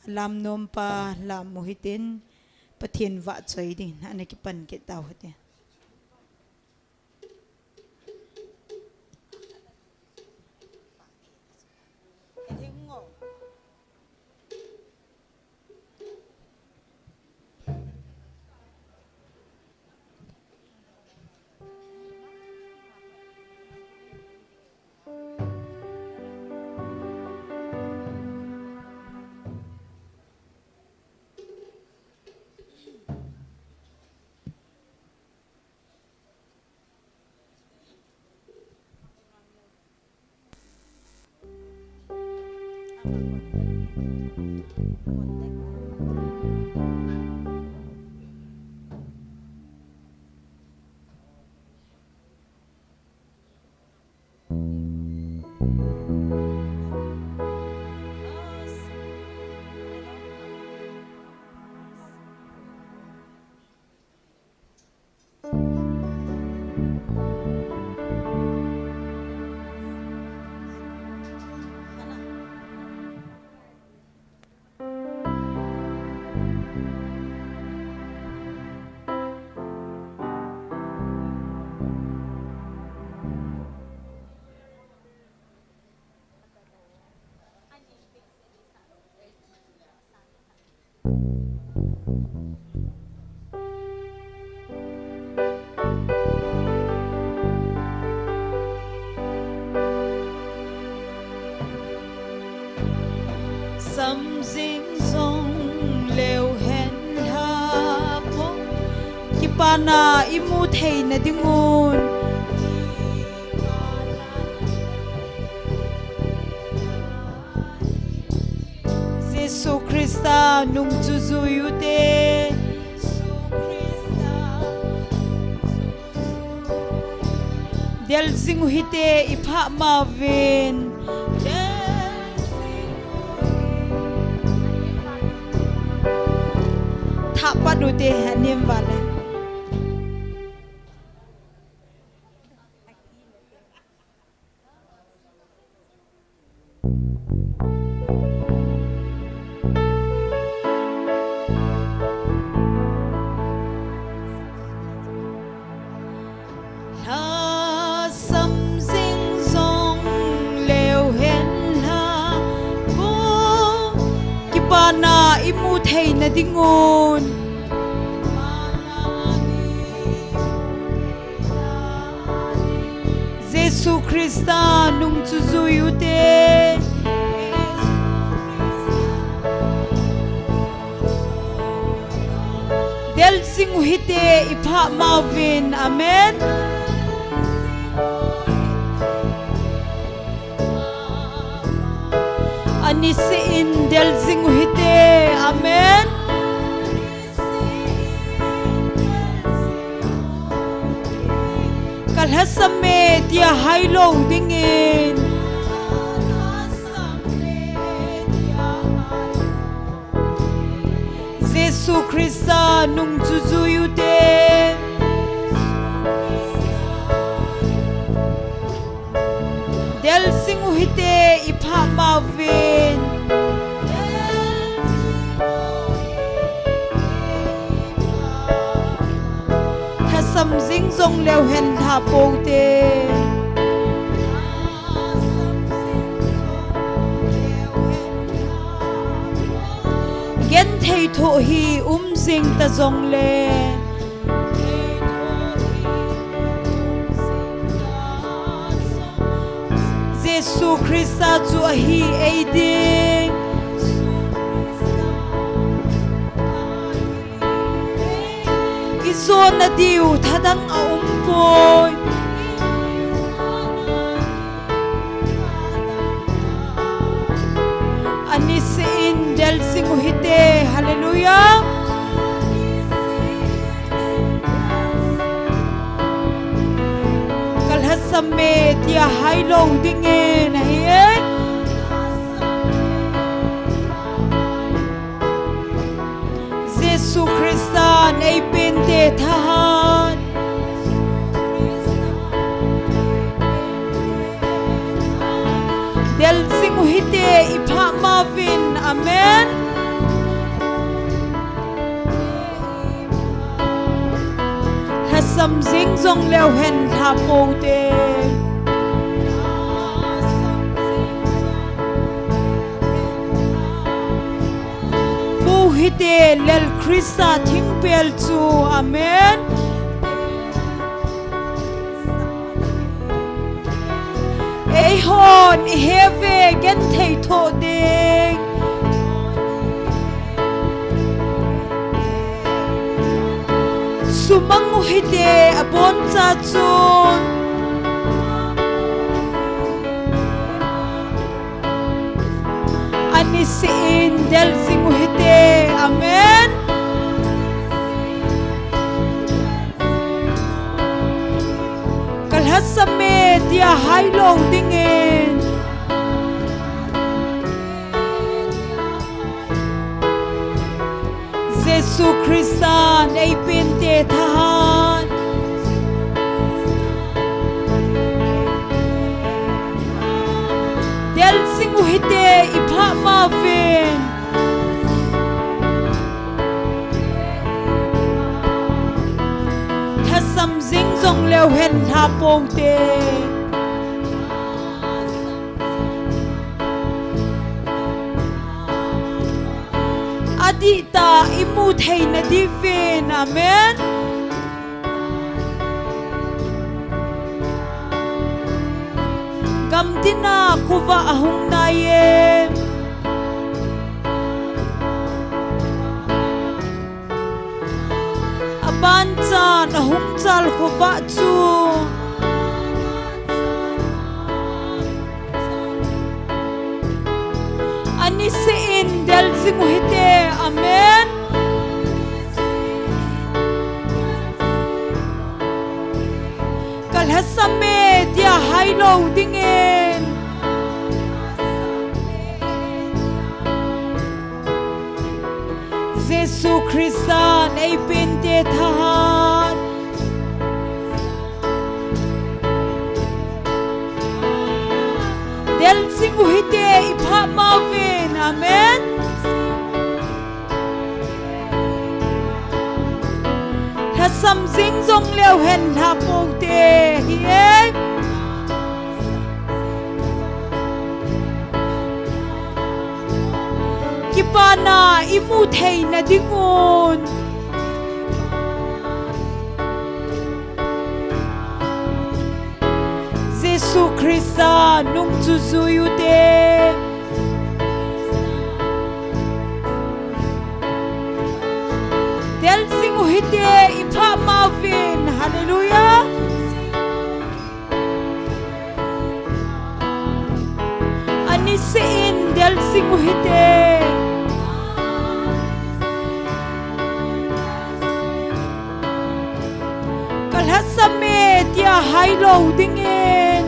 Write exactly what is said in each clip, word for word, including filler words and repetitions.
Lam nompa lam u hitin, Pathen vahchoi dingin ana kipan kit tau hite. Samjing jong leu hen la po, kipana imu theina dingun. Jesu Christa nung chu jui ute. Del jing u hite, iphah mauvin. Thah pat ute, anem vale. Lhasam jing jong leu hen la, kipana imu theina dingun. Jesu Christa nung chu jui ute. Del jing u hite, iphah mauvin. Amen. Aniseh in del jing u hite. Amen. Ka lhasam e tia hailou dingin. Jesu Christa nung chu jui ute. Del jing u hite, iphah mauvin. Lhasam jing jong leu hen la poute. Genthei thoh hi um jing ta jongle, Jesu Christa chu ahi ei ding. Ijona diu thadang aumpoi. Aniseh in del jing u hite. Hallelujah. Ka lhasam e tia hailou dingin ahi e. Jesu Christa nei pente thahat. Del jing u hite, iphah mauvin. Amen. Lhasam jing jong leu hen lha pou te. Pu hite lel Krista thingpel chu. Amen. Eihon ihe ve genthei thoh ding. Sumang u hite abon cha chun. Aniseh in del jing u hite. Amen. Ka lhasam e tia hai lou dingin. Jesu Christan ei pente thahat. Del jing u hite i phat ma uvin. Lhasam jing jong leu hen lha pou te. Adih tah i mu thei na diuvin. Amen. Gam tina khovah ahung nai e. Aban chan ahung chal khovah chu. Aniseh in del jing u hite. Amen. Ka lhasam e tia hai lou dingin. Jesu Christan ei pente thahat. Del jing u hite i phat ma uvin. Amen. Lhasam jing jong leu hen lha pou te hi e. Kipana i mu thei na dingun. Jesu Christa nung chu jui u te. Del jing u hite i phat ma uvin. Hallelujah. Aniseh in del jing u hite. Ka lhasam e tia hai lou dingin.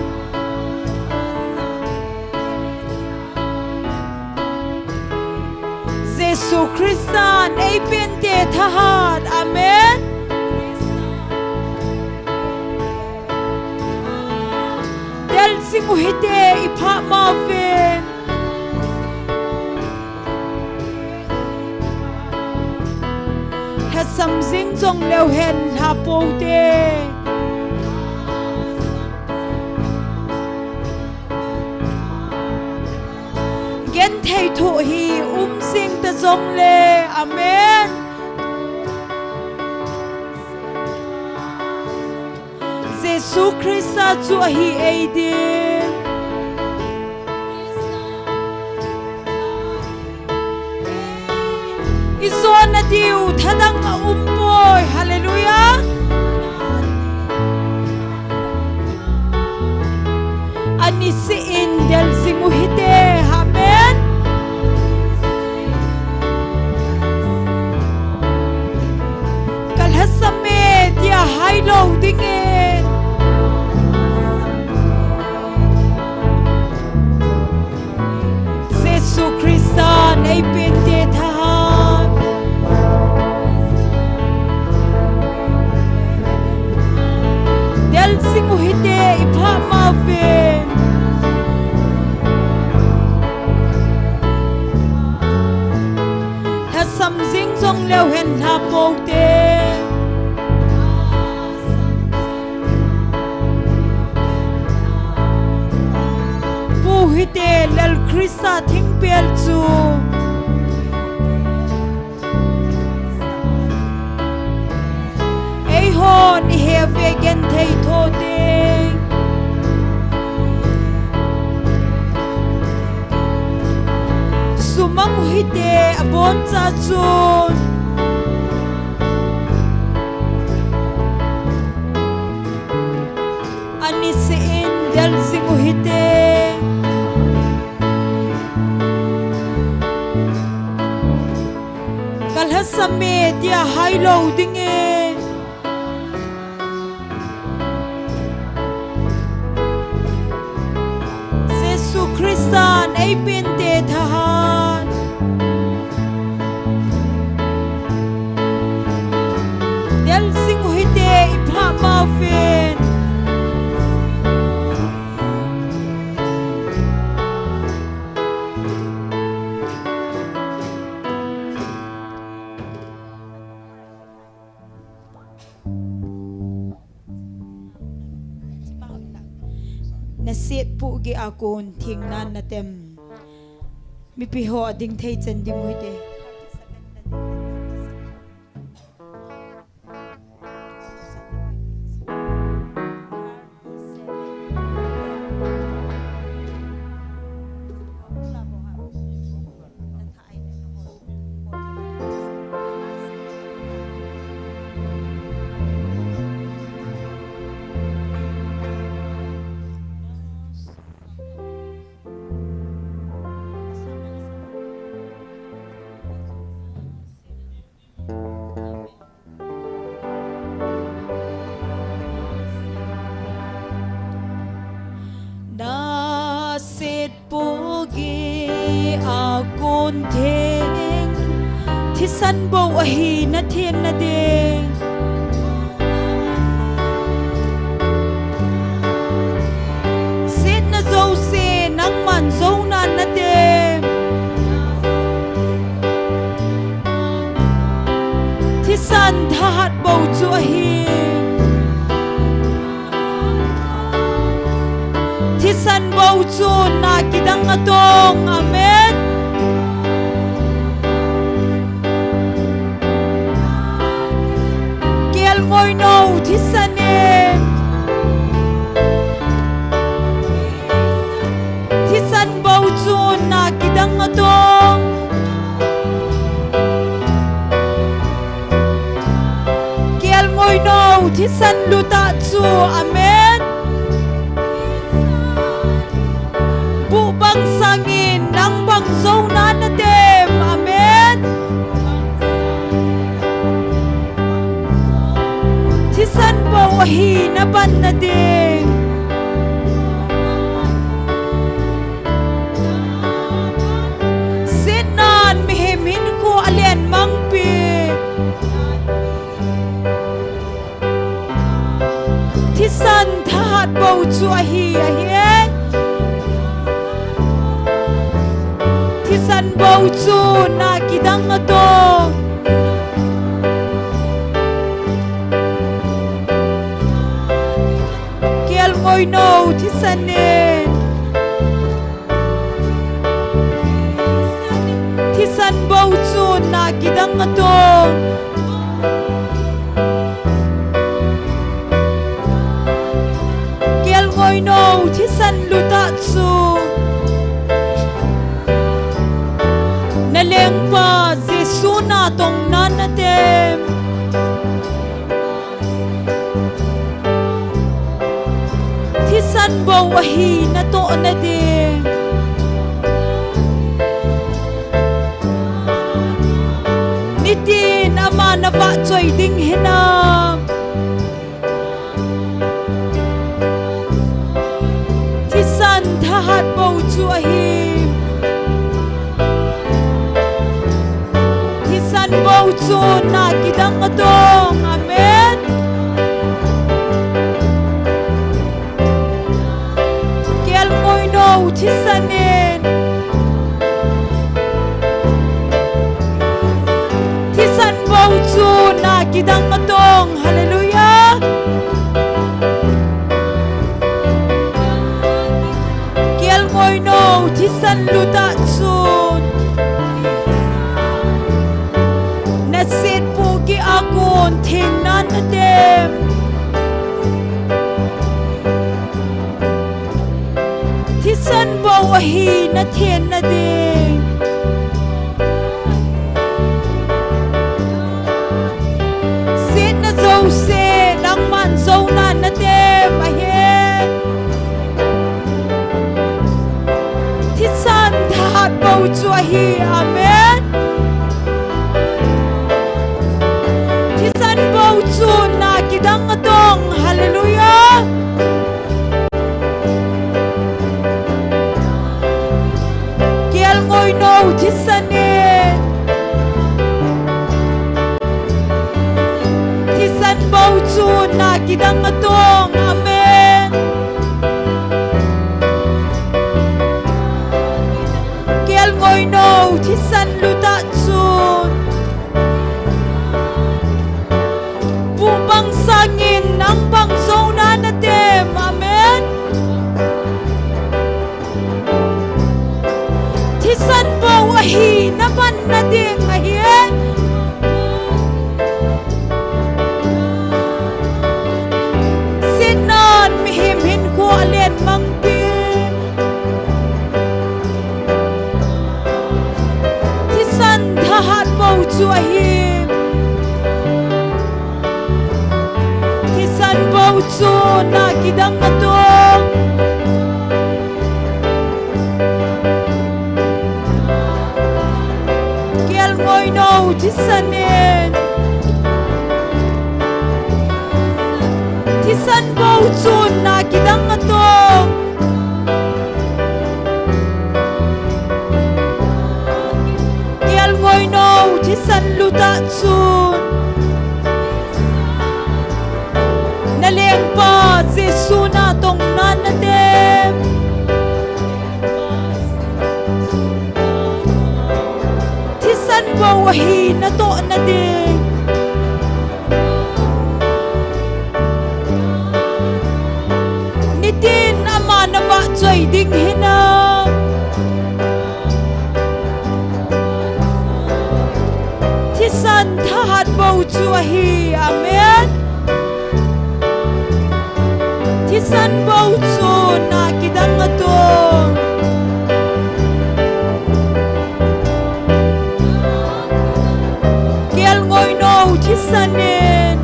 Jesu Christan ei pente thahat. Amen. Del jing u hite i phat ma uvin. Lhasam jing jong leu hen lha pou te. Genthei thoh hi um jing ta jong le. Amen. Jesu Christa chu ahi ei ding. I jona diu thadang a um poi. Hallelujah. Aniseh in del jing u hite. Amen. Ka lhasam e tia hai lou dingin. Jesu Christan ei pente thahat. Del jing u hite i phat ma uvin. Lhasam jing jong leu hen lha pou te. Te Lal Krista thingpel chu eihon ihe ve genthei tho ding. Sumang u hite aboncha chun. Aniseh in del jing u hite. Ka lhasam e tia hai lou dingin. Jesu Christan eipente thahat. Del jing u hite i pha ma ven. Naset pohgih a kon theng nan natem. Mipi ho ading thei chan ding u hite. Naset pohgih a kon theng, thisan bou ahi na thenna ding. Setna jouse nangman jou nan natem. Thisan thahat bou chu ahi. Thisan bou chu na kidang atong. Amen. Kelngoi nou thisan e. Thisan bou chu na kidang atong. Kelngoi nou thisan luta chu. Amen. Buh bang sangin nang bang jou nan natem. Amen. Thisan bou ahi na panna ding. Setnan mihem hinkho alen mangpi. Thisan thahat bou chu ahi, ahi e. Thisan bou chu na kidang atong. Kelngoi nou thisan e. Thisan bou chu na kidang atong. Kelngoi nou thisan luta chu. Na lengpa Jesu na tong nan natem. Thisan bou ahi na tohna ding. Nitin ama na vahchoi ding hinam. Thisan thahat bou chu ahi. Thisan bou chu na kidang atong. Amen. Kelngoi nou thisan in. Thisan bou chu na kidang atong. Hallelujah. Kelngoi nou na thenna ding. Setna jouse nangman jouna na tem ahi. Thisan thahat bou chu ahi. Amen. Thisan bou chu na kidang atong. Hallelujah. Kelngoi nou thisan in. Thisan bou chu na kidang atong. Amen. Kelngoi nou thisan luta chun. Buh bang sangin nang bang jouna na tem. Amen. Thisan bou ahi na manna ding ahi. Setnan mihem hinkho alen mangpi. Thisan thahat bou chu ahi. Thisan bou chu na kidang atong. Kelngoi nou thisan in. Thisan bou chu na kidang atong. Kelngoi nou thisan luta chun. Na lengpa Jesu na tongnan na tem. Thisan bou ahi na tohna ding. Nitin ama na vahchoi ding hinam. Thisan thahat bou chu ahi. Amen. Thisan bou chu na kidang atong. Kelngoi nou thisan in.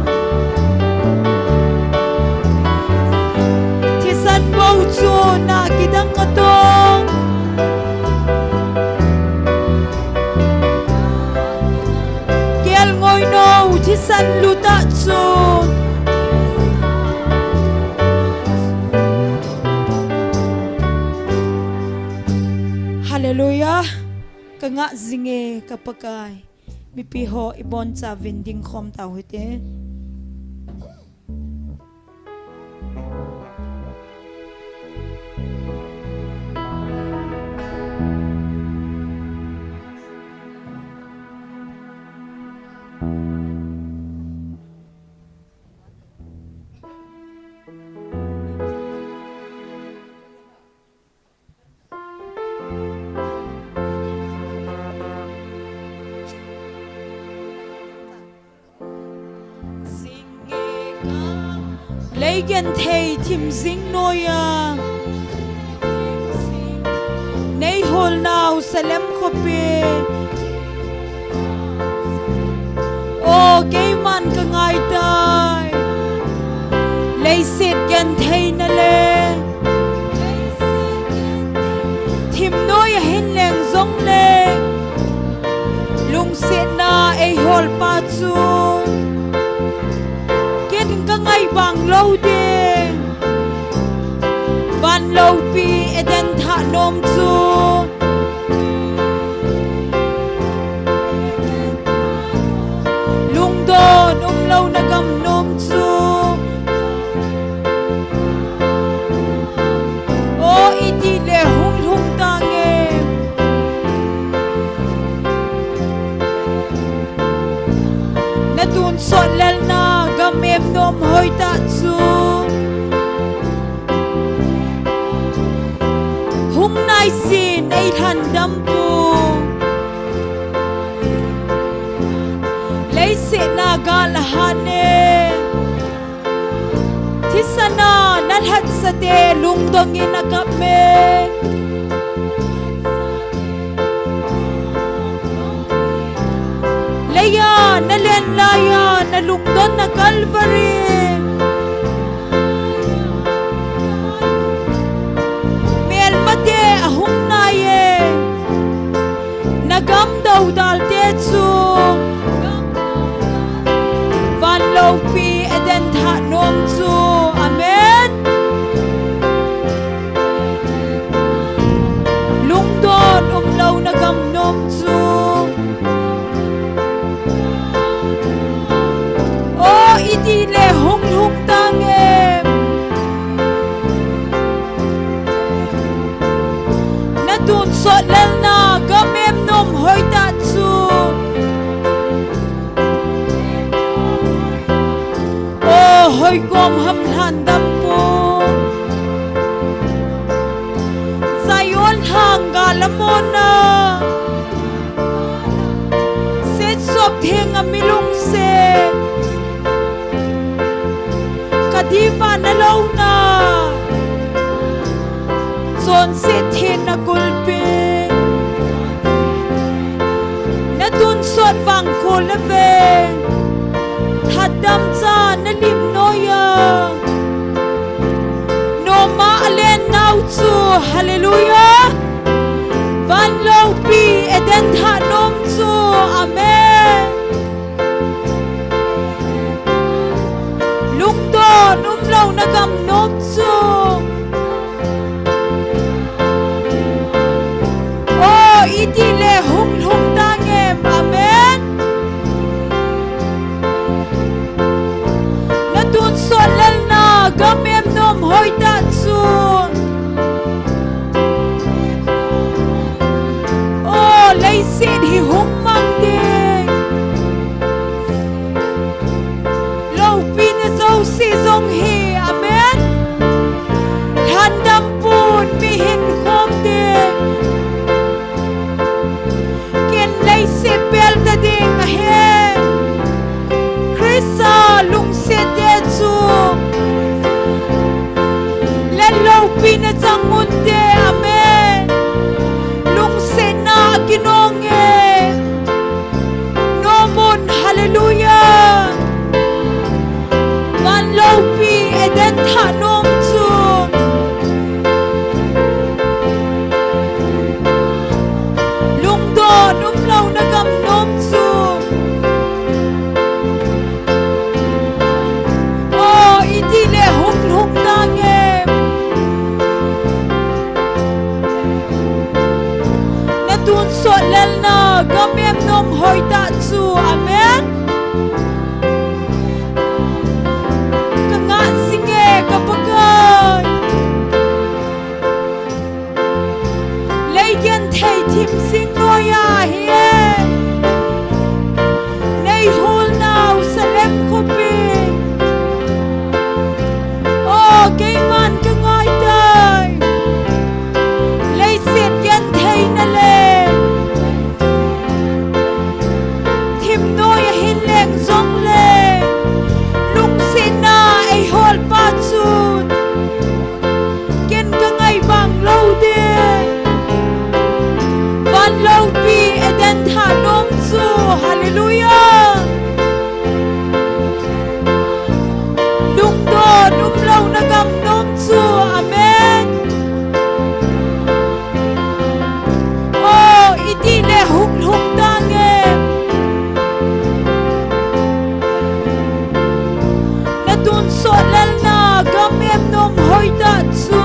Thisan bou chu na kidang atong. Kelngoi nou thisan luta chun. Hallelujah. Ka ngah jinge ka Pakai. Mipi ho i boncha vin ding khom tau hite. Lei genthei thim jing noiya, nei hol nau Salem khopi. O, keiman ka ngai tai. Leiset gentheina le thim noiya hin leng jong le, lungsetna ei hol pa chu ken ka ngai bang lou ding. Van loupi Eden thah nom chu, lungdon umlouna gam nom chu. O, iti le hung lhung tange. Na tun sot lelna gam em nom hoi tah chu, hung naisin ei lhan dam pu. Leiset na gal a hat ne. Thisan a na lhatsate lungdong in a kap me. Laiya na lungdonna Calvary. Melmate ahung naiye. Na gam doudalte chu. Van loupi Eden thah nom chu. Amen. Lungdon umlou na gam nom chu. O, itile hung lhung tange. Na tonsot lelna gam em nom hoitah chu. O, hoikom ham lhan dampu. Zion lhang gal amona. Setsop thenga mi lungset. Ka diva na louna. Chonset thenna kulpi. Na tonsot vangkho le veng. Thatdam cha na lim noiya. Noma alen nau chu. Hallelujah. Van loupi Eden thah nom chu. Amen. Lungdon umlou na gam nom chu. O, itile hung lhung tangem. Amen. Na tonsot lelna gam em nom hoitah chu. O, leiset hi hung mang ding. Loupina jouse jong hi, amen. Lhandam pun mi hin khom ding. Ken leiset pel ta ding ahi. Christa lungset te chu. Lel loupina chang unte, amen. Lungsetna kinong e. Nom un, hallelujah. Van loupi Eden thah nom chu. Lungdon umlou na gam nom chu. O, itile hung lhung tangem. Na tonsot lelna gam em nom hoitah chu. Amen. Ka ngah singe ka Pakai. Lei genthei thim sing noiya hi e. Nei hol nau Salem khopi. O, keiman ka ngai tai. Leiset genthei na le. Thim noiya hin leng jong le. Lungsetna ei hol pa chun. Ken ka ngai bang lou ding. Van loupi Eden thah nom chu. Hallelujah. Lungdon umlou na gam nom chu. Amen. O, itile hung lhung tangem. Na tonsot lelna gam em nom hoitah chu.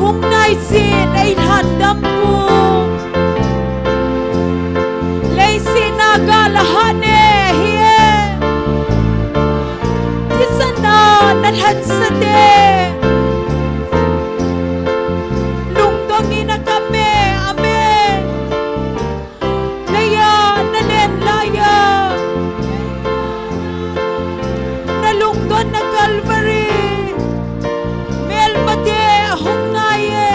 Hung naisin ei lhandam pu. Leiset na gal a hat ne hi e. Thisan na na lhatsah te. Lungdong in a kam e, amen. Leiya na len laiya. Na lungdon na Calvary. Melmate ahung nai e.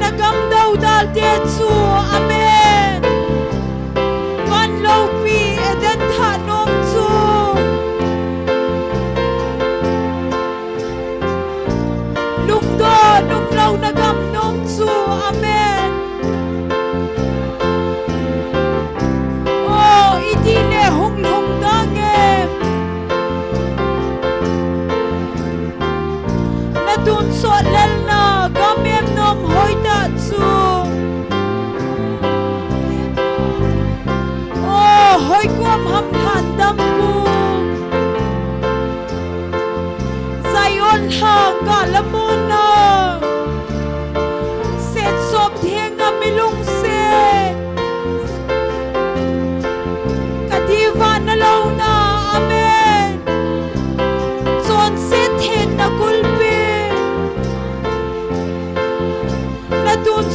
Na gam doudal te chu, amen. Van loupi Eden thah nom chu. Lungdon umlou na gam nom chu, amen.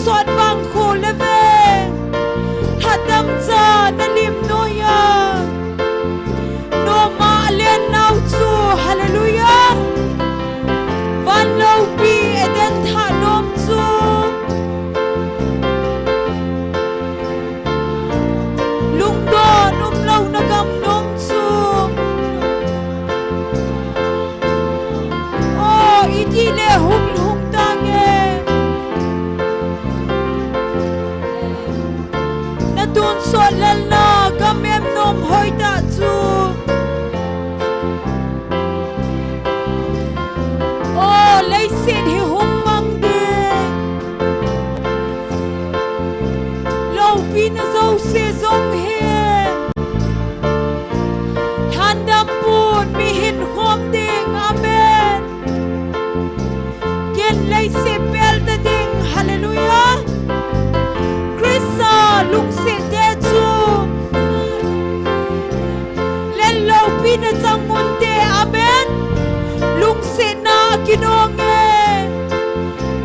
Sot vang kho le ve. Lhadam cha na lim noiya. Noma alen nau chu. Hallelujah. Van loupi Eden thah nom chu. Lungdon umlou na gam nom chu. O, iti le hung hung tange. Na tun sot lel na gam em nom hoi ta chu. O, leiset hi hung mang ding. Loupi na jouse jong hi. Lhandam pun mi hin khom ding. Amen. Ken leiset pel ta ding. Hallelujah. Christa lungset te chu. Lel loupi na chang mun te. Amen. Lungsetna kinong e.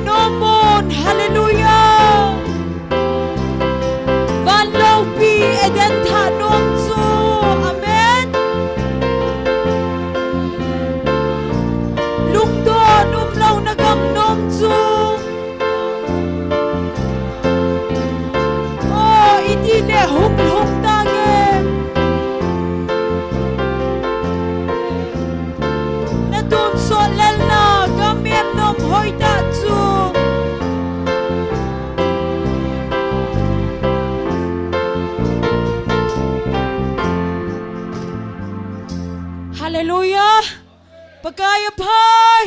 Nom un. Hallelujah. Van loupi Eden thah nom chu. Amen. Lungdon umlou na gam nom chu. O, iti le hung hung tange. Na tun sot lel na gam em nom hoi ta chu. Hallelujah. Pakai aphai.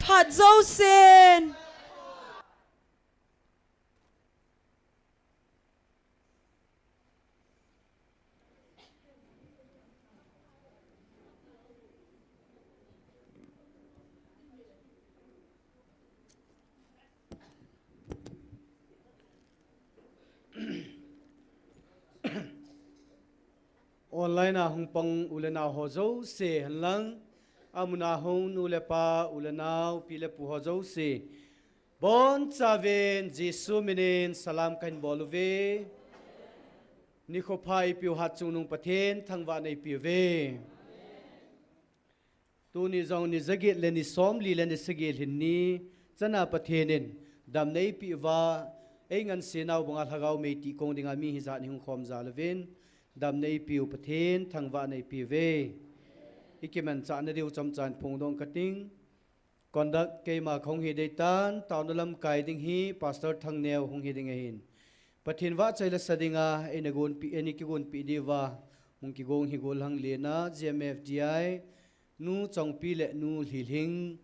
Phat jousen. Online a hung pang u le nau ho jouse, hanlang amun a hung nu le pa, u le nau, pi le pu ho jouse, bonchauvin Jesu minin salam kahin bol uve. Nikho pha eipeu hatchungnung Pathen thangvahna eipeuve. Tuni jong ni jaget le ni somli le ni sagi lhin ni chana Pathen in damna eipeh uva, eingansena u banga lhagao mei tih kong dinga mi hijat ni hung khom jal uvin, damna eipeu Pathen thangvahna eipeuve. Ikimanchahna diu chomchan phongdoh kating. Conduct keima kahung hi deitan, taona lamkai ding hi Pastor Thangneo hung hi ding ahin. Pathen vahchoi lasa dinga eina gonpeh, eina kigonpeh diuva hung kigong hi gollhang lena, G M F D I, Nu Chongpi le Nu Lhilhing,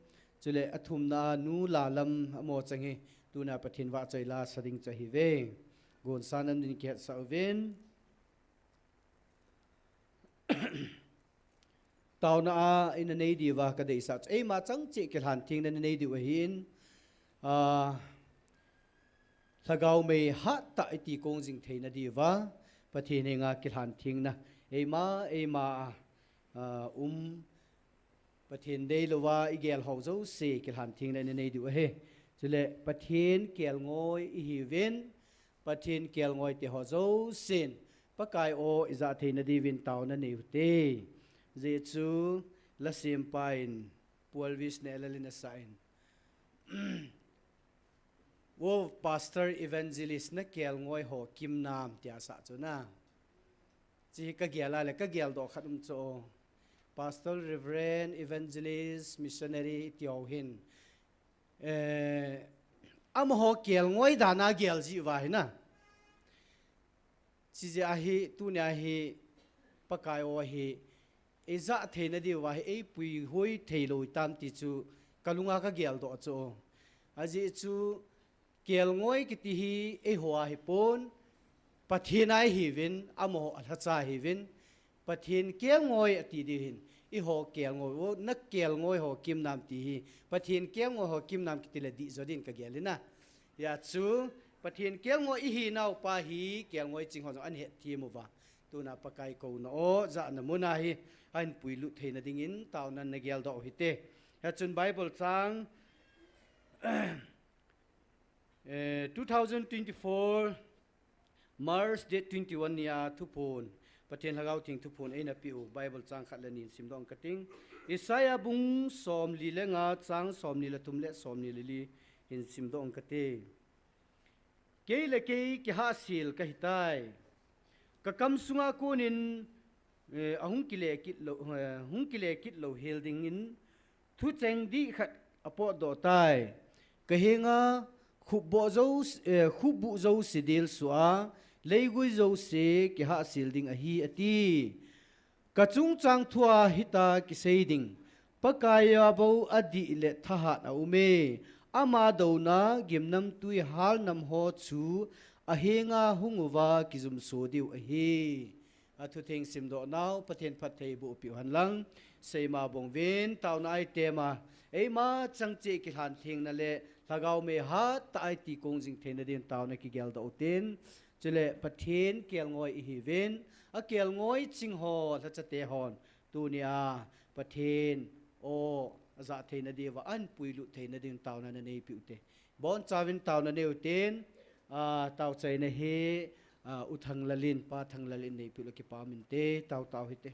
chule athumna a Nu Lalam, amaho chang hi tuna Pathen vahchoi lasa ding chu ahiuve. Gonsan a nahin kihetsah uvin. Taona a ina nei diuva kadeisah chu, eima chang cheh kilhan thengna nanei diu ahin, ah, lhagao mei hattah iti kong jing theina diuva, Pathen henga kilhan thengna, eima, eima a, ah, um, Pathen deilouva igel ho jouse kilhan thengna ina nei diu ahi. Chule Pathen kelngoi ihiuvin, Pathen kelngoi te ho jousen, Pakai aw ijah theina diuvin taona nei uhite. Ajeh chu, lasempa in, Paul Vis ne lalin asah in. Wo Pastor Evangelist na kelngoi ho kimnam tia asah chu na. Chi kagel a le kageldoh khat um chu. Pastor, Reverend, Evangelist, Missionary iti ho hin. Eh, amaho kelngoi dan a gel jeh uva hi na. Chijeh a hi, tunia hi, Pakai aw hi, eijah theina diuva hi, eipuihoi theilou tam ti chu, kalunga kageldoh chu. Ajeh chu, kelngoi kiti hi, eiho a hipon, Pathen a ihiuvin, amaho alhacha ahiuvin, Pathen kelngoi ati diu hin, eiho kelngoi, o, na kelngoi ho kimnam ti hi, Pathen kelngoi ho kimnam kiti le dihjo din kagel in a. Hijeh chu, Pathen kelngoi ihinau pa hi, kelngoi ching ho jong ahin hetthem uva. Tuna Pakai kouna aw, jahna mun a hi, ahin puilut theina dingin, taona nageldoh uhite. Hichun Bible chang, Eh, two thousand twenty-four March date twenty-one nia thuphon, Pathen Lhagao Theng thuphon eina peh u Bible chang khat le ni hin simdoh ing kating. Isaiah bung somli le nga chang somni le thum le somni le li hin simdoh ing kate. Kei le kei kihahsel kahitai. Kakam sunga konin, eh, ahung kile kit lou, eh, hung kile kit lou hel dingin thucheng dih khat apotdoh tai. Kahenga khupboh jouse, eh, khupbuh jouse delsuh a, leigui jouse kihahsel ding ahi, ati. Kachungchang thua hita kisei ding, Pakaiya bou adih le thahat aume, ama douna gimnamtui halnam ho chu ahenga hung uva kijumso diu ahi. Athutheng simdoh nau Pathen phattheiboh peh u henlang, seima bongvin taona itema, eima chang cheh kilhan thengna le lhagao mei hattah a iti kong jing theina din taona kigeldoh utin, chule Pathen kelngoi ihiuvin, akelngoi ching ho lhachate hon tunia Pathen o ajah theina diuva ahin puilut theina din taona naneipeh ute. Bonchauvin taona neiutin, ah, taochaina hi, ah, U Thanglal in, Pa Thanglal in neipeh uleh kipah inte, tao tao hite.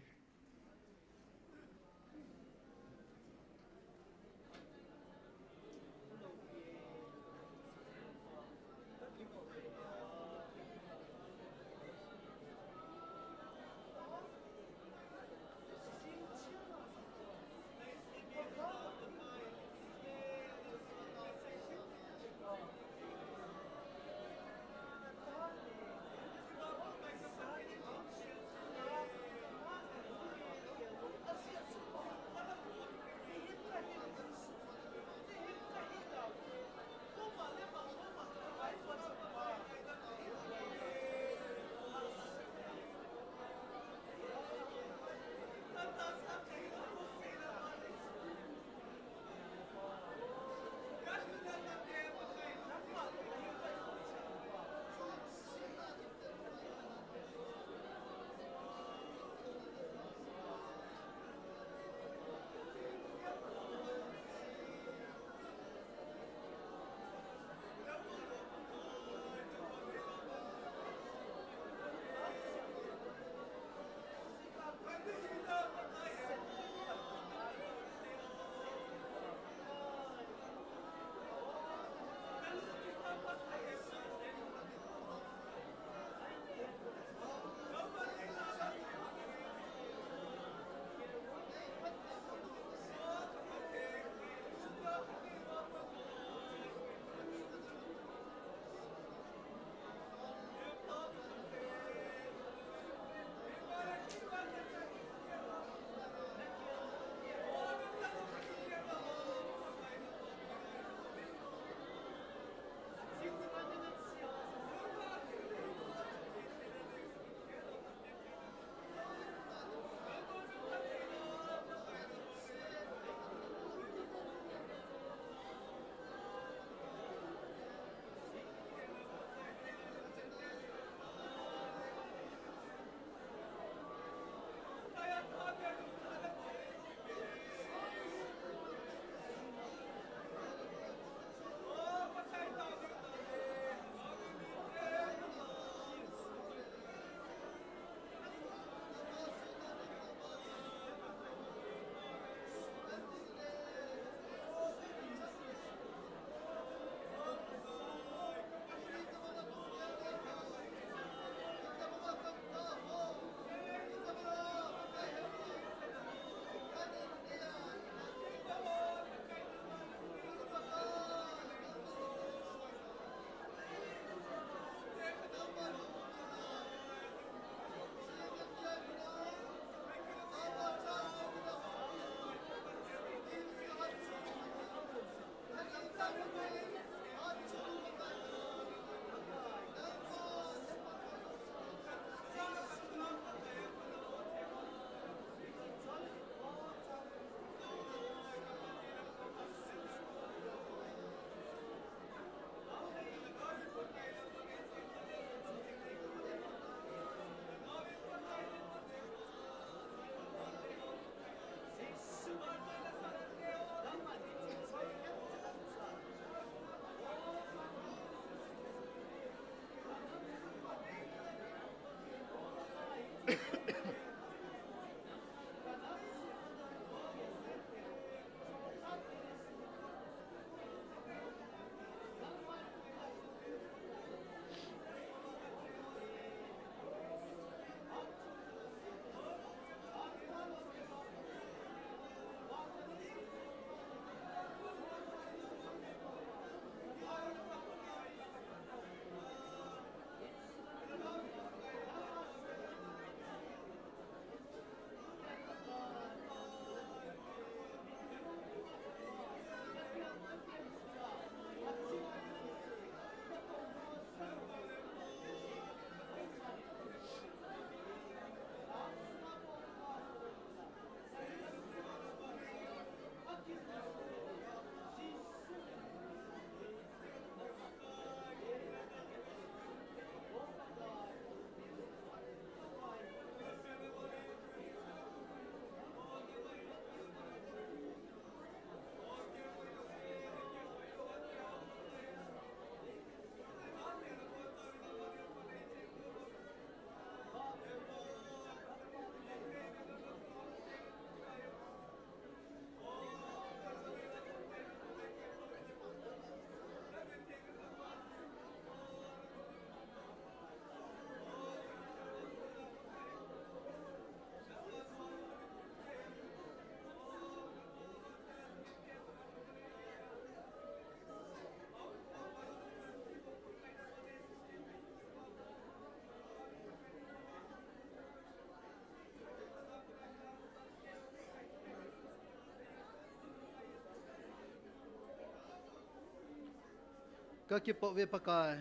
Ka kipah uve Pakai.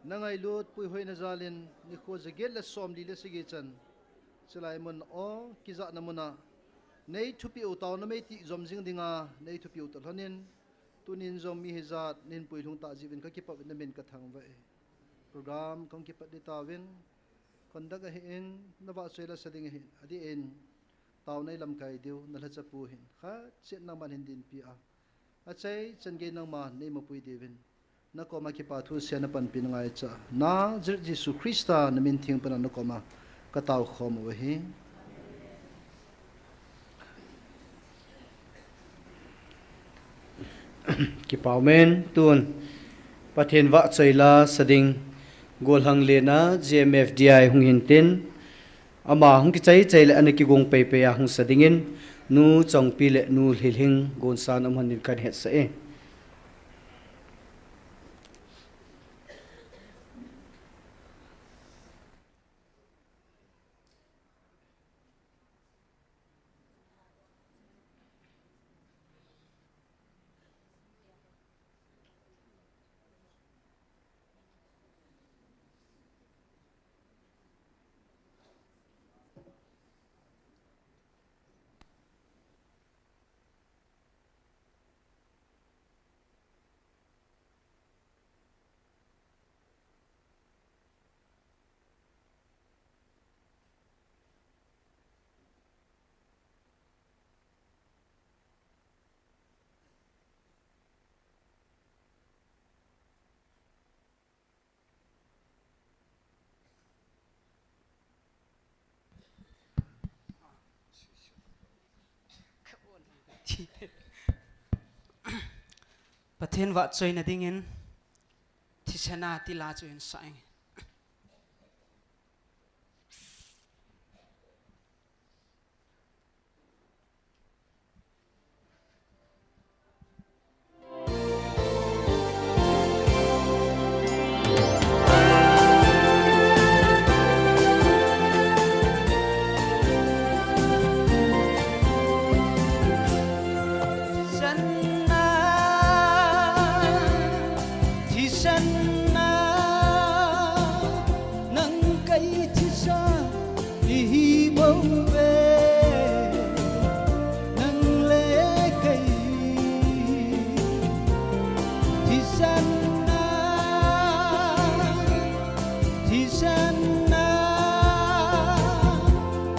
Na ngailut puihoina jalin nikho jaget le somli le sagi chan, chulai mun o kijahna muna nei thupi u taona mei tijom jing dinga nei thupi u talhonin, tunin jong mi hijat nin puilhung tah jiuvin ka kipah uvin na min ka thangvah e. Program kong kipat ding tauvin, conduct ahin, na vahchoi la sa ding ahin, adeh in taona i lamkai diu na lhacha pu hin khat seh nangman hin dinpi a, achai chan gei nangman nei mapui diuvin, na koma kipa thu sia na panpi na ngaicha, Nazareth Jesu Christa na min theng pana na koma ka tao khom u ahi. Kipah umen, tun Pathen vahchoi la sa ding, golhang lena G M F D I hung hin tin, ama hung kichai chai le ana kigong pei pei a hung sa dingin, Nu Chongpi le Nu Lhilhing gonsan um hen din kan hetsah e. Pathen vahchoina dingin thisan a thilha chu hin sa inge. Nang kei thisan ihi bouve, nang le kei. Thisan na, thisan na,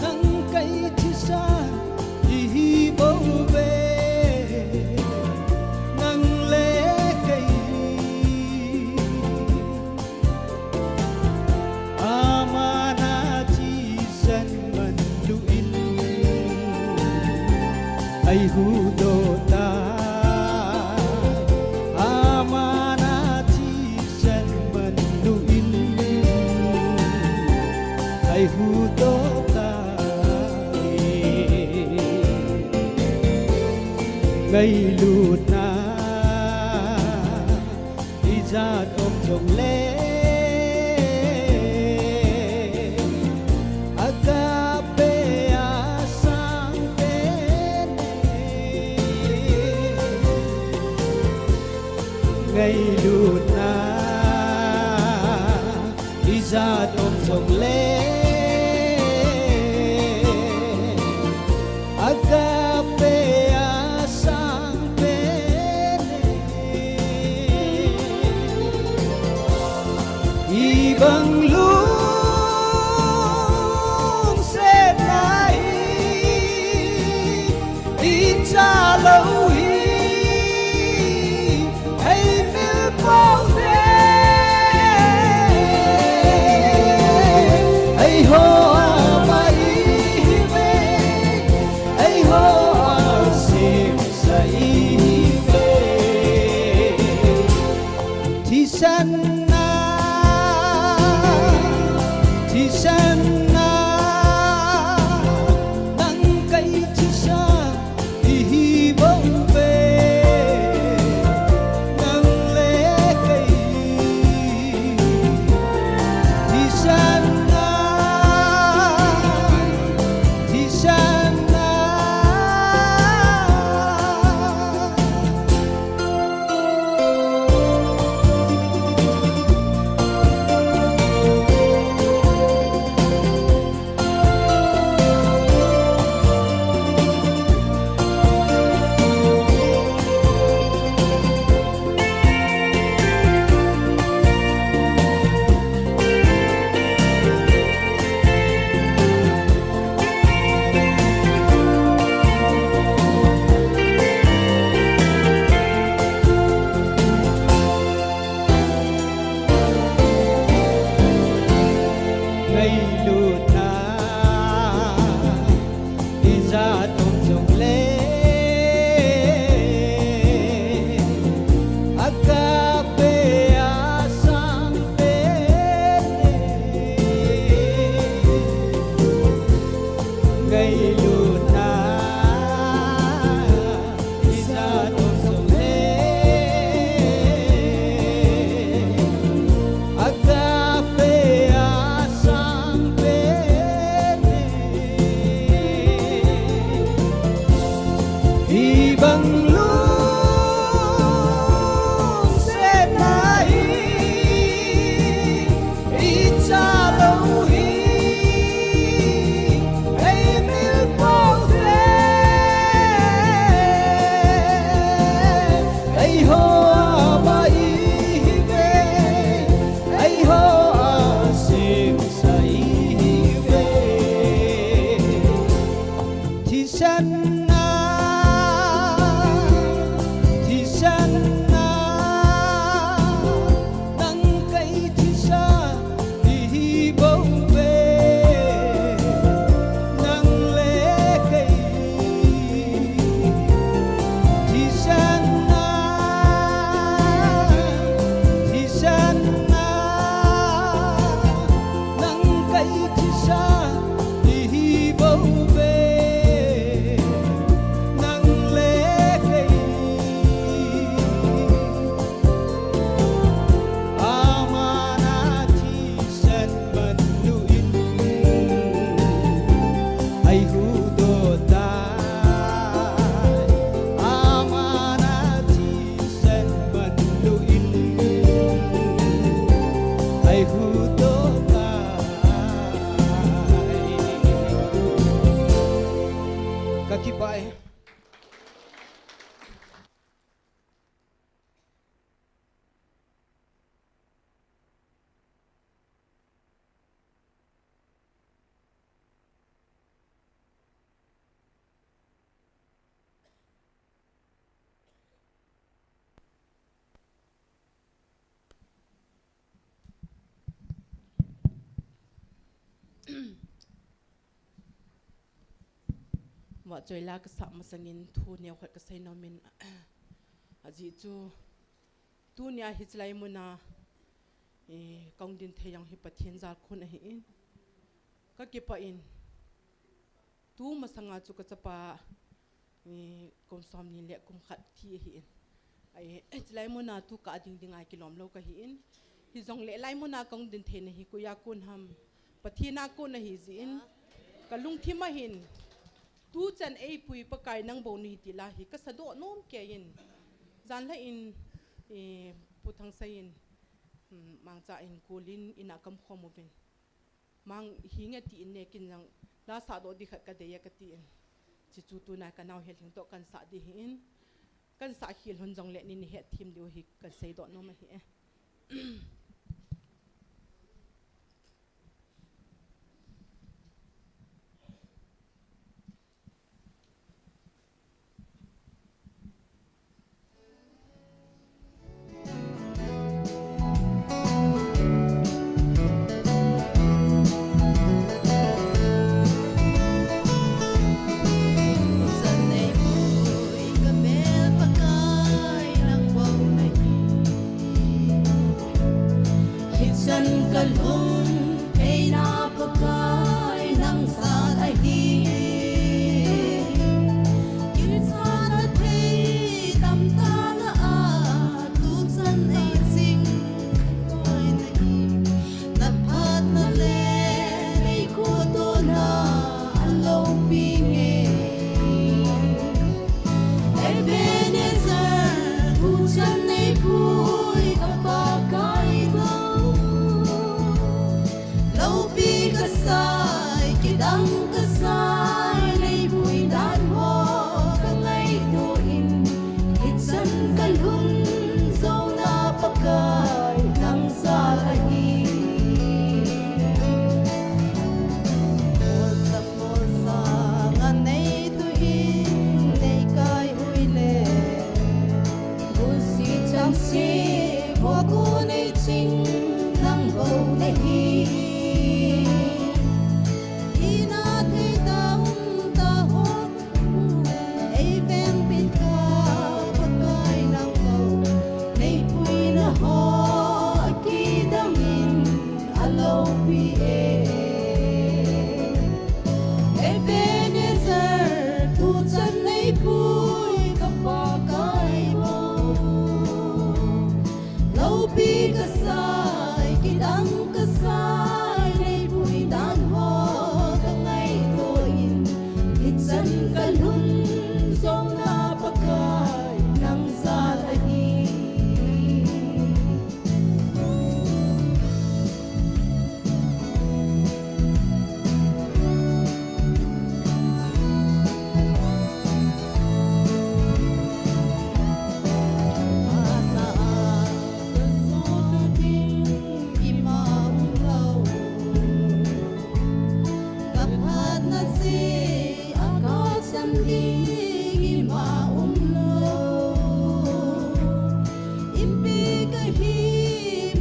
nang kei thisan ihi bouve, nang le kei. Aman athisan manlui in eihuhdoh tai. Aman athisan manlui in eihuhdoh tai. Ngailutna ijat um jongle, agape a sang pen e. Ngailutna ijat um jongle, agape a sang pen e. Ibang lungsetna hi icha lou hi, ei mil pau ve, eiho ama ihi ve, eiho a semsa ihi ve. Thisan na, thisan na, nang kei thisan ihi bouve, nang le kei. Thisan na, thisan na. Ka kipah e. Vahchoi la kasah masangin thu neokhat kasei nomin, ajeh chu tunia hiche lai muna, eh, kahung din thei jong hi Pathen jalkhun ahin, kakipah in, tu masanga chu kachapa, eh, kum somni le kum khat thi ahin. Ai, hiche lai muna tu kah ding dinga kilom lou kahin. Hijongle lai muna kahung din theina hi koiya kon ham, Pathen a kon ahi jeh in, kalungthim a hin, tuchan eipui Pakai nang bou nahi ti la hi kasadoh nom kei in. Janlhah in, eh, Pu Thangsei in, hmm, mangcha in kolin, ina kamkhom uvin. Mang hinge tin nekin jong, la sahdoh ding khat kadei e katin. Hichu tuna kanao Helhing toh kansah ding ahin, kansah khel lhon jongle neina hetthem diu hi kaseidoh nom ahi e. Hichan kalhung theina Pakai nang jal ahi. Kilchana thei tamtah lah a, tuchan eiching koi nahi. Naphatna le neikhohna aloupi nge. Ebenezer, tuchan neipui ka Pakai bou. Loupi kasai, kidang kasai, neipui dan ho kangaito in, hichan kalhun jouna Pakai nang jal ahi. Molsang molsang a neithu in, neikai hui le, gunsi chamsi, mogu neiching, nang bou nahi. Ina thei taum taho, ei vengpin ka Pakai nang bou, neipuina ho akidang in aloupi e. Ebenezer, tuchan neipui ka Pakai bou. Loupi kasai, kidang kasai, neipui dan ho kangaito in, hichan kalhun jouna Pakai nang jal ahi. Ka phatna jeh a kachan ding ima umlou. Inpi kahi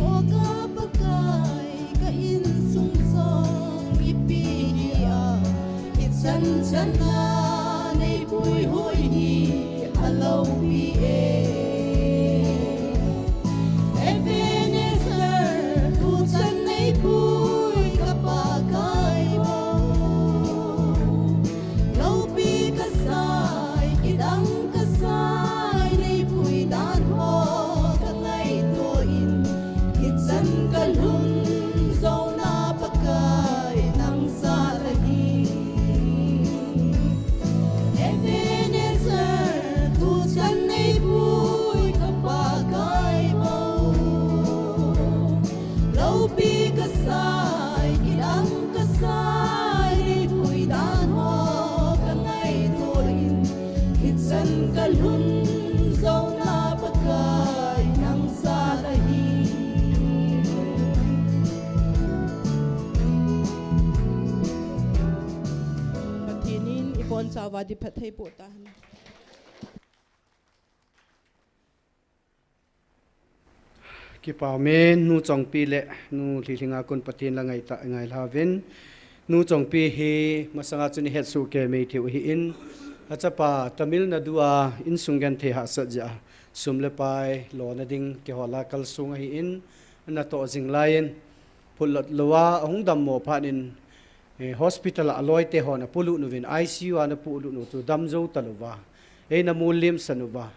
mo ka Pakai, ka insung jong ipi hi a, hichan chan a neipui hoi hi aloupi e. Ebenezer, tuchan neipui ka Pakai bou. Loupi kasai, kidang kasai, neipui dan ho kangaito in, hichan kalhun jouna Pakai nang jal ahi. Ebenezer, tuchan neipui Pi kasai, kidang kasai, pui dan ho kangaito in, hichan kalhun jouna Pakai nang jal ahi. Pathen in ibonchauva diphat thei boh tahen. Kipa umin, Nu Chongpi le Nu Lhilhinga kon Pathen la ngaitah ngailha uvin. Nu Chongpi hi masanga chun ihet soh kei mai thei u ahin, achapa Tamil Nadu a insung genthei hahsat jeh a sum le pai lona ding kihol a kalsong ahin, anatoh jing laiyin, phutlot louva ahung dammo phat in, eh, hospital a aloite hon apolut uvin, I C U a anapolut u chu damjou talouva, eina molem san uva,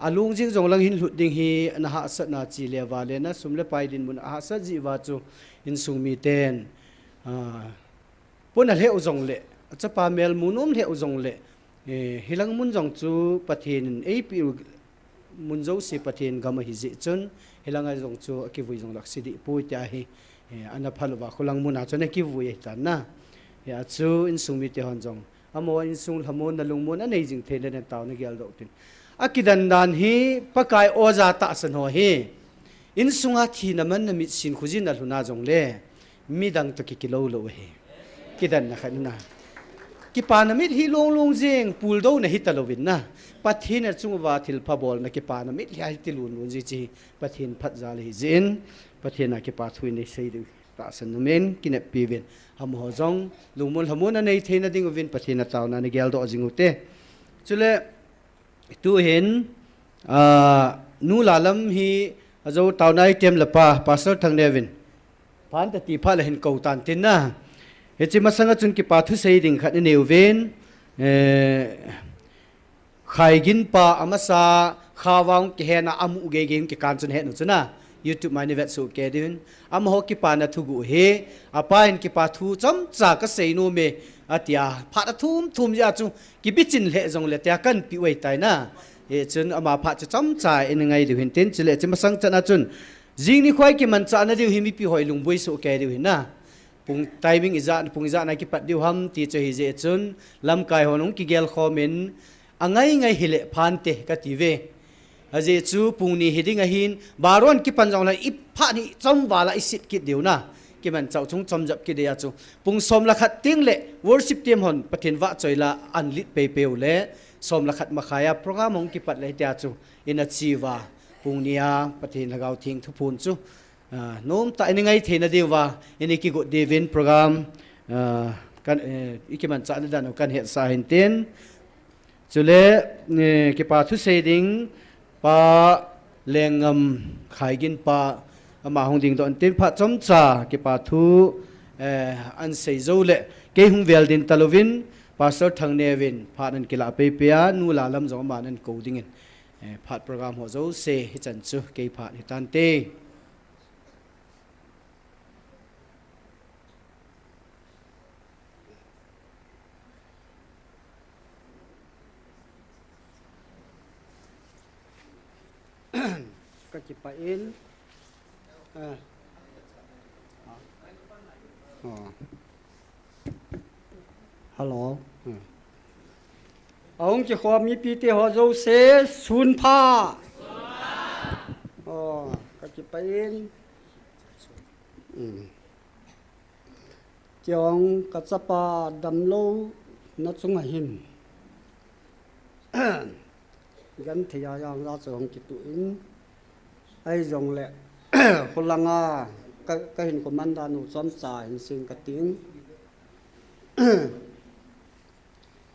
alung jing jong lang hin lhut ding hi ana hahsatna chele uva le, na sum le pai dinmun ahahsat jeh uva chu insung miten, ah, pon alheh u jongle, achapa mel mu nom lheh u jongle, eh, hilang mun jong chu Pathen in eipeh u mun jouse Pathen gam ahi jeh chun, hilanga jong chu akivui jong laksi dih poi tia hi, eh, ana phal uva, khulang muna chun akivui ahitan na. Hia chu insung mite hon jong, amaho insung lhamonna lungmonna nei jing thei le nang taona geldoh tin. Akidan dan hi, Pakai oja tahsan ho hi, insunga thina man na mitsin khojin alhun a jongle, midang toh kikilou lou ahi. Kidanna khat na. Kipana mitlhi long long jing, puldouna hita louvin na. Pathen achung uva thilpha bolna kipana mitlhi a hiti lun lun jing chu hi Pathen phatjal ahi jeh in, Pathen a kipa thu inei sei diu tahsan umin, kineppi uvin. Amaho jong lungmon lhamon anei theina ding uvin Pathen a taona ana geldoh jing ute. Chule, tuhin, ah, Nu Lalam hi ajou taona item le pa, Pastor Thangneo vin phan tati phat le hin kou tan tin na. Hiche masanga chun kipa thusei ding khat inei uvin, eh, Khaigin pa amasa kha vang kihena amu gei gei kikan chun henu chuna. YouTube mai ni vet soh kei diuvin. Amaho kipana thuguh hi, apa hin kipa thu chomcha kasei nom e, atia, phat athum thum jeh a chu, kibichin lheh jongle tia kanpeh u ahitai na. Hichun ama phat chu chomcha in ngai diu hin tin, chule hiche masang chan a chun, jing nikho a kimanchahna diu hi mipi ho lungboi soh kei diu hin na. Pung timing ijat, pung ijat na kipat diu ham ti chu ahi jeh chun, lamkai hon hung kigel khom in, angai ngai hile phante kati uve. Ajeh chu pung ni hiding ahin, baron kipan jongle iphat ni chom vala isit kit diu na. Kimanchah u chung chom jap kit dia chu. Pung som le khat teng le worship team hon Pathen vahchoi la an lit pei pei u le, som le khat makhai a program hung kipat le tia chu, ina che uva, pung ni a Pathen Lhagao Theng thuphon chu, ah, nomtah in ingai theina diuva, in ikigot diuvin program, ah, kan, eh, ikimanchahna dan u kan hetsah hin tin. Chule, eh, kipa thusei ding pa Lenngam Khaigin pa ama hung dingdoh in tin phat chomcha kipa thu, eh, ahin sei jou le kei hung vel ding talouvin Pastor Thangneo vin phat ahin kilah pei pei a, Nu Lalam jong aman ahin kou dingin, eh, phat program ho jouse hichan chu kei phat hitante. Ka kipah in. Ah. Oh. Hello. Hmm. Ahung kikhom mipi te ho jouse, sunpha. Oh, ka kipah in. Hmm. Kei jong ka chapa damlouna chunga hin genthei a jong la chu hung kituh in, ahi jongle, khulanga ka, ka hin comment dan u chomcha hin sei kate.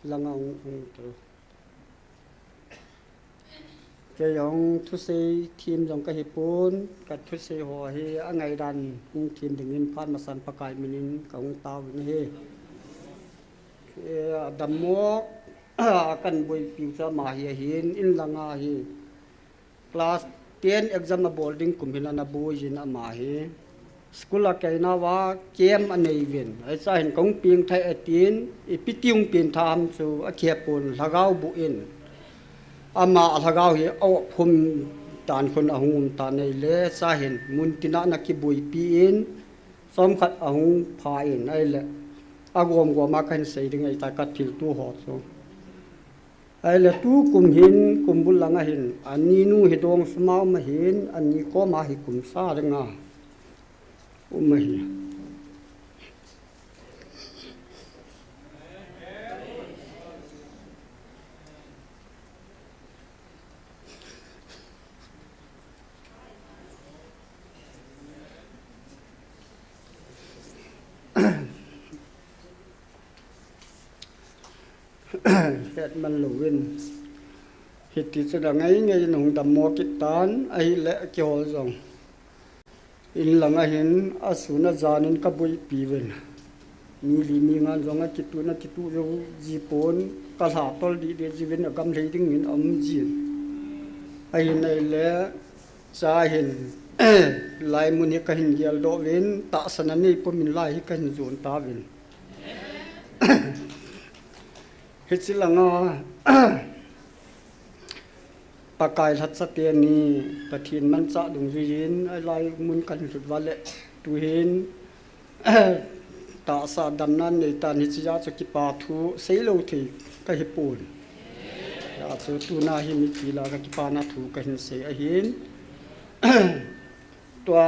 Langa hung, hung tu. Kei jong thusei them jong ka hipon, ka thusei ho hi angaidan hung them dingin phat masan Pakai minin ka hung taovin ahi. Kei a dammo a kan boipiu chu ama hi ahin, in langa hi class ten exam abol ding kum hin ana boi jin ama hi. School a kaina uva camp anei uvin. Hiche a hin ka hung pengthah e tin, ipi ti hung pengthah ham chu akihepon, lhagao boh in. Ama lhagao hi a-op khum tan khun ahung um tan ahile, hiche a hin muntina ana kiboipi in, Chomkhat ahung pha in ahile, agom gom a kahin sei ding ahitai kathilto ho chu. Ahile tukum hin kumbul langa hin, ani nu hi dong suma um ahin, ani koma hi kum sa dinga um ahi. Hetman louvin. Hiti chu la ngai ngai in hung dammo kit tan, ahile kihol jong. In langa hin, asun ajan in kabuaipi uvin. Mi li mi nga jong akituh na kituh jou ji pon, kalha tol dih dih ji uvin, agam lhei dingin aum jin. Ahin ahile, cha hin, lai mun hi kahin geldoh uvin, tahsan a nei pumin lai hi kahin jon tauvin. Hiche langa, Pakai lhacha teni, Pathen manchah dungjuiyin, alai mun kahin lhut uva le, tuhin, tahsa damna nei tan hiche jeh a chu kipa thu seilou thei kahipon. Hijeh a chu tuna hi mipi lah a kakipana thu kahin sei ahin. Tua,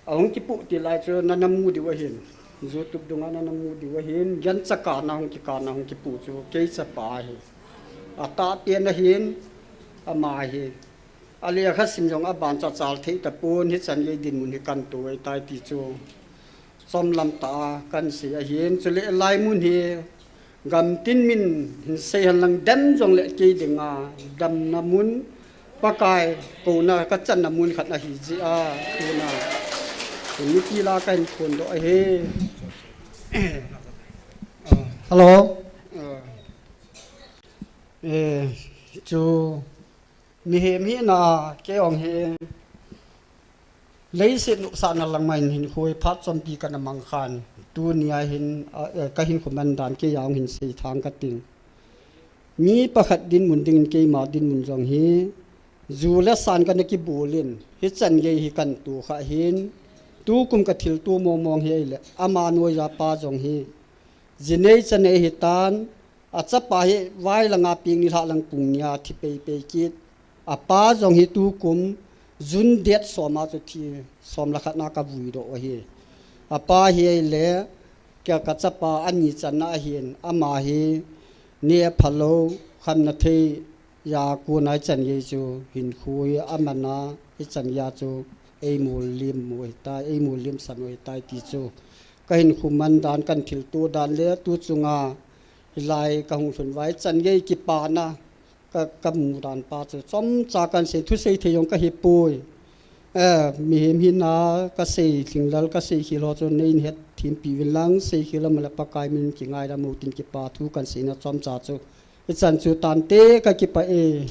ahung kipoh til lai chu nana mu diu ahin. YouTube dunga nana mu diu ahin. Gancha kana hung kikana hung kipoh chu kei chapa ahi. Atahpen ahin, ama hi. Alekha sim jong abancha chal thei tapon, hichan gei dinmun hi kahin to ahitai ti chu chomlam tah a kahin sei ahin. Chule lai mun hi gamtin min hin sei hen lang, dem jongle kei dinga damna mun, Pakai kouna kachanna mun khat ahi jeh a, tuna mipi lah a kahin phondoh ahi. Hello. Eh, chu mihem hina a kei jong hi leiset nopsahna lang ma in hinkho hi phat chompi kana mang khan, tunia hin, a, eh, kahinkho man dan kei jong hin sei thang kating. Mi pakhat dinmun dingin keima dinmun jong hi, ju le san kana kibol in, hichan gei hi kahin to kha hin, tukum kathilto mong mong hi ahile, ama noiya pa jong hi, jinei chanei hitan, achapa hi vai langa peng nilhah lang pung nia thi peipei kit. Apa jong hi tukum June date som a chu thi, som le khat na kavui doh u ahi. Apa hi ahile, kei kachapa ani channa ahin, ama hi neh phalou, khamna thei a kona hichan gei chu hinkho hi aman a, hichan gei a chu eimol lim u ahitai, eimol limsan u ahitai ti chu kahinkho man dan, kahin thilto dan le tu chunga hilai kahung lhun uva hichan gei kipana ka, kamu dan pa chu chomcha kahin sei, thusei thei jong kahipoi. Eh, mihem hina kasei lhinglel, kasei khel ho chu neihin hetthempi uvin lang, sei khel a um le Pakai min in kingaidam u tin kipa thu kahin seina chomcha chu hichan chu tante, kakipah e.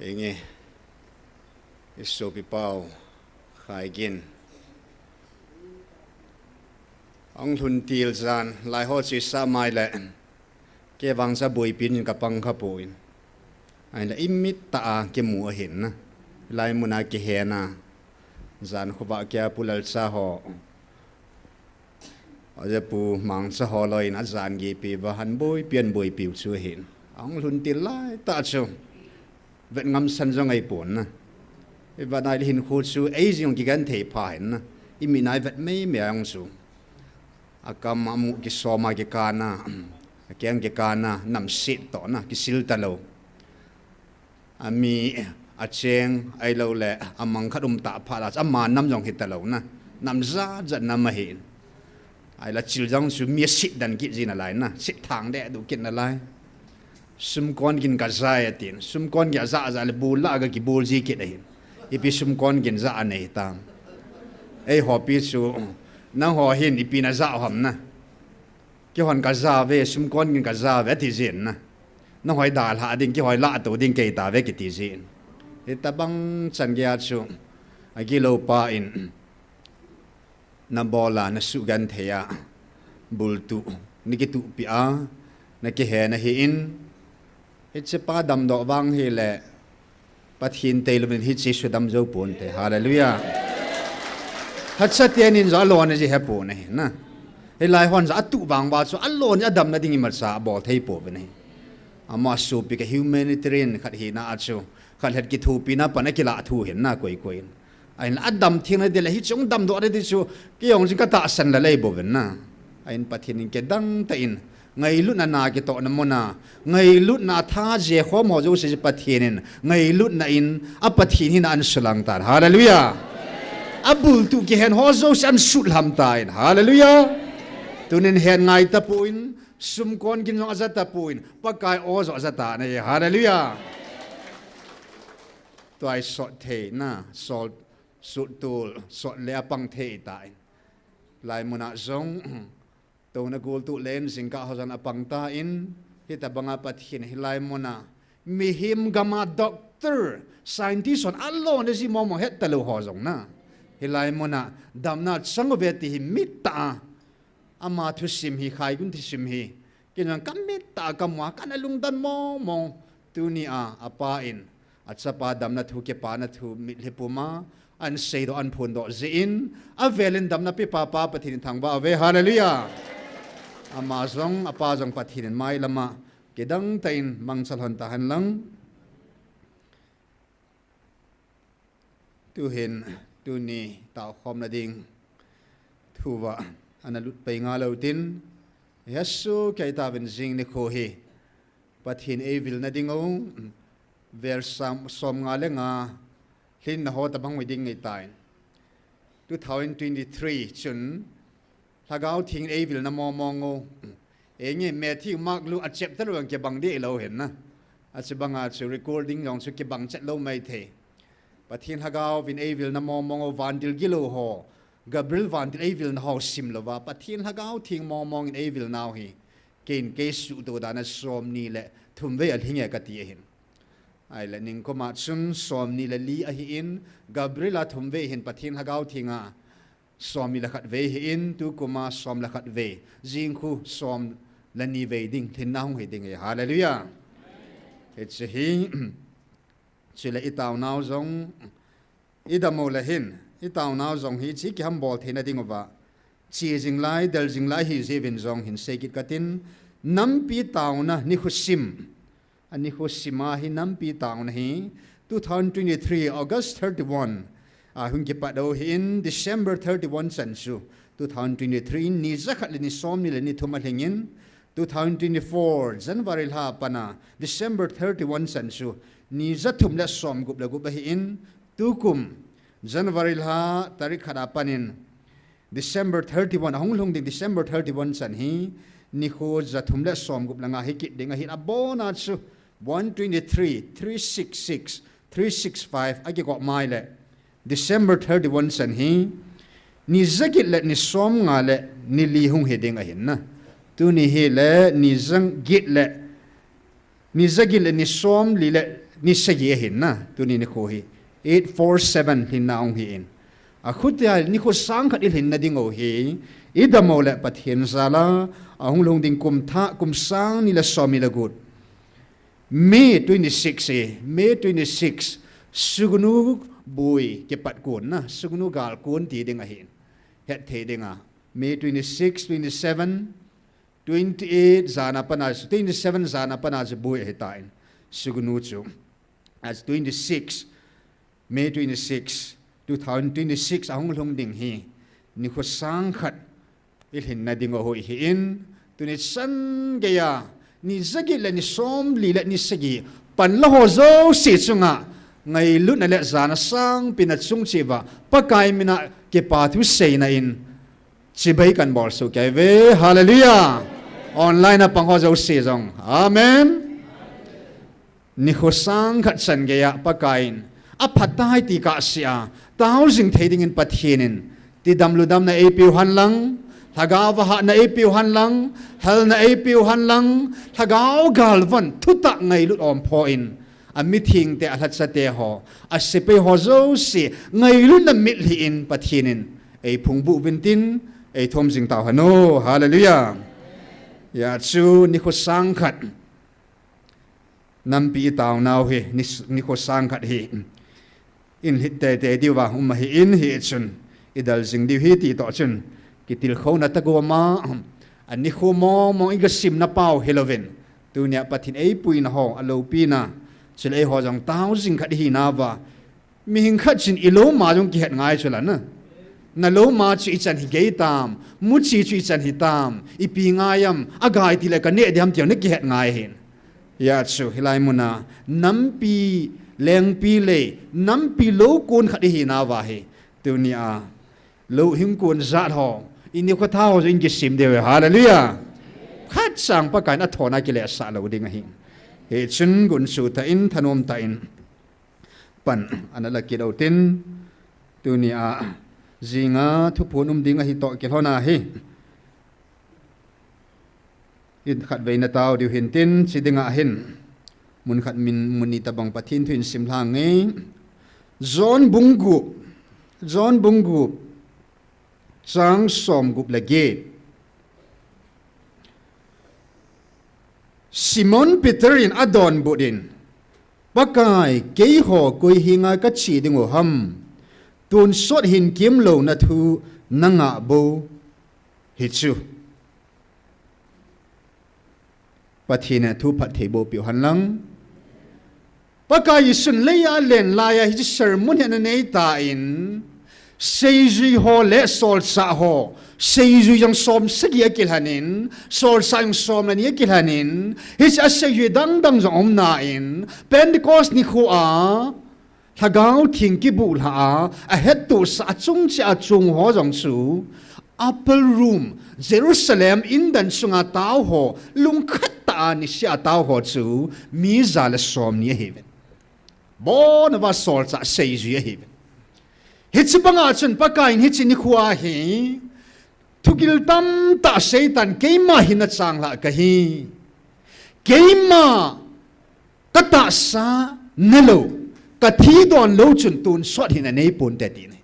Henge, i sopi pau, Khaigin. Ahung lhun til jan, lai ho chu i sa mai le, kei vang cha boipi in ka pang kha poi. Ahile i mit tah a kimu ahin na. Lai mun a kihen a. Jan khovah kia Pu Lalcha ho, aja Pu Mangcha ho loi in ajan gei pi va han boipi an boipi u chu ahin. Ahung lhun til lai tah chu. Vet ngamsan jong ahi pon na. I vet nai le hinkho chu ei jing kigenthei pha hin na. I mit nai vet mei mei a jong chu. Akam amu kisom a kikana, akeng kikana, namset toh na, kisil talou. Ami, acheng, ahilou le, amang khat um tah phat a, ama nam jong hi talou na. Nam jat jat nam ahi. Ahile chil jong chu mi aset den kit ji nalai na, set thang deh du kit nalai. Sumkon gin ka jai atin. Sumkon gin aja aja le bul la ga kibul ji kit ahin. Ipi sumkon gin ja anei tam. Eiho pi chu nangho hin ipi na ja ham na. Keihon kaja ve, sumkon gin kaja ve, ati jin na. Nahoi dalha ding, kihoi lahto ding kei tave kiti jin. Hitabang chan geiya chu, agilou pa in, nabola, nasugenthei a, bultu, nakituhpi a, nakihe nahi in, hichepa damdoh vang hile, Pathen teilouvin hiche chu damjou ponte. Hallelujah. Hachate nin jong alon aji hepon ahi na. Hilai hon jong atuh vang uva chu alon adamna ding imacha abol thei pouvin ahi. Ama sopi kha humanitarian khat hina a chu, khat het kithopina pan akilah thu hin na koi koi in. Ahinla adam thengna ding le hiche damdoh na ding chu, keijong jing katahsan lel ahi bouvin na. Ahin Pathen in kidang tah in, ngailutna na kitohna muna, ngailutna tha jeh khom ho jouse chu Pathen in, ngailutna in, a Pathen hina ahin sulang tan. Hallelujah. Abultu kihen ho jouse ahin sutlham tan. Hallelujah. Tunin hen ngai tapon, sumkon gin jong aja tapon, Pakai o jong aja tan ahi. Hallelujah. Tua hi sot theina, sol, suttul, sot le apang thei tan. Hilai muna jong, touna gultu len jingkah ho jong apang tan, hitabanga Pathen hilai muna, mihem gama doctor, scientist hon alon aji momo het talou ho jong na. Hilai muna, damna chang uve ti hi mittah a, ama thusim hi, Khaigun thusim hi, kei jong kamittah a kamu a kana lungdon momo. Tunia, apa in, achapa damna thu, kipana thu, mitlhi puma, ahin seidoh, ahin phondoh jeh in, avelin damna pepa Pa Pathen in thangvah uve, hallelujah. Ama jong, apa jong Pathen in mailama, kidang tah in mangcha lhon tahen lang. Tuhin, tuni taokhomna ding thuva ana lut pai ngalou tin, hiche chu kei tauvin jing nikho hi, Pathen eivilna ding u, verse som, somnga le nga, lhinna ho tabang hiding ahitan. Two thousand twenty-three chun, Lhagao Theng eivilna momo u. Einge Matthew, Mark, Luke a chapter vang kibang deh lou hin na. Ache banga chu recording jong chu kibang chet lou maithei. Pathen Lhagao vin eivilna momo u, vantil gilou ho, Gabriel vantil eivilna ho simlouva, Pathen Lhagao Theng momo in eivilnau hi, keiin kei suhto dan a somni le thum vei alhinge kati ahin. Ahile ningkuma chun somni le li ahin, Gabriel a thum vei hin, Pathen Lhagao Theng a somni le khat vei hin, tukuma som le khat vei, jingkhu som le ni vei ding, lhinna hung hiding ahi. Hallelujah. Hiche hi, chule itaonau jong, idam u le hin, itaonau jong hi, hiche kihambol theina ding uva, che jing lai, del jing lai ahi jeh uvin jong hin seikit katin, nampi taona nikho sim, A nikho sima hi nampi taona hi two thousand twenty-three, August thirty-one a hung kipat u ahin, December thirty-one chan chu two thousand twenty-three, ni jakhat le ni somni le ni thum alhingin, two thousand twenty-four, January lha a pat a December thirty-one chan chu ni jathum le somgup le gup ahin, tukum January lha tarik khat a pat in, December thirty-one, ahung lhung ding December thirty-one chan hi, nikho jathum le somgup le nga hi kit ding ahin, abona chu one twenty-three, three six six, three six five akikop mai le, December thirty-one chan hi, ni jaget le ni somnga le ni li hung hiding ahin na. Tuni hi le ni jaget le Ni jaget le ni somli le ni sagi ahin na, tuni nikho hi. Eight four seven lhinna hung hi in. Akhutia nikho sang khat ilhinna ding u hi. Idam u le Pathen jal a, ahung lhung ding kum thah, kum sang ni le somni le gup. May twenty-six hi, May twenty-six. Sugnu boi kipat kon na, sugnu gal kon ti ding ahin. Hetthei ding a. May twenty-six, twenty-seven, twenty-eight jan a pat a chu, twenty-seven jan a pat a chu boi ahitan. Sugnu chu. As twenty-six, May twenty-six, two thousand twenty-six ahung lhung ding hi. Nikho sang khat ilhinna ding u hi in. Tuni chan geiya, ni jaget le ni somli le ni sagi. Panla ho jouse chunga. Ngailutna le jana sangpi na chung cheh uva. Pakai mina kipa thu seina in. Chibai kan bol soh kei ve. Hallelujah. Online a pang ho jouse jong. Amen. Nikho sang khat chan geiya Pakai in. Aphat tai ti kasei a. Tao jing thei dingin Pathen in. Tidam ludamna eipeu hen lang. Lhagao va hatna eipiu hen lang, halna eipiu hen lang, lhagao galvon thutah ngailut aum poi. Amithengte, alhachate ho, asepai ho jouse ngailutna mitlhi in Pathen in eiphungvuh uvin tin, eithum jing tauhen o. Hallelujah. Hijeh chun nikho sang khat nampi itaonau hi, ni, nikho sang khat hi, inlhit teitei diuva um ahin, hichun idel jing diu ahi ti toh chun, kitilkhouna tah gom a, anikho mong mong iga simna pau hilouvin, tunia Pathen eipuina ho, aloupina, chule eiho jong tao jing khat ihinauva, mihing khat chun ilou ma jong kihet ngai chu la na. Nalou ma chu ichan hi gei tam, muchi chu ichan hi tam, ipi ngai am, agai tile kaneh diham ti jong nakihet ngai ahin. Hijeh chun hilai muna nampi, lengpi lei, nampi lou kon khat ihinauva hi, tunia lou hing kon jat ho, inikho tha ho jong kisim diu ahi. Hallelujah. Khat sang Pakaiyin athona kilesah lou ding ahi. Hichun gunchu tah in, thanom tah in pan ana la kit utin, tunia jinga thuphon um ding ahi toh kilhon ahi. Hin khatvei natao diu hintin, chi dinga hin, mun khat min, mun ni tabang Pathen thu hin sim lhang nge. John bung gup, John bung gup, chang somgup le get. Simon Peter in adonbut in, Pakai, keiho koi henga kache dingu ham? Tonsot hin kemlouna thu nangah bou hichu. Pathen in athu phattheiboh peh u henlang. Pakai Jesun leiya alen laiya hiche sermon hi ana neitan, seijui ho le solchah ho, seijui jong som sagi akilhanin, solchah jong som le ni akilhanin, hiche a seijui dangdang jong aumnan, Pentecost nikhoa, Lhagao Theng kibuhlhah a, ahettohsah a chung cheh a chung ho jong chu, upper room, Jerusalem indan chunga tao ho, lungkhat tah a niseh a tao ho chu, mi ja le som ni ahiuvin. Abonauva solchah seijui ahiuvin. Hiche banga chun Pakaiyin hiche nikhoa hi, thugil tamtah seitan keima hinna changlhah kahi. Keima katahsa nelou, kathi donlou chun tonsot hin anei ponte ati ahi.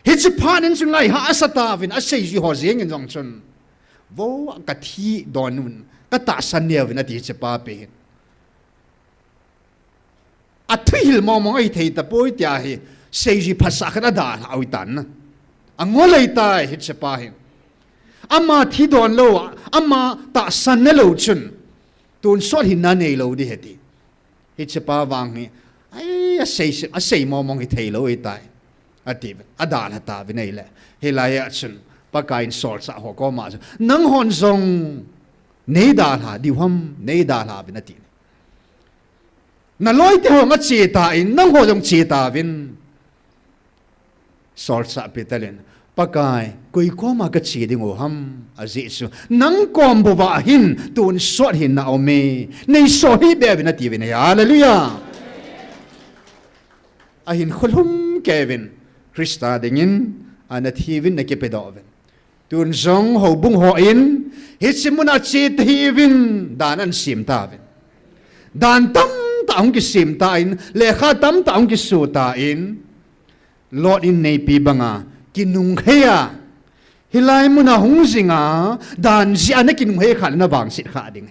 Hiche phat in chun ngai hahsa tauvin aseijui ho jengin jong chun. Vo kathi don un, katahsa neuvin ati hichepa pen. Athuhil mongmong ahithei tapoi tia hi, seijui phatsah khat adalhah u ahitan na. Angol ahitai hiche pa hi. Ama thi donlou, ama tahsa nelou chun. Tonsot hinna neilou ding ahi ti. Hichepa vang hi. Ai, asei, asei mongmong hithei lou ahitai. Ati, adalha tauvin ahile. Hilai a chun. Pakaiyin solchah ho koma chun. Nanghon jong. Neidalha diu ham, neidalha uvin ati. Naloite ho jong ache tan, nangho jong che tauvin. Solchah Peter in, Pakai, koi koma kache dingu ham, ajeh chu, nang kom bou a hin, tonsot hinna aume, neiso hih beh uvin atiuvin ahi, hallelujah. Ahin kholhum kei uvin, Christa dingin, ana thiuvin, ana kipedoh uvin. Tun jong houbung hon, hiche muna che tahih uvin, dan ana sem tauvin. Dan tamtah ahung kisem tan, lekha tamtah ahung kiso tan, Lot in aneipi banga, kinunghei a. Hilai muna hung jinga, dan jeh a nakinunghei khah le navangset khah ding.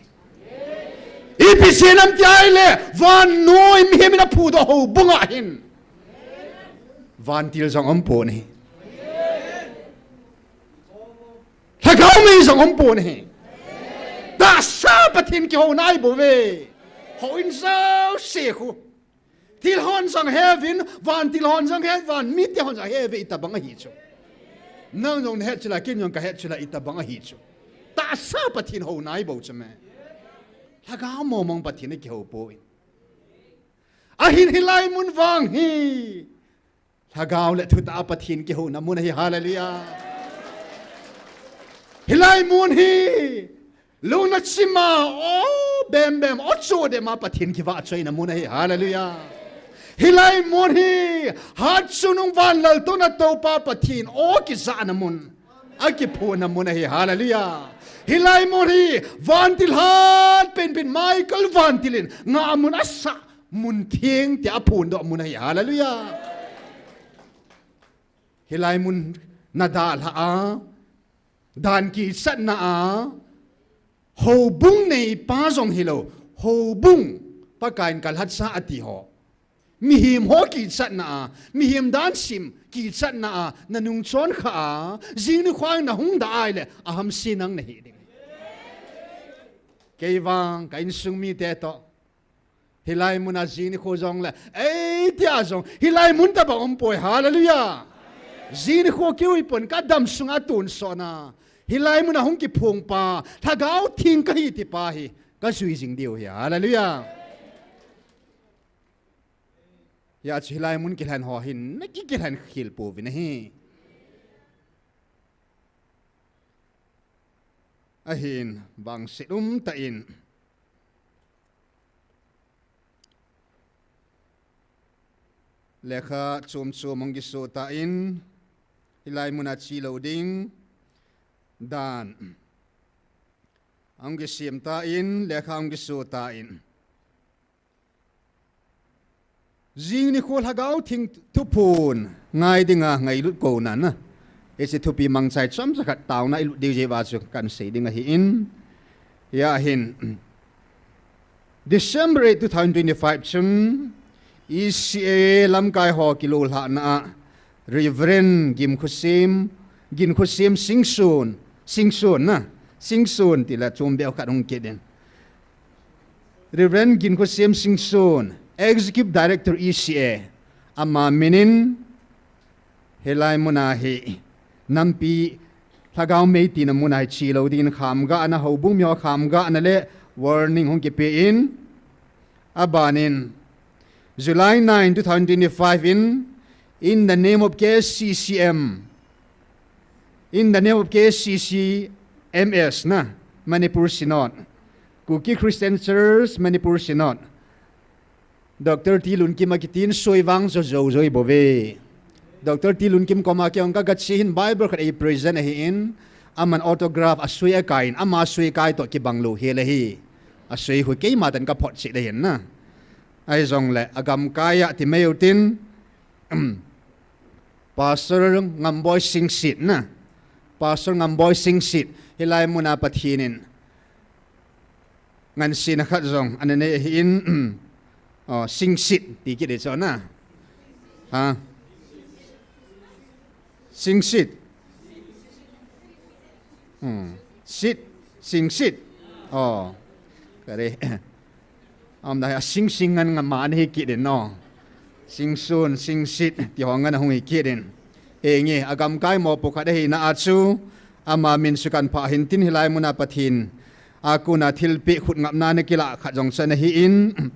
Ipi jeh ham tia ahile, vannoi mihem in aphudoh houbung a hin. Vantil jong umpon ahi. Lhagao mei jong umpon ahi. Tahsa Pathen kihou nai bouve. Houin jouse khu. Thil hon jong heuvin, vantil hon jong he, van mite hon jong heuve itobang ahi chu. Nang jong nahet chu la, ken jong kahet chu la itobang ahi chu. Tahsa Pathen hou nai bou chu me. Lhagao mongmong Pathen in kihou poi. Ahin hilai mun vang hi. Lhagao le thutah a Pathen kihouna mun ahi, hallelujah. Hilai mun hi. Lungna chima, o bembem, o chodema Pathen kivahchoina mun ahi, hallelujah. Hilai mun hi. Hatchungnung vanlaltouna toupa Pathen, o kijahna mun. Akiphonna mun ahi, hallelujah. Hilai mun hi vantil hatpenpen Michael vantil in ngahmun asah mun theng tia aphondoh mun ahi, hallelujah. Hilai mun nadalhah a, dan kichatna a, houbung neipa jong hilou, houbung Pakaiyin kalhatsah ati ho. Mihem ho kichatna a, mihem dansim kichatna a, nanung chonkhah a, jing nikho nahung da ahile, ahamse nang nahi ding. Kei vang, ka insung mite toh. Hilai muna jing nikho jongle, ei tia jong, hilai mun tabang umpoi, hallelujah. Jing nikho kiu hipon kadam sunga tonsot na. Hilai muna hung kiphong pa, Lhagao Theng kahi tipa hi, kajui jing diu hi, hallelujah. Hijeh chun hilai mun kilhen ho hin, nakikilhen khel pouvin ahi. Ahin, vangset umtah in. Lekha chom chom hung kisoh tan, hilai muna chelou ding dan. Hung kisem tan, lekha hung kisoh tan. Jing nikho Lhagao Theng thuphon ngai dinga ngailut kona na. Hiche thupi mangchai chomcha khat taona ilut diu jeh uva chu kahin sei ding ahin. Hia hin. December eight, two thousand twenty-five chun E C A lamkai ho kilolhahna a Reverend Gimkhosem, Gimkhosem Singson, Singson na, Singson tile chom beu khat hung kit in. Reverend Gimkhosem Singson, Executive Director E C A, ama minin, hilai muna hi, nampi Lhagao mei tina muna hi chelou dingin khamgahna, houbung miho khamgahna le warning hung kipen, abanin, July nine, two thousand twenty-five in, in the name of K C C M, in the name of K C C M S na, Manipur Synod, Kuki Christian Church, Manipur Synod, Doctor T Lunkim akitin soi vang jo jo jo ibol uve. Doctor T Lunkim koma kei jong kagache hin Bible khat ei present ahin, aman autograph asoi akai in, ama soi kai toh kibang lou hel ahi. Asoi hi keima tah in kaphot cheh ahin na. Ahijongle, agamkai a ti mai utin, Pastor Ngamboi Singsit na. Pastor Ngamboi Singsit, hilai muna Pathen in ngansena khat jong ana nei ahin, oh, Singsit ti kit ding chu na. Ha? Singsit. Hmm. Sit. Singsit. Oh. Kare. Aum dai a Sing Sing ngan ngam ma ana hi kit in, no. Singsun, Singsit, ti ho ngan ahung hi kit in. Henge, agamkai mopo khat ahina a chu, ama min chu kahin phah hintin hilai muna Pathen a kona thilpeh khut ngapna ana kilah khat jong chu ana hi in.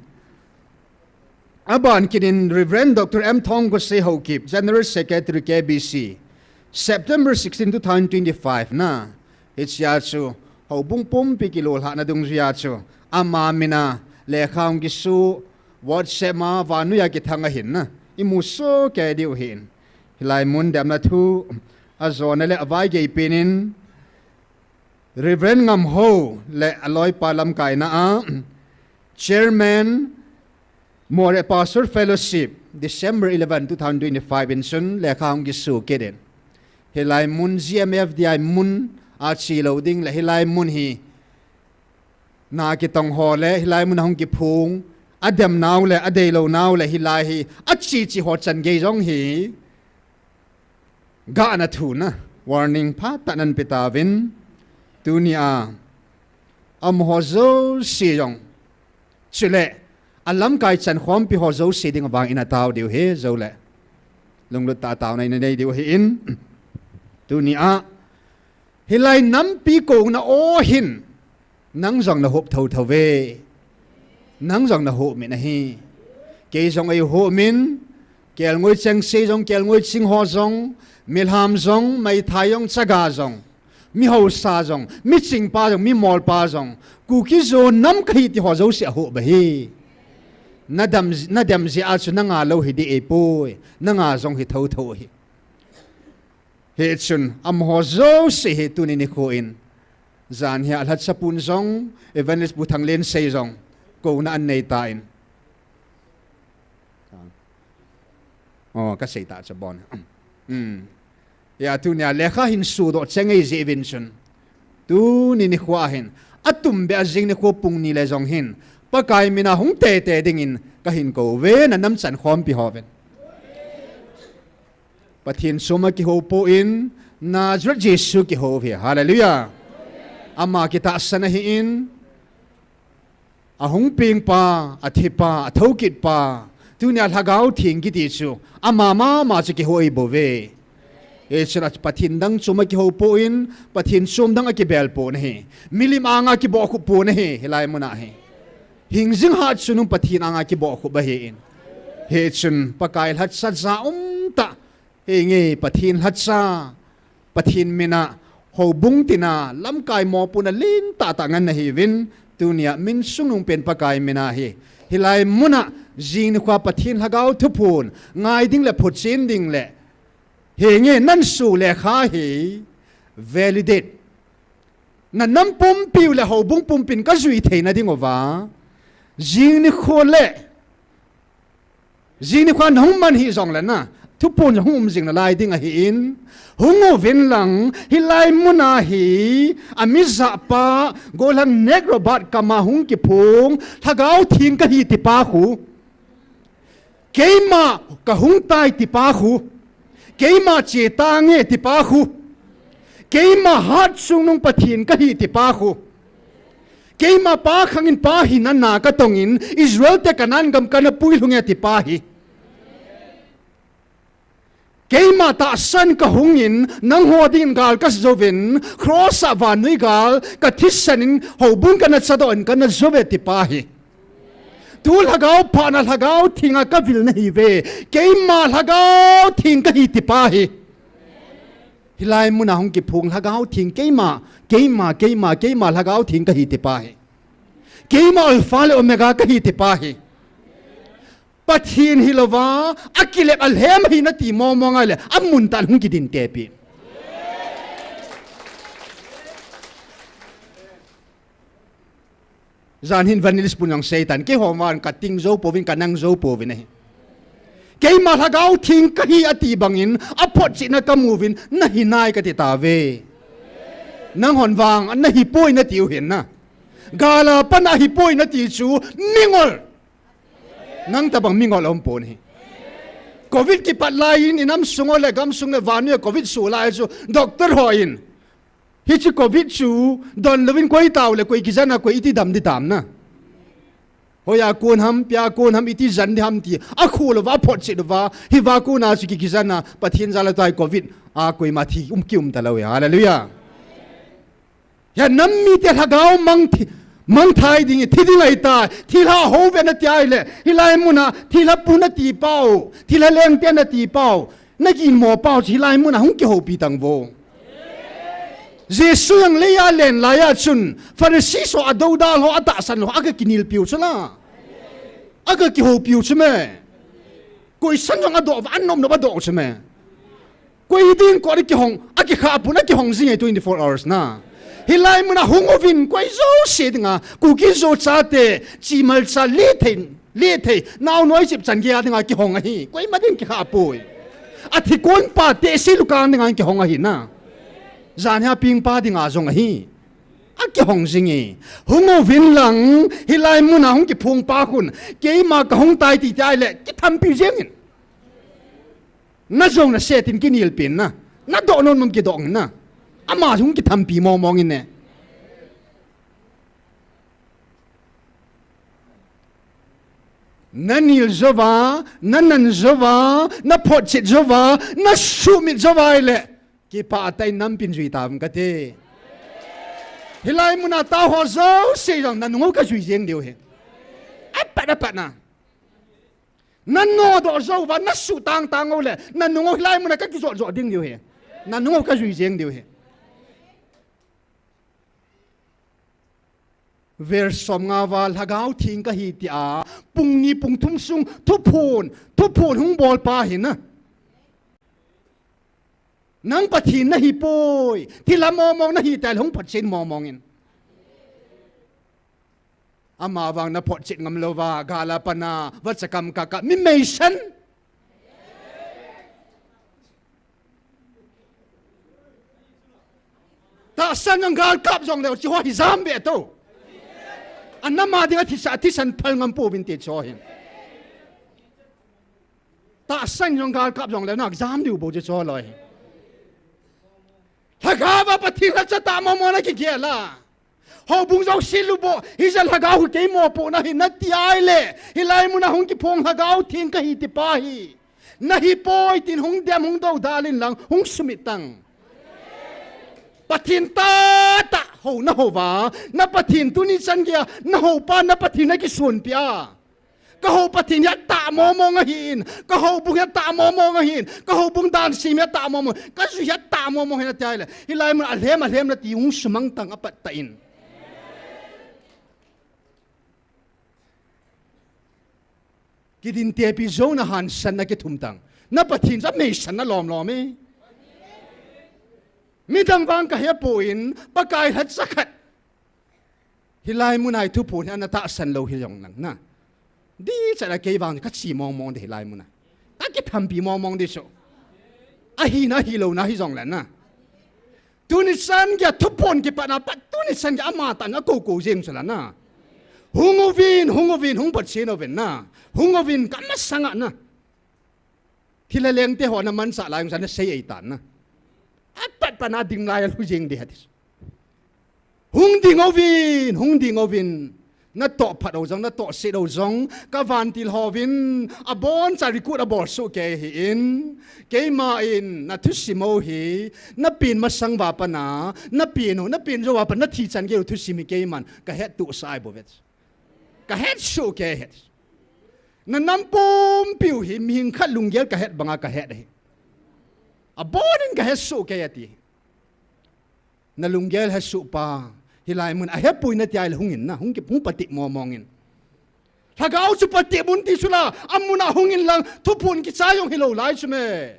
Aban kit in Reverend Doctor M Thongkose Haokip, General Secretary K B C, September sixteen, two thousand twenty-five na. Hichea chu, houbung pumpi kilolhahna dungjuia chu, ama mina lekha hung kisu, WhatsApp ma, vannoi a kithang ahin na, imu soh kei diu ahin. Hilai mun demna thu, ajona le avaigei penin, Reverend Ngamhou le aloipa lamkaina a, Chairman, Moreh Pastor Fellowship, December eleven, two thousand twenty-five in chun lekha hung kisu kit in. Hilai mun G M F D I mun a chelou ding le hilai mun hi na kitong ho le hilai mun a hung kiphong, adem nau le adeilou nau le hilai hi ache che ho chan gei jong hi. Gahna thu na, warning phatah nan pe tauvin, tunia, amaho jouse jong. Chule, alamkai chankhompi ho jouse ding vang ina tao diu ahi, jou le. Lunglut tah a taona ina nei diu ahin, tunia, hilai nampi kona o hin, Nang jong na hop thotho ve. Nang jong na hop min ahi. Kei jong ei hop min. Kelngoi chengse jong, kelngoi ching ho jong, milham jong, meithai jong, chaga jong, mi hausa jong, mi chingpa jong, mi molpa jong, Kuki-Zo nam kahi ti ho jouse ahop ahi. Na dem, na dem jeh a chu nanga lou hi ding ahipoi. Nanga jong hi thotho ahi. Hichun amaho jouse hi tuni nikho in, jan hi a lhacha pun jong, Evangelist Pu Thanglen sei jong, kouna anei tan. O, kasei ta chu bon. Hmm. Hia tunia lekha hin sudoh cheng eiji uvin chun, tuni nikho hin, atumbeh a jing nikho pung ni le jong hin, Pakai mina hung teitei dingin kahin kouve, nanam chan khompi hovin. Pathen chom a kihoupon, Nazareth Jesu kihou hi. Hallelujah. Ama kitahsan ahin, ahung pengpa, athipa, athoukitpa, tunia Lhagao Theng kiti chu ama mama chu kihou ahibouve. Hichun Pathen dang chom a kihoupon, Pathen chom dang a kibelpon ahi. Milim anga kibohkhuppon ahi, hilai muna hi. Hingjing hatchungnung Pathen anga kibohkhup ahin. Hichun Pakai lhacha ja umtah, hinge Pathen lhacha, Pathen mina, houbung tina, lamkai mopuna lentah tah ngen nahiuvin, tunia min sungnung pen Pakai mina hi. Hilai muna, jing nikho Pathen Lhagao thuphon ngai ding le phuchen ding le, hinge nansu lekha hi validate, nanam pumpiu le houbung pumpin kajui theina dinguva, jing nikho le, jing nikho nahung man hih jongle na, thuphon hung um jing nalai ding ahin, hung uvin lang, hilai muna hi, amijahpa, gollhang Nat Roberts kama hung kiphong, Lhagao Theng kahi tipa khu, keima kahung tai tipa khu, keima chetange tipa khu, keima hatchungnung Pathen kahi tipa khu, keima Pa khangin Pa hina na katongin, Israel te Canaan gam kana puilhunge tipa hi, keima tahsan kahungin, nangho dingin gal kasa jouvin, cross a vannoi gal kathisan in, houbung kana chadoh in kana jouve tipa hi. Tu Lhagao phatna Lhagao Thenga kavil nahiuve, keima Lhagao Theng kahi tipa hi. Hilai muna hung kiphong Lhagao Theng keima, keima, keima, keima Lhagao Theng kahi tipa hi. Keima Alpha le Omega kahi tipa hi. Pathen hilouva, akilep alhem ahi nati momo ngai le, amun tah in hung kidin tepi. Jan hin Evangelist pun jong seitan, keiho vang kating jou pouvin, kanang jou pouvin ahi. Keima Lhagao Theng kahi ati bangin, aphotchetna kamuvin, nahi nai kati tauve. Nanghon vang, nahipoi natiu hin na. Gal a pat ahipoi nati chu, mingol. Nang tabang mingol aumpon ahi. Covid kipat laiyin, inam sung le gamsung le vannoi a Covid soh lai chu, doctor hon, hiche Covid chu donlouvin koi tau le koi kijen a koi iti dam ding tam na. Hoiya kon ham, ipi a kon ham, iti jen ding ham ti akhoh louva, aphotchet louva, hiva kona chu ki, kijen a, Pathen jal a tai Covid a koima thi um kium talou e. Hallelujah. Hia nam mite Lhagao mang thi, mangthai ding, thi ding ahitai, thilha houve nati ahile, hilai muna, thilha pu nati pau, thilha lengte nati pau, naginmo pau chu hilai muna hung kihoupi tang vo. Jesu jong leiya alen laiya chun, Pharisee ho adoudal ho, atahsan ho, aga kinelpiu chu la. Aga kihoupiu chu me. Question jong adoh uva, anom nom adoh chu me. Koi ding koi a kihong, akikhah pon, akihong jing e twenty-four hours na. Hilai muna hung uvin koi jouse dinga, Kuki Zo chate, chimal cha lethei, lethei, naonoi chip chan gei a dinga kihong ahi, koima ding kikhah poi. Athi kon pa te si lukang dinga kihong ahi na. Jan hi apeng pa dinga jong ahi. Akihong jing e. Hung uvin lang, hilai muna hung kiphong pa khun, keima kahung tai ti tai le, kithampi jeng in. Najou nase tin kinelpi in na. Nadoh nom nom kidoh in na. Ama hung kithampi mong mong in e. Nanel jouva, nanan jouva, naphotchet jouva, nasumit jouva ahile, kipah tah in nampin jui tauvin kati. Hilai muna tao ho jouse jong nanung u kajui jeng diu ahi. Apat apat na. Nanodoh jouva, nasuh tang tang u le, nanung u hilai muna kakijot jot ding diu ahi. Nanung u kajui jeng diu ahi. Verse somnga uva Lhagao Theng kahi tia, pung ni pung thum sung thuphon, thuphon hung bol pa ahi na. Nang Pathen nahi poi, thilha mong mong nahi tile hung photchen mong mong in. Ama vang na photchen ngam louva, gal a pan a, vachakam kaka, mi meisan. Tahsan jong gal kap jongleu, hiche ho hi jam ve to. Anam a dinga thisa, thisan phal ngam pouvin te hiche ho hi. Tahsan jong gal kap jongleu, na jam diu bou hiche ho loi. Lhagao va Pathen lhacha tah mong mong na kigel a. Houbung jouse lubo, hijeh a lhagao hi kei mopohna ahi nati ahile, hilai mun a hung kiphong Lhagao Theng kahi ti pa hi. Nahi poi tin hung dem, hung doudal in lang, hung sumit tan. Pathen tahtah hou na hou va, na Pathen tuni chan geiya, na hou pa na Pathen na kisonpi a. Ka hou Pathen hi atah mong mong ahin, ka houbung hi atah mong mong ahin, ka houbung dan sem hi atah mong mong, ka ju hi atah mong mong ahin ati ahile, hilai mun a lhem, a lhem nati hung sumang tan apat tah in. Kidin tepi jou na hansan na kithum tan. Na Pathen chu ameisan na lom lom e. Midang vang kahe poi, Pakai lhacha khat. Hilai mun a hi thuphon hi ana tahsan lou hi jong nang na. Dichat a kei vang kache mong mong di hilai mun a. Kakithampi mong mong di chu. Ahina ahilouna hi jongle na. Tuni chan geiya thuphon kipatna pat, tuni chan geiya ama tah in akou kou jeng chu la na. Hung uvin, hung uvin, hung photchen uvin na. Hung uvin kamasang a na. Thilha lengte ho na manchah lai jong chu na sei ei tan na. Apat pat na ding lai a lhu jeng di hati. Hung ding uvin, hung ding uvin. Na toh phat u jong, na toh set u jong, ka vantil hovin, abon cha recruit abol soh kei ahin, keima in, na thusim u hi, na pen masang uva pat na, na pen u, na pen jou uva pat na thi chan gei u thusim hi keiman, ka het toh sah ahi bou ve. Ka het soh kei ahi. Na nam pumpi u hi, mihing khat lunggel ka het banga ka het ahi. Abon in ka het soh kei ati. Na lunggel he soh pa, hilai mun a he poi nati ahile hung in na, hung ki, hung patep mong mong in. Lhagao chu patep un ti chu la, amun a hung in lang, thuphon kichai jong hilou lai chu me.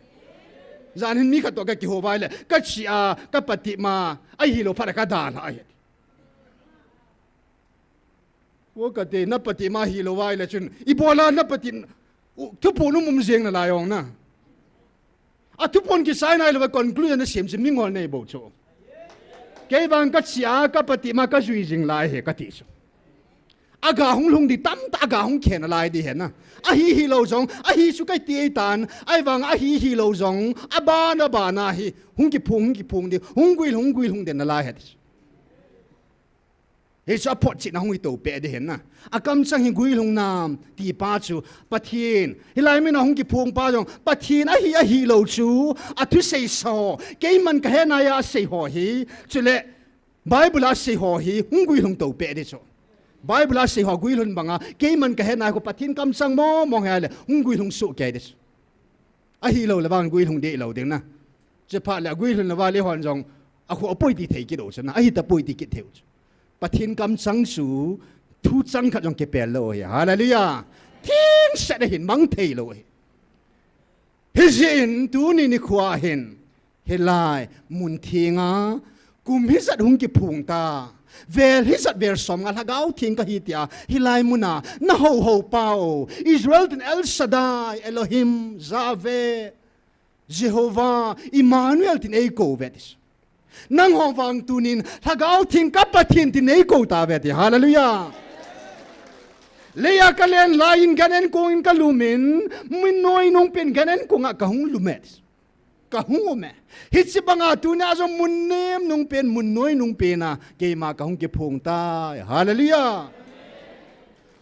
Jan hin mi khat toh ka kihou uva ahile, ka che a, ka patep ma, ahilou phat a ka dalha ahi. Wo kati, na patep ma hilou uva ahile chun, ibola na patep, u, thuphon um um jeng nalai ong na. A thuphon kichai nai louva conclusion na sem chu mi ngol nei bou chu. Kei vang ka che a, ka patep ma ka jui jing lai ahi kati chu. Aga hung lhung di tamtah, aga hung khen nalai di ahi na. Ahi hilou jong, ahi chu kati ei tan, ahivang ahi hilou jong, aban aban a hi, hung kiphong, hung kiphong di, hung guilhung, hung guilhung den nalai ahi ti chu. Hichu aphotchetna hung hi to peh di ahi na. Akamchang hi guilhung nam ti pa chu Pathen. Hilai mun a hung kiphong pa jong Pathen ahi ahilou chu athusei sa ho. Keiman ka he nai a asei ho hi. Chule Bible a asei ho hi hung guilhung to peh di chu. Bible a asei ho guilhung banga keiman ka he nai khu Pathen kamchang mong mong ahi le hung guilhung soh kei di chu. Ahilou le vang guilhung deh lou ding na. Chuphat le guilhung le vale hon jong akhu apoi ti thei kit u chu na. Ahi tapoi ti kit thei u chu. Pathen kamchang chu thu chang khat jong kipel lou ahi. Hallelujah. Thengset ahin mang thei lou ahi. Hijeh in tuni nikho a hin hilai mun theng a kum hijat hung kiphong ta, vel hijat vel som nga Lhagao Theng kahi tia hilai mun a na houhou pau Israel tin El Shaddai, Elohim, Yahweh, Jehovah, Emmanuel tin eikou uve ti. Nangho vang tunin Lhagao Theng ka Pathen tin eikou tauve ti. Hallelujah. Leiya kalen lai in gan en kong in kalum in, mun noi nung pen gan en kong a kahung lum e ti. Kahung um e. Hiche banga tunia jong mun nem nung pen, mun noi nung pen a keima kahung kiphong tai. Hallelujah.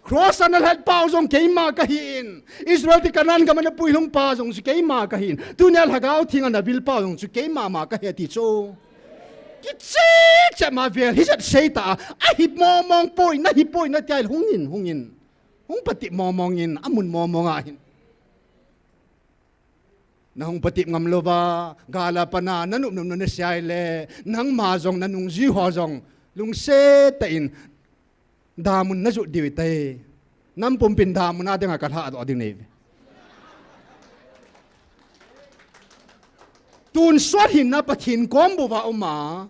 Cross a nalhat pau jong keima kahin. Israel te Canaan gam a napui lhung pa jong chu keima kahin. Tunia Lhagao Theng a navil pau jong chu keima ma kahi ati chu. Kicheh cheh ma vel hijat sei ta. Ahi mong mong poi, nahi poi nati ahile hung in, hung in. Hung patep mong mong in, amun mong mong ahin. Nahung patep ngam louva, gal a pan a, nanop nop na nasei ahile, nangma jong, nanungjui ho jong, lungset tah in, damun najot diu ahitai. Nam pumpin damun a dinga kalhadoh ding neive. Tonsot hinna Pathen kom bou va um a.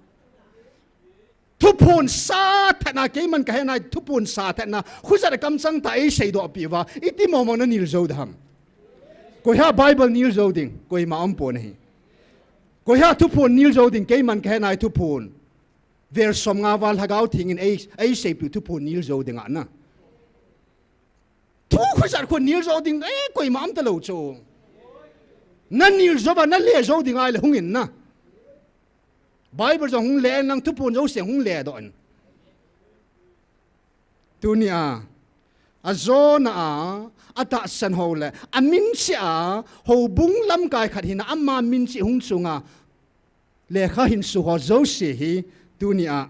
Thuphon sa thetna, keiman kahet nai, thuphon sa thetna. Khujat a kamchang tah a eiseidoh peh uva. Iti mong mong nanil jou ding ham? Koi ham Bible nil jou ding? Koima umpon ahi. Koi ham thuphon nil jou ding, keiman kahet nai thuphon. Verse som nga val Lhagao Theng in ei, eiseipeh u thuphon nil jou ding ahina. Thu khujat khu nil jou ding, eh, koima um talou chu. Nanil jou va, nale jou ding ahile hung in na. Bible jong hung le in lang, thuphon jouse hung ledoh in. Tunia, ajona a, atahsan ho le, amincheh a, houbung lamkai khat hina, ama mincheh hung chunga, lekha hinso ho jouse hi, tunia,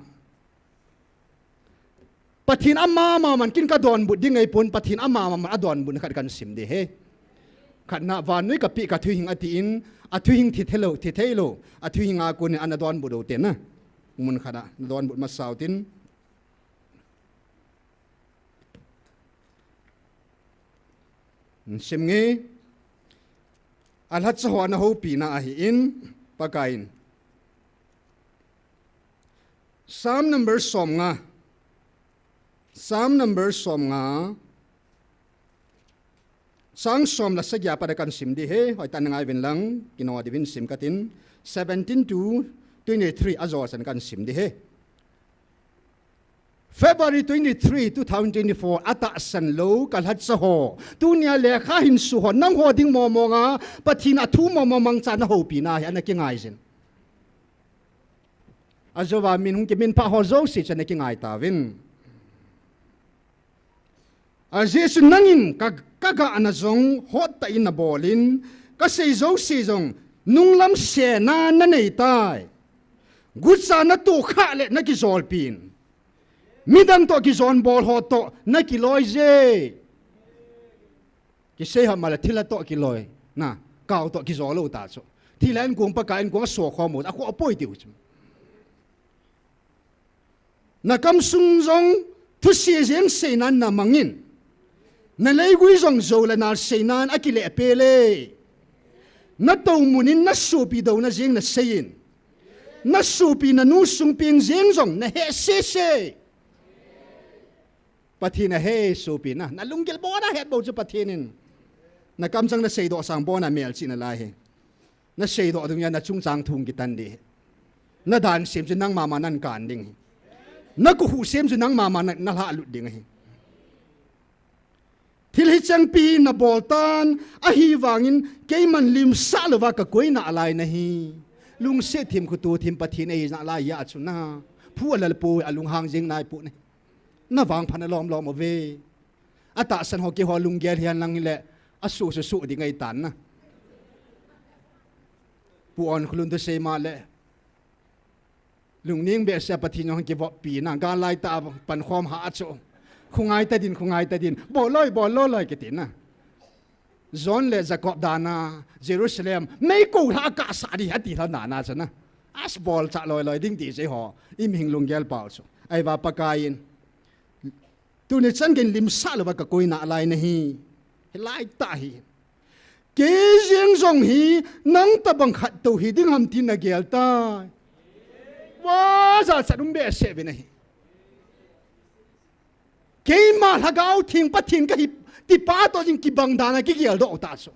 Pathen ama mama man kin kadonbut ding ahipon, Pathen ama mama man adonbutna khat kahin sim ding ahi. Khatna, vannoi kapeh kathuhing atin, athuhing thi thei lou, thi thei lou, athuhing a kon in ana donbut u te na. Mun khat a, nadonbut masa u tin. Sim nge, alhacha ho ana houpina ahin, Pakaiyin. Psalm number som nga. Psalm number som nga. Chang som le sagi a pat a kahin sim ding ahi, hoitah in na ngai uvin lang, kino diuvin sim katin, seventeen to twenty-three ajo chan kahin sim ding ahi. February twenty-three, two thousand twenty-four, atahsan lou, kalhacha ho. Tunia lekha hinso ho, nangho ding mong mong a, Pathen a thu mong mong mangcha nahoupina hi, ana kingai jin. Ajouva min hung kiminphah ho jouse chu ana kingai tauvin. Ajeh chu nangin ka, kagahna jong hottah in nabol in, kasei jouse jong nunglam sena nanei tai. Gucha natoh khah le nakijolpin. Midang toh kijon bol ho toh nakiloi je. Kisei ham le thilha toh kiloi. Na, kau toh kijol lou ta chu. Thilha in kong Pakai in kong aso khom u, akhoh poi tiu chu. Nakam sung jong thuse jeng seinan namangin. Naleigui jong jou le nal seinan akile pele. Natou mun in nasopi douna jeng naseiyin. Nasopi nanu sung peng jeng jong nahe sese. Pathen ahe sopi na. Nalunggel bou nahet bou chu Pathen in. Nakamchang naseidoh sang bou na melchihna lai ahi. Naseidoh ding a nachungchang thu hung kitan ding ahi. Nadan sem chu nangma ma nakan ding ahi. Nakuhu sem chu nangma ma na, nalhahlut ding ahi. Thil hichengpi hi nabol tan, ahivangin keiman limsah louva kakoi nalai nahi. Lungset thim, khutu thim, Pathen eina lai a chu na. Phu alal poi, alunghang jeng nai poi na. Navangphat na lom lom uve. Atahsan ho keiho lunggel hihen lang hile, asuh suh suh ding ahitan na. Pu Onkholun thusei ma le. Lungning behseh a Pathen jong kivoppi na, gal laitah a pankhom ha chu. Khongai tadin, khongai tadin. Bol loi, bol loi loi kiti na. John le Jacob dan a, Jerusalem, meikong lha akasah ding ahi ati lhon dan a chu na. As bolchah loi loi ding ti chu eiho. Imihing lunggel pau chu. Ahivang Pakaiyin. Tuni chan geiyin limsah louva kakoi nalai nahi. Hilai tah hi. Kei jeng jong hi nang tobang khat toh hi ding ham tin nagel tai. Vajachat um behseh uvin ahi. Keima Lhagao Theng Pathen kahi tipa toh jong kibang dan a kigeldoh u ta chu.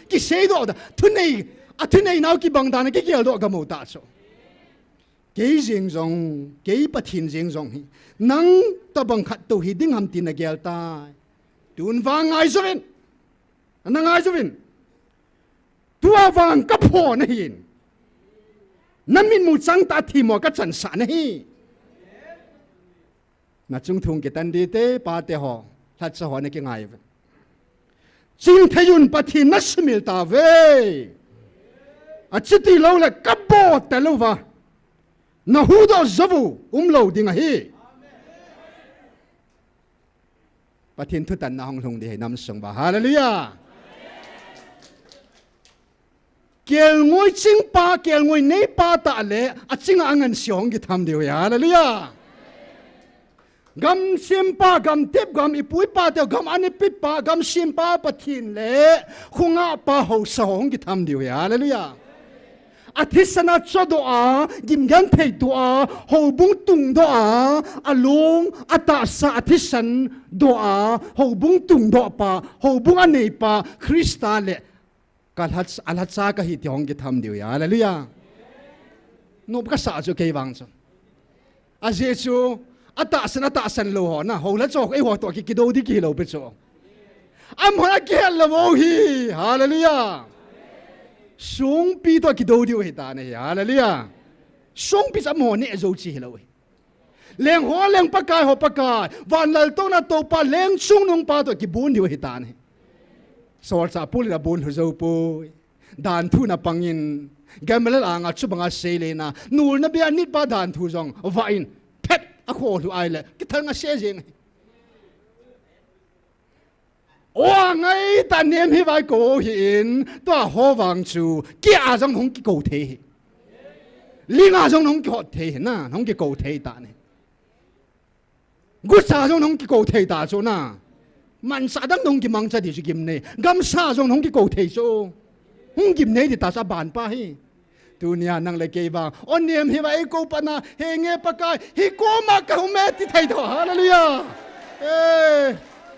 Kiseidoh dan. Thunei, athunei nau kibang dan a kigeldoh gam u ta chu. Kei jeng jong, kei Pathen jeng jong hi, nang tobang khat toh hi ding ham tin nagel tai. Tun vang ngai jouvin. Ana ngai jouvin. Tua vang kaphon ahin. Namitmu changtah a themmo kachansah nahi. Nachung thu hung kitan ding te, pate ho, lhacha ho nakingai uve. Chingtheiyun Pathen nasumil tauve. Achuti loule kabol talouva. Nahuhdoh jou u umlou ding ahi. Pathen thutanna hung lhung ding ahi namsung uva. Hallelujah. Kelngoi chingpa, kelngoi neipa tah le, aching a angansea hung kitham diu ahi. Hallelujah. Gam sempa, gam tep, gam ipu ipa teu, gam anipitpa, gam sempa Pathen le, khongahpa haosa ho hung kitham diu ahi. Hallelujah. Athisan a chodoh a, gimgenthei toh a, houbung tungdoh a, alung, atahsa athisan doh a, houbung tungdoh pa, houbung anei pa, Christa le ka lha, alhacha kahi ti hung kitham diu ahi. Hallelujah. Nop kasah chu kei vang chu. Ajeh chu, atahsan, atahsan lou ho na, houlhacha ho, eiho toh ki, kidou ding kihi lou pi chu. Amahon akihet lou u hi, hallelujah. Songpi toh kidou diu ahitan ahi, hallelujah. Songpi chu amaho neh jou chu hilou ahi. Leng ho leng, Pakai ho Pakai, van laltouna toupa, leng chungnungpa toh kibon diu ahitan ahi. Solchah Paul in abon lhu jou poi. Danthu na pangin, Gamaliel anga chubanga seilena, nulna beiya nitpa danthu jong vah in, phet, akhoh lhu ahile, kithal ngase jeng ahi. O, angaitah nem hi vai kou hih in, tua ho vang chu, kei a jong hung kikou thei hi. Ling a jong hung kihot thei hi na, hung kikou thei tan ahi. Gucha jong hung kikou thei ta chu na. Manchah dang hung kimangcha ding chu gimnei. Gamsa jong hung kikou thei chu. Hung gimnei ding ta chu aban pa hi. Tunia nang le kei vang, o nem hi vai kou pa na, henge Pakai, hi koma ka um e ti thei toh, hallelujah. Eh,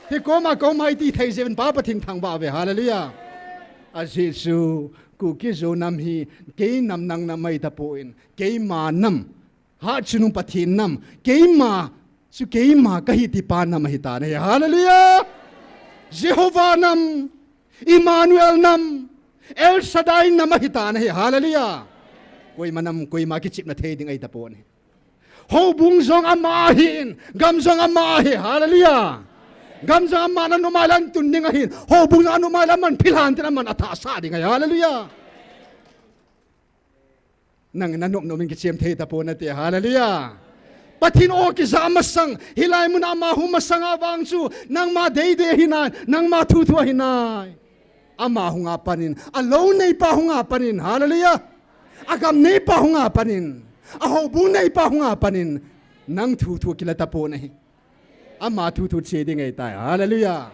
hi koma ka um e ti thei jeh in Pa Pathen thangvah uve, hallelujah. Ajeh chu, Kuki Zo nam hi, kei nam nang nam ahi tapon, keima nam, Hatchungnung Pathen nam, keima, chu keima kahi ti pa nam ahitan ahi, hallelujah. Jehovah nam, Emmanuel nam, El Shaddai nam ahitan ahi, hallelujah. Koima nam, koima kichepna thei ding ahi tapon ahi. Houbung jong ama ahin, gam jong ama ahi, hallelujah. Gam jong aman anom ahile atun ding ahin, houbung jong anom ahile aman philhan tin aman athah sah ding ahi, hallelujah. Nang in nanop nop in kichem thei tapon nate, hallelujah. Pathen o kija masang, hilai mun a ama hung masang a vang chu, nangma deidei ahi nai, nangma thuthu ahi nai. Ama hung a panin, alou neipa hung a panin, hallelujah. Agam neipa hung a panin, ahoubung neipa hung a panin, nang thuthu kila tapon ahi. Ama thuthu che ding ahitai, hallelujah.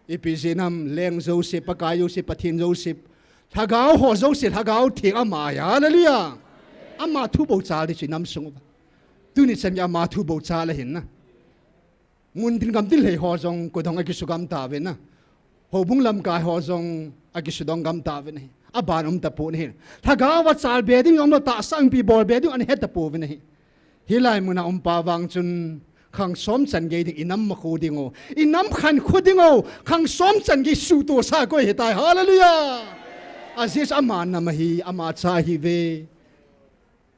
Ipi jeh ham, leng jouse, Pakai jouse, Pathen jouse, lhagao ho jouse, Lhagao Theng ama ahi, hallelujah. Ama thu bou chal ding chu inam sung uva. Tuni chan gei ama thu bou chal ahin na. Mun tin gam tin lhei ho jong kudong akisugam tauve na. Houbung lamkai ho jong akisudong gam tauve na hi. Aban um tapon ahi. Lhagao a chal be ding jong lou, tahsa mipi bol be ding ana he tapouvin ahi. Hilai mun a um pa vang chun, khang som chan gei ding, inam makhu ding o, inam khankhu ding o, khang som chan gei suhtoh sa koi ahitai, hallelujah. Ajeh chu ama nam ahi, ama cha ahiuve.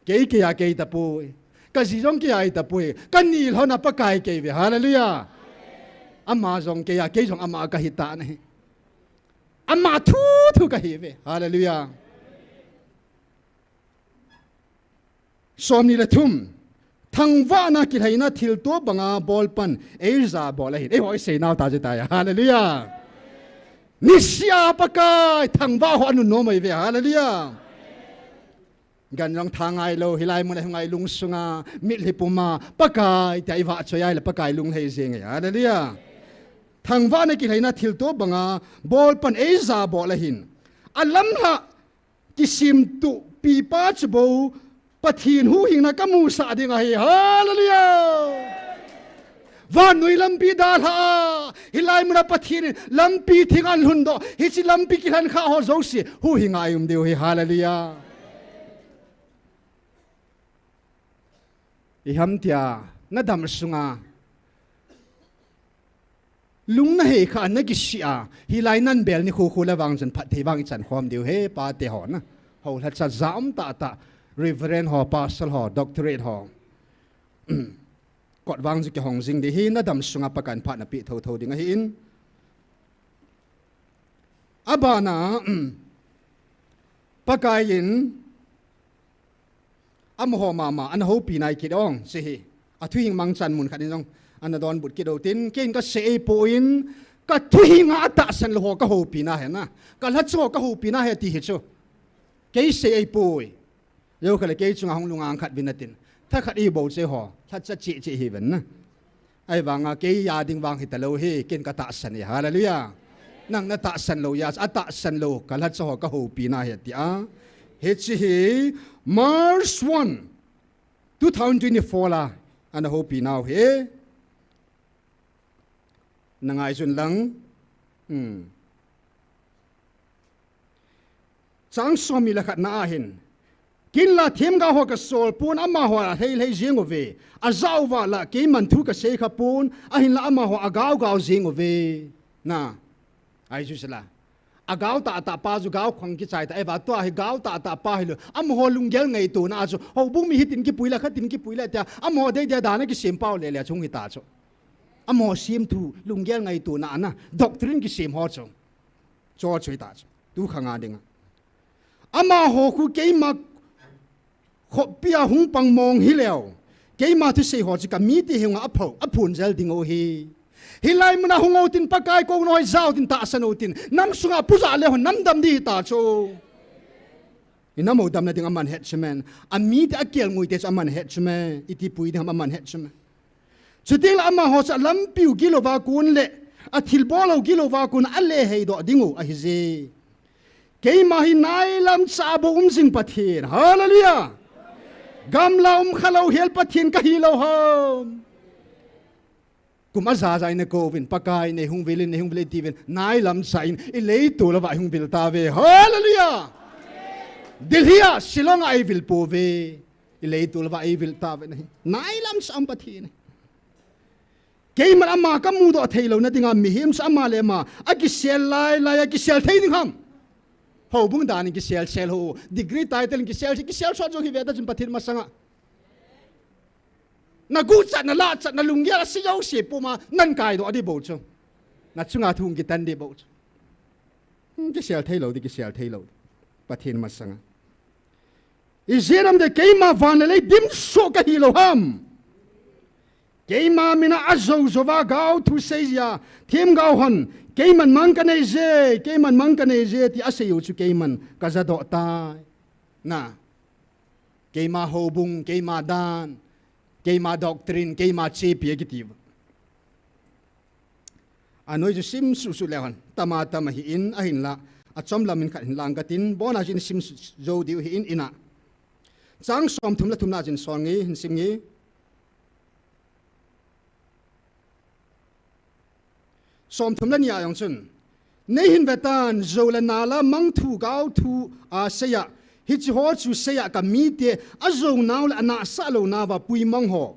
Kei, kei a kei tapoi. Ka ji jong kei a hi tapoi. Ka nilhon a Pakai kei uve, hallelujah. Ama jong kei a, kei jong ama kahi tan ahi. Ama thuthu kahiuve, hallelujah. Somni le thum. Thangvahna kilhaina thilto banga bolpan eija bol ahin. Eiho isei nau ta jeh tai. Hallelujah. Niseh a Pakai thangvah ho anunnom ahiuve. Hallelujah. Gan jong tha ngai lou, hilai mun a hung a ilung sunga, mitlhi puma, Pakai tia ivahchoi ahile Pakai lunglhai jeng ahi. Hallelujah. Thangvahna kilhaina thilto banga bolpan eija bol ahin. Alamlhah kisemtup pipa chu bou Pathen huhhingna kamusah ding ahi. Hallelujah! Vannoi lampi dalha a, hilai mun a Pathen in lampi theng ahin lhundoh, hiche lampi kilhen kha ho jouse huhhing a ium diu ahi. Hallelujah! Iham tia, nadam sunga lung nahei kha, nakisih a, hilai nan bel nikho kho le vang chun phatthei vang ichan khom diu ahi, pate ho na. Houlhacha jam tahtah, Reverend ho, Pastor ho, Doctorate ho. Kot vang chu kihong jing ding ahi, nadam sunga Pakaiyin phatna pe thotho ding ahin. Abana, Pakaiyin, amaho mama, ana houpi nai kit ong, chu hi. Athuhing mangchan mun khat in jong, ana donbut kit u tin, keiyin kasei eipoi, kathuhing a atahsan lou ho kahoupi na ahi na. Kalhacha ho kahoupi na ahi ti hi chu. Kei sei eipoi. Jou kha le kei chunga hung lungang khat vin atin. Thakhat ibou cheh ho, lhacha cheh cheh hiuvin na. Ahivanga kei a ding vang hitalou hi, keiyin katahsan e, hallelujah. Nang natahsan lou a, atahsan lou, kalhacha ho kahoupi na ahi tia. Hiche hi March one, two thousand twenty-four la ana houpi nau hi. Na ngaijun lang. Hmm. Chang som ni le khat na ahin. Ken la themgao ho kasol pon amaho alhei lhei jing uve. Ajah uva la keiman thu kasei kha pon. Ahinla amaho agao gao jing uve. Na. Ahi chu sela. Agao tah tah pa chu gao khang kichai ta. Eva tua hi gao tah tah pa hilou. Amaho lunggel ngaito na chu. Houbung mi hitin kipui la khatin kipui la tia. Amaho dei dei dan a kisem pau le le chung hita chu. Amaho semthu lunggel ngaito na ana. Doctrine kisem ho chu. Cho chu hita chu. Tu khang a dinga. Amaho khu keima khopia hung pang mong hileu. Keima thusei ho chu kamite henga aphon, aphon jel ding u hi. Hilai muna hung utin Pakai kou noi jao tin tahsan utin. Nam sunga puja le hon nam dam di ta chu. Inam ho damna ding aman het chu men. Amite akel ngui te chu aman het chu men. Iti pui ding aman het chu men. Chuting la amaho chu alampiu gilou va kon le, athilbol lou gilou va kon a le hei doh ding u ahi je. Keima hi nailam cha bou um jing Pathen. Hallelujah. Gamla um khalou hel Pathen kahi lou ham. Kum aja ja in kou vin, Pakai nei hung vil in, nei hung vil in ti vin, nailam cha in, i leitol uva hung vil ta ve. Hallelujah. Delhi a, Shillong a i vil pou ve. I leitol uva i vil ta ve nahi. Nailam cha um Pathen. Keiman ama kamu doh thei lou na dinga mihem cha ama le ama. Akisel lai lai, akisel thei ding ham. Houbung dan in kisel sel ho. Degree title in kisel, kisel sot jong hi ve ta chun Pathen masanga. Na guchat, na lachat, na lunggel a si jou si puma, nan kai doh di bou chu. Na chunga thu hung kitan di bou chu. Hmm, kisel thei lou di, kisel thei lou di. Pathen masanga. Ijeh inem itile keima van le lei dim soh kahi lou ham. Keima mina ajou jou va gao thusei jia, themgao hon, keiman mang kanei je, keiman mang kanei je, ti asei u chu keiman kaja doh tai. Na. Keima houbung, keima dan, keima doctrine, keima chepi akiti uva. Anoi chu sim suh suh le hon, tama tama hi in, ahinla, achom lam in khat hin lang katin, bona chu in sim jou diu hi in ina. Chang som thum le thum na chin son nge, hin sim nge. Som thum le ni a jong chun. Nei hin vetan, jou le nal a mang thu gao thu a seiya. Hiche ho chu seiya kamite, ajou nau le anahsah lou nauva puimang ho.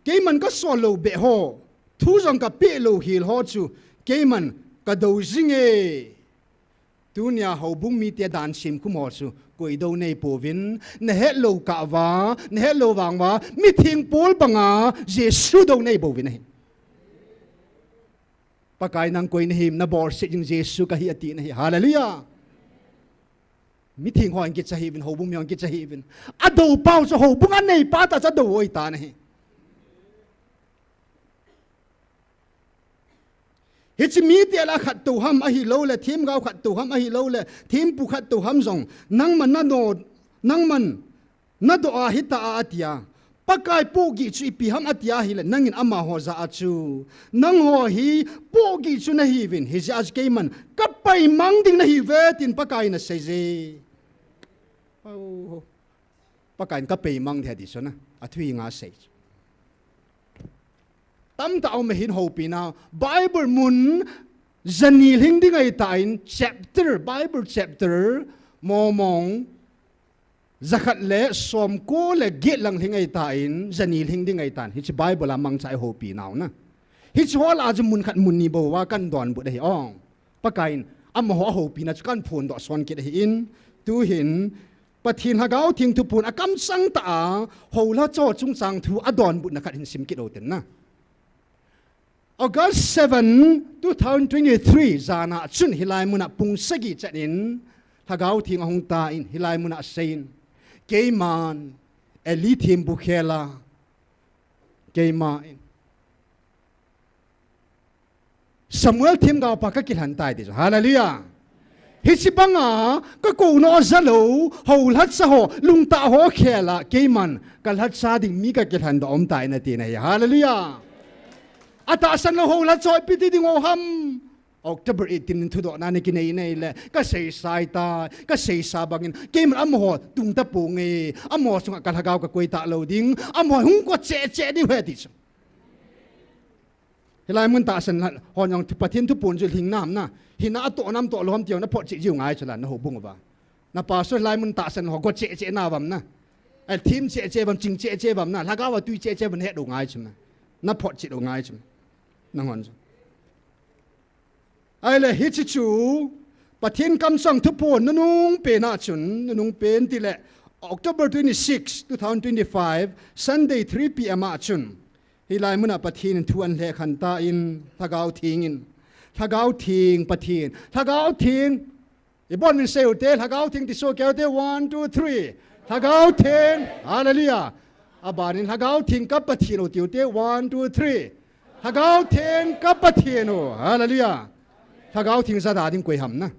Keiman kasol lou beh ho. Thu jong kapeh lou hel ho chu. Keiman kadou jing e. Tunia houbung mite dan sem khum ho chu koi dou nei pouvin, nahet lou kah uva, nahet lou vang uva, mitheng pol banga Jesu dou nei bouvin ahi. Pakai nang koi nahim, nabolset jing Jesu kahi ati nahi. Hallelujah. Mitheng hon kicha hiuvin, houbung mi hon kicha hiuvin. Adou pau chu houbung anei pa ta chu adou hoi ta nahi. Hiche mite lah khat tou ham ahilou le, themgao khat tou ham ahilou le, thempu khat tou ham jong, nangman nado, nangman nado a hita a atia. Pakai pohgih chu ipi ham atia ahile, nangin amaho jah a chu. Nangho hi pohgih chu nahiuvin, hijeh a chu keiman, kapaimang ding nahiuve, tin Pakai in asei je. Oh. Pakai in kapaimang ding ati chu na, athu hi nga sei chu. Tamtah um hin houpi na, Bible mun jani lhing ding ahitan, chapter, Bible chapter, mong mong, jakhat le somko le get lang lhing ahitan, jani lhing ding ahitan, hiche Bible a mangcha i houpi nau na. Hiche ho lah a chu mun khat mun ni bou a kan donbut ahi ong. Pakai in amaho ahoupi na chu kan phondoh son kit ahin, tuhin, Pathen Lhagao Theng thuphon a kamchang tah a, houlhacha ho chungchang thu adonbutna khat hin sim kit u tin na. August seven, two thousand twenty-three, jan a chun hilai mun a pung sagi chan in, Lhagao Theng ahung tan hilai mun a aseiyin, keiman, Eli thempu khel a, keiman, Samuel themgao pa kakilhen tai ti chu. Hallelujah. Hiche banga, kakou noh jalou, houlhacha ho, lungtah ho khel a, keiman, kalhacha ding mi kakilhen doh um tai nati nahi. Hallelujah. Atahsan lou houlhacha ho ipi ti ding u ham. October eighteen in thudohna ni kinei nei le, ka seisa tai, ka seisa bangin, keiman amaho tung taponge, amaho sunga ka lhagao ka koi talou ding, amaho hung go cheh cheh diu ahi ti chu. Hilai mun tahsan ho jong Pathen thuphon chu lhing nam na, hinna atoh nam toh lou ham ti jong na photchet jiu ngai chu la, na houbung uva. Na pastor hilai mun tahsan ho go cheh cheh na uvam na. Athim cheh cheh uvam, ching cheh cheh uvam na, lhagao a tui cheh cheh uvam na het u ngai chu na. Na photchet u ngai chu. Nanghon chu. Ahile hiche chu, Pathen kamchang thuphon nunung pen a chun, nunung pen tile, October twenty-six, two thousand twenty-five, Sunday three P M a chun. Hilai muna Pathen in thu ahin lhekhen tan, Lhagao Theng in. Lhagao Theng Pathen. Lhagao Theng. Ibon min sei ute, Lhagao Theng ti soh kei ute, one, two, three. Lhagao Theng. Hallelujah. Abanin Lhagao Theng ka Pathen u ti ute, one, two, three. Lhagao Theng ka Pathen u. Hallelujah. Lhagao Theng jada ding koi ham na.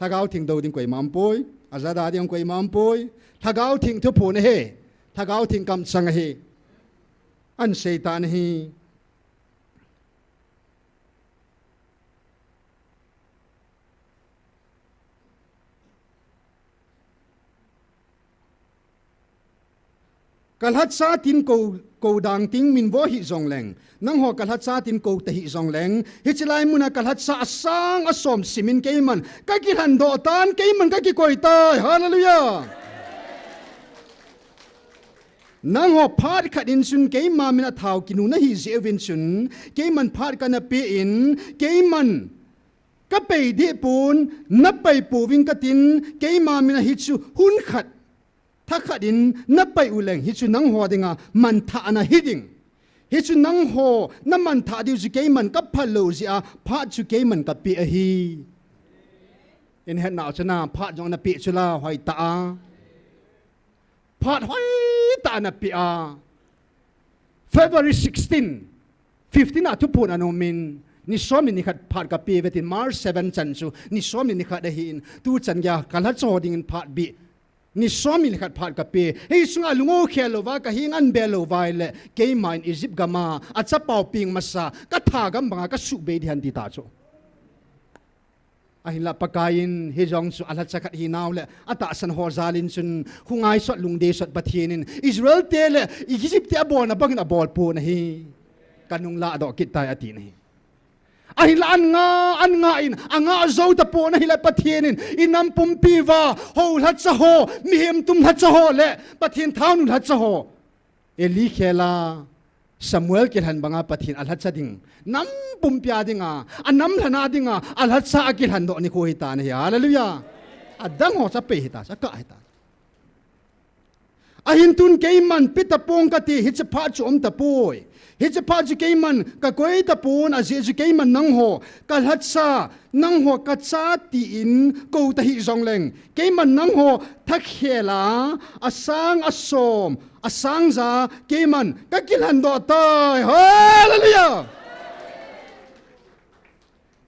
Lhagao Theng dou ding koima umpoi. Ajada ding koima umpoi. Lhagao Theng thuphon ahi. Lhagao Theng kamchang ahi. Ahin sei tan ahi. Ka lhacha tin kou, kou dang ting min vo hih jongleng, nangho ka lhacha tin kou ta hih jongleng, hiche lai muna ka lhacha asang asom simin keiman ka kilhan doh tan, keiman ka kikoi tai. Hallelujah. Nangho phat khat in chun keima mina thao kinu nahi jeh uvin chun, keiman phat kana pe in, keiman ka pei deh pon, na pei pouving katin, keima mina hichu hun khat, thakhat in na pei uleng, hichu nangho dinga manthahna hiding. Hichu nangho na manthah diu chu keiman ka phal lou jeh a, phat chu keiman ka pe ahi. Ihet nau chu na, phat jong na pe chu la, hoitah a. Phat hoitah na pe a. February sixteen, fifteen a thuphon ana um in, ni som ni khat phat ka pe uve tin, March seven chan chu ni som ni khat ahin, tu chan geiya ka lhacha ho dingin phat bih. Ni som ni khat phat ka pe. Hei sunga lung o khel louva, ka hing an bel louva ahile, keiman Egypt gam a, achapau peng masa, ka tha gam banga ka suhbei ding ahi ti ta chu. Ahinla Pakai in hijong chu alhacha khat hinau le atahsan ho jal in chun, hungai sot lungdei sot Pathen in Israel te le Egypt te abolna bangin abol pon ahi. Ka nung ladoh kit tai ati nahi. Ahinla an nga, an nga in, anga jou tapon ahile Pathen in, i nam pumpi uva, ho lhacha ho, mihem tum lhacha ho le Pathen thaonu lhacha ho. Eli khel a Samuel kilhen banga Pathen alhacha ding. Nam pumpi a dinga, anam lhana dinga, alhacha akilhen doh nikho hitan ahi. Hallelujah. Adang ho chu apei hitan, akah hitan. Ahin tun keiman pe tapong kati, hiche phat chu um tapoi. Hiche phat chu keiman ka koi tapon, ajeh chu keiman nangho ka lhacha, nangho ka cha tin kou ta hih jongleng, keiman nangho thakhel a, asang asom, asang ja, keiman ka kilhen doh tai. Hallelujah!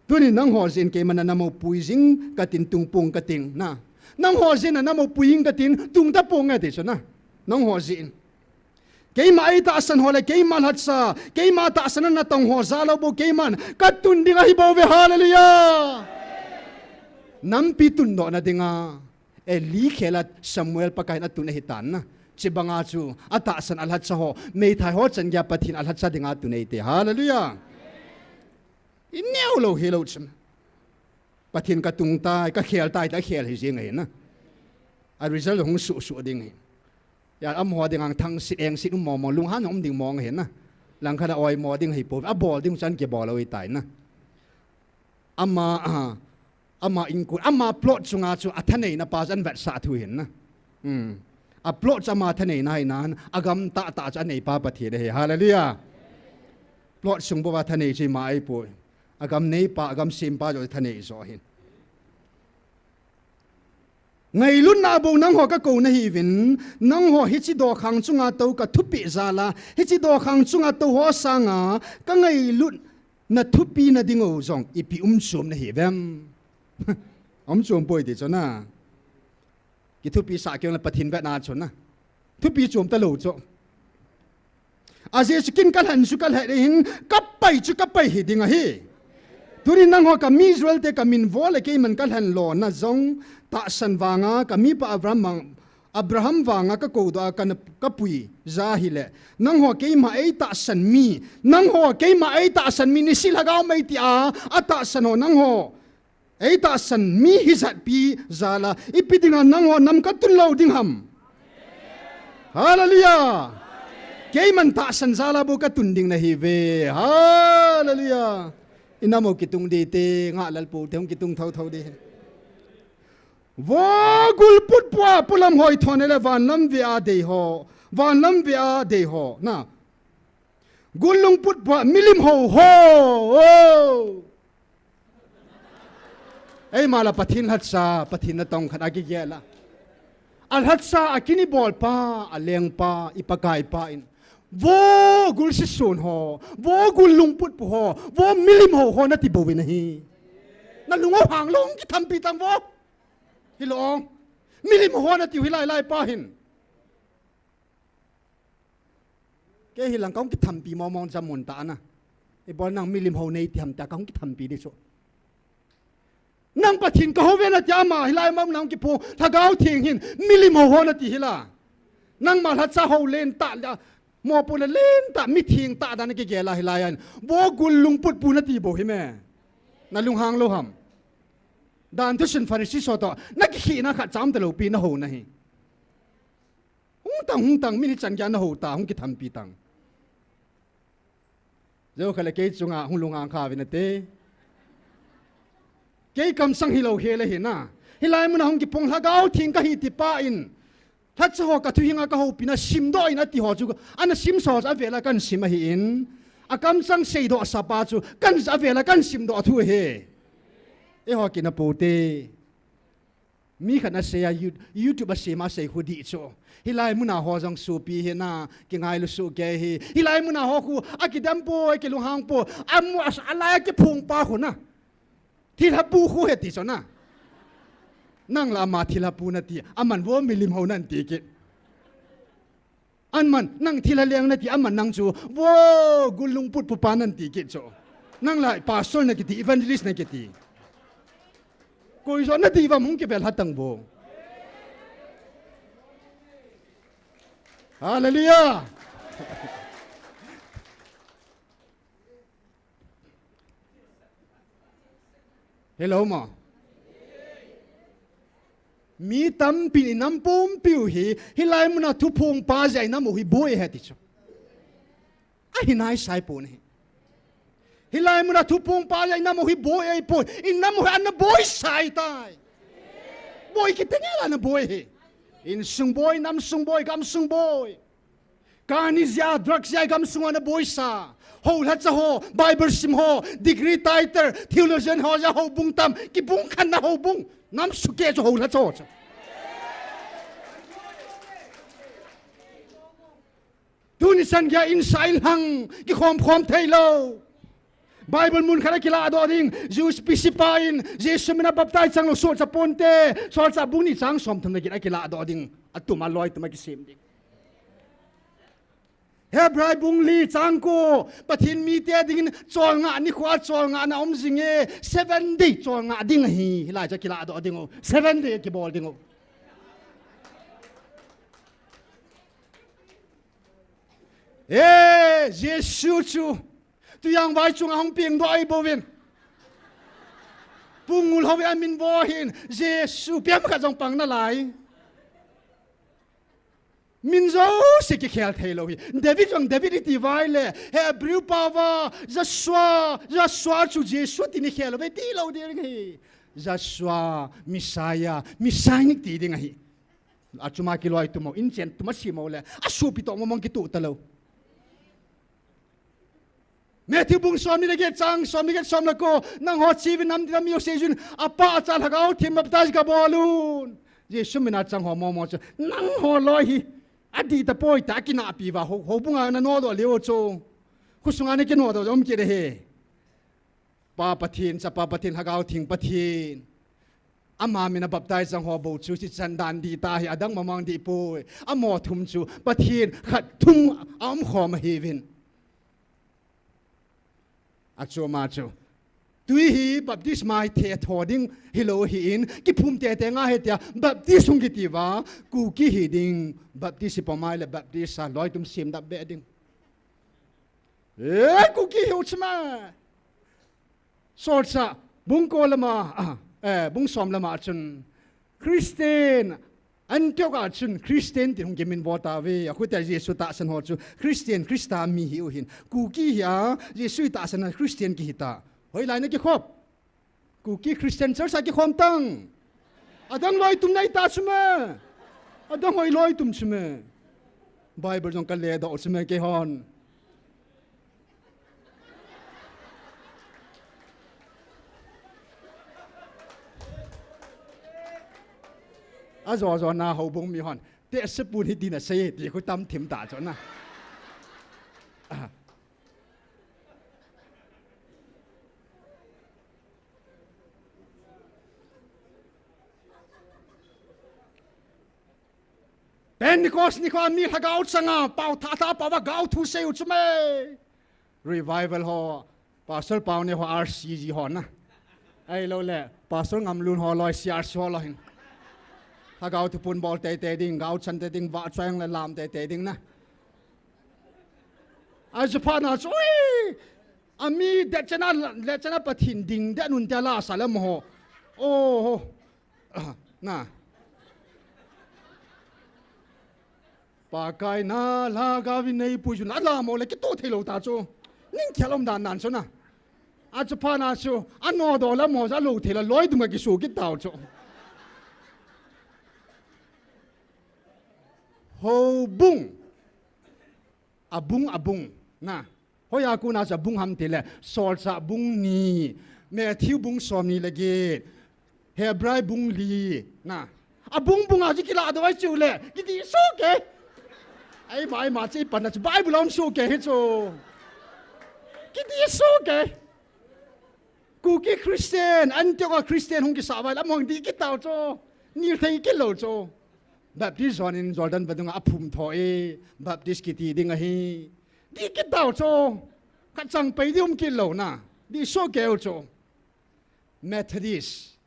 Tuni nangho jeh in keiman na nam u pui jing katin, tung pong kating na. Nangho jeh in na nam u pui jing katin, tung tapong nge ti chu na. Nangho jeh in. Keima ei tahsan ho le keima lhacha, keima tahsan a natong ho jal a bou keiman ka tun ding ahi bouve, hallelujah. Nampi tundoh na dinga, Eli khel a Samuel Pakai in atun ahitan na. Chibanga chu atahsan alhacha ho, meithai ho chan geiya Pathen alhacha dinga tun eite, hallelujah. I neo lou hilou chun. Pathen ka tung tai, ka khel tai, ta khel hi jing ahi na. A result hung suh suh ding ahi. Ya, amaho dinga thangsit engsit um mong mong, lunghan um ding mong ahi na. Langkhat a oimo ding ahi poi, abol ding chan kibol lou ahitai na. Ama, a, ama inko, ama plot chunga chu athaneina pa chu ahin vetsah thu ahin na. Hmm. A plot chu ama thaneina ahi nan, agam tahtah chu aneipa Pathen ahi. Hallelujah. Plot sung bou a thanei chu ima ahipoi. Agam neipa, agam sempa joh thanei joh ahin. Ngailutna a bou nangho ka kou nahiuvin, nangho hiche dokhang chunga tou ka thupeh jal a, hiche dokhang chunga tou ho sanga ka ngailutna thupi na ding u jong ipi um chom nahiuvem. Um chom poi ti chu na. Kithupi sah kei le Pathen vetna chu na. Thupi chom talou chu. Ajeh chu kin ka lhen chu ka lhen ahin, ka pai chu ka pai hi ding ahi. Tuni nangho kami Israel te kamin vo le keiman kalhen lona jong tahsan vanga kamipa Abraham mang, Abraham vanga kakoudoh a kana, kapui ja hile. Nangho keima eitahsan mi, nangho keima eitahsan mi, nisi lhagao mei tia atahsan ho nangho eitahsan mi hijatpi jal a, ipi dinga nangho nam katun lou ding ham? Hallelujah. Keiman tahsan jal a bou katun ding nahiuve. Hallelujah. Inam u kitung ding te, ngah lal pu te hung kitung thotho ding. Vo gul putpu a polam hoi thon le vanlam ve a dei ho. Vanlam ve a dei ho. Na. Gul lungputpu a milim ho ho. O. Eima la Pathen lhacha, Pathen natong khat akigel a. Alhacha, akinibolpa, alengpa, i Pakaipa in. Vo gul sisun ho, vo gul lungputpu ho, vo milim ho ho nati bouvin ahi. Nalung u hang lou hung kithampi tang vo. Hilou. Milim ho nati u hilai lai pa hin. Kei hilang kahung kithampi mong mong jamun ta na. Ibol nang milim ho nei ti ham tia kahung kithampi ding chu. Nang Pathen kahou ve nati ama hilai mong nang kipu Lhagao Theng hin milim ho ho nati hila. Nangma lhacha ho len ta la, mopo le len ta, mitheng ta dan kigel a hilai an. Vo gul lungputpu nati bou hi me. Nalung hang lou ham? Dan thusim Pharisee ho toh, nakikhehna khat cham talou pi nahou nahi. Hung tang, hung tang, min hichan geiya nahou ta, hung kithampi tang. Jou kha le kei chunga hung lunghang kha vin ate. Kei kamsang hilou hel ahi na. Hilai muna hung kipung Lhagao Theng kahi tipa in. Lhacha ho kathuhing a kahoupina simdoh in ati ho chu. Ana simsa ho chu avel a kahin sim ahin. Akamchang seidoh sapa chu. Kahin avel a kahin simdoh thu ahi. Eiho kina pote. Mi khat in asei a, You-, YouTube a sem a asei khu dih chu. Hilai muna ho jong sopi hi na, kingailu soh kei hi. Hilai muna ho khu, akidam poi, kilunghang poi. Amu as-, alai akiphong pa khu na. Thilha pu khu ahi ti chu na. Nang la ama thilha pu nati, aman vo milim ho nati kit. Aman, nang thilha leng nati, aman nang chu, vo, gul lungputpu pa nati kit chu. Nang la pastor nakiti, evangelist nakiti. Koi jo nati vam hung kivel hatang vo. Hallelujah. Hello mo. Mi tampin inam pumpiu hi, hilai muna thuphong pa jeh a inam u hi boi ahi ti chu. Ahi nai sai pon ahi. Hilai muna thuphong pa jeh a inam u hi boi ahi poi. Inam u hi ana boi sai tai. Boi kiti nge la ana boi hi. Insung boi, namsung boi, gamsung boi. Kani jeh a, drugs jeh a gamsung ana boisa. Houlhacha ho, Bible sim ho, degree title, theologian ho jeh a houbung tam, kibung khanna houbung. Nam sukeh chu houlhacha ho chu. Tuni chan geiya insung lhang, kikhom khom thei lou. Bible mun khat a kiladoh ding, Jewish P C pa in, Jesu mina baptize chang lou, solchah ponte, Solchah bung ni chang som thum na gin a kiladoh ding, atum a loi tum a kisem ding. Hebrai bung li chang ko, Pathen mite dingin cholngah nikho a cholngahna um jinge, seven day cholngah ding ahi, hilai chu kiladoh ding u, seven day kibol ding u. E, Jesu chu, tujang vai chunga hung pengdoh ahi bouvin. Pungul hou in amin vo hin, Jesu, piam khat jong pang nalai. Min jouse kikhel thei lou hi. David jong David iti vai le, Hebrew pao va, Joshua, Joshua chu Jesu tin ikhel uve ti lou ding hi. Joshua, Messiah, Messianic ti ding ahi. Achuma kiloi tum u, inchen tum a sim u le, asopi toh mong mong kitoh talou. Matthew bung som ni le get chang, som ni get som le ko, nangho cheuvin namdin namiu seijun, Apa, Cha, Lhagao Theng baptize gabol un. Jesu mina chang ho mong mong chu, nangho loi hi, adih tapoi tia kinahpi uva, hou, houbung a nanodoh leu chu. Khosunga nakinodoh jong um kit ahi. Pa Pathen, Chapa Pathen, Lhagao Theng Pathen. Ama mina baptize chang ho bou chu, chichan dan dih ta hi, adang mong mong dih poi. Amaho thum chu, Pathen khat thum a umkhom ahiuvin. Achuma chu. Tui hi baptisma hi thetho ding hilou ahin, kiphum tete nga ahi tia, baptist hung kiti uva, Kuki hi ding, baptist hi pom a ahile baptist a, loi tum semdap be ding. E, Kuki hi u chu ma. Solchah, bung ko lama, ah, eh, bung som lama chun, Christian, Antioch a chun Christian tin hung kiminvo tauve, achuti a Jesu tahsan ho chu Christian, Christa mi hi u ahin. Kuki hi a, Jesu tahsan a Christian kihi ta. Hoilai na kikhop? Kuki Christian Church a kikhom tang. Adang loi tum nei ta chu me. Adang hoi loi tum chu me. Bible jong ka le doh chu me keihon. Ajo jo na houbung mihon, tehse pun hi tin asei ti khu tam thim ta chu na. Ah. Pentecost nikho a mi lhagao changa, pao thah thah pao a gao thu sei u chu me. Revival ho, Pastor Pau ne ho R C G ho na. Ahilou le, Pastor Ngamlun ho loi C R C ho loi hin. Lhagao thupun bol teitei ding, gao chan teitei ding, vahchoiang le lam teitei ding na. Ahi chu phat na chu, ui, ami det chana, let chana Pathen ding det nun tia la sa le mo ho. Oh, ho. Ah, na. Pakai na lhagao vin nei pui jun a la mo le kitoh thei lou ta chu. Ning khel um dan nan chu na. Ahi chu phat na chu, a no do la mo ja lou thei la loi dung a kisu kit tau chu. Houbung. Abung, abung. Na. Hoiya kona chu abung ham tile, Solchah bung ni, Matthew bung som ni le get, Hebrai bung li, na. Abung bung a chu kila do ai chu le, kiti soh kei. Ai, bai ma chi pan na chu Bible a um soh kei hi chu. Kiti soh kei. Kuki Christian, Antioch a Christian hung kisa vai la mong di kit tau chu. Nil thei kit lou chu. Baptist jon in Jordan vadung a aphum tho e, Baptist kiti ding ahi. Di kit tau chu. Khat chang pei di um kit lou na. Di soh kei u chu. Methodist,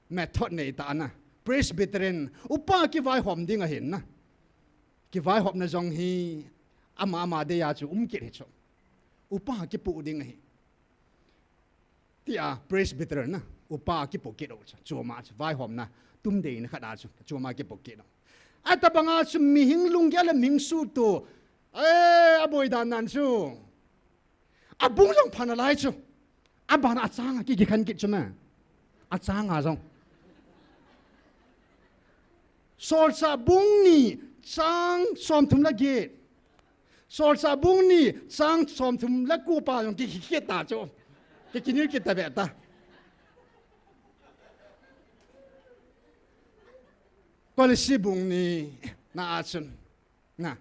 Method nei ta na. Presbyterian, upa kivaihom ding ahin na. Kivaihopna jong hi ama ama dei a chu um kit hi chu. Upa kipu ding ahi. Tia Presbyterian na, upa kipu kit u chu. Chuma chu vaihomna, tum dei na khat a chu. Chuma kipu kit u. Atabang a chu mihing lunggel le mihing suhtu. Eh, aboi dan nan chu. Abung jong pha nalai chu. Aban a chang a ki, kikhen kit chu me. A chang a jong. Solchah bung ni chang som thum le get. Solchah bung ni chang som thum le ko pa jong ki, ki, kit ta chu. Ki, kinil kit ta ve ta. Kolose bung ni na a chun. Na,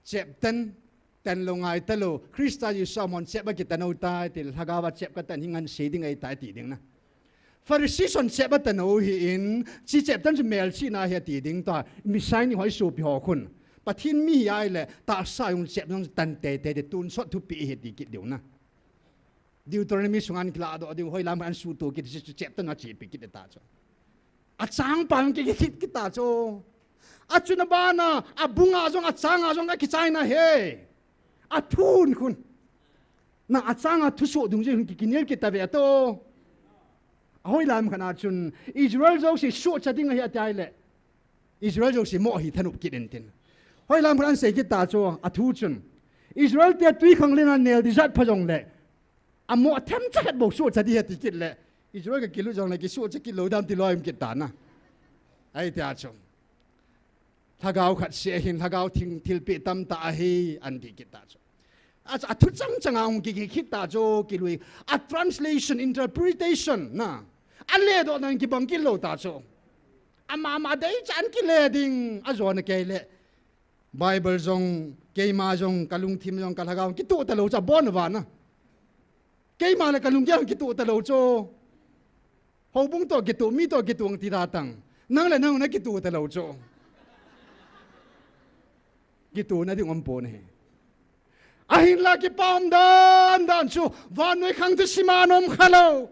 chep tan, tan lou ngai ta lou, Christa Jesu a mon chep a kitan u tai, ti lhagao a chep katan hi ngansi ding ahi tai ti ding na. Pharisee hon chep atan u hi in, chi chep tan chu melchihna ahi ti ding ta, Messiah ni hoi sopi ho khun. Pathen mi hi ahile, tahsa jong chep jong tan teitei, tonsot thupi ahi ti kit diu na. Deuteronomy sunga kilah doh diu, hoilam an suhto kit, chu chep tan a chepi kit ta chu. A chang pa ki, ki, kit, kit ta chu. A chuna bana, abung a jong, a chang a jong, a kichai na he. A thun khun. Na a chang a thusoh dungjui hin ki, kinel kit ta ve to. A hoilam khat a chun, Israel jouse sohcha ding ahi ati le. Israel jouse mo hi thanop kit in tin. Hoilam khat an sei kit ta chu, a thu chun. Israel te twikhanglen a nel di jat pha jongle. Amo themcha khat bou sohcha di ahi ti kit le. Israel ka kilut jongle kisohcha kit lou dam ti loi um kit ta na. Ahi tia chu. Lhagao khat se hin, lhagao thil, thilpeh tamtah ahi, an ti kit ta chu. A, a thu chang chang a hung ki, ki kit ta chu, kilui. A translation, interpretation, na. A ledoh nan kibang kit lou ta chu. Ama, ama dei chan kile ding, a jona kei le. Bible jong, keima jong, ka lungthim jong, ka lhagao, kitoh ta lou chu, abon uva na. Keima le ka lunggel kitoh ta lou chu. Houbung toh kitoh, mi toh kitoh ang ti da tang. Nang le nang na kitoh ta lou chu. Kitoh na ding um pon ahi. Ahinla kipah um dan dan chu vannoi khang thusim a ana um khalou.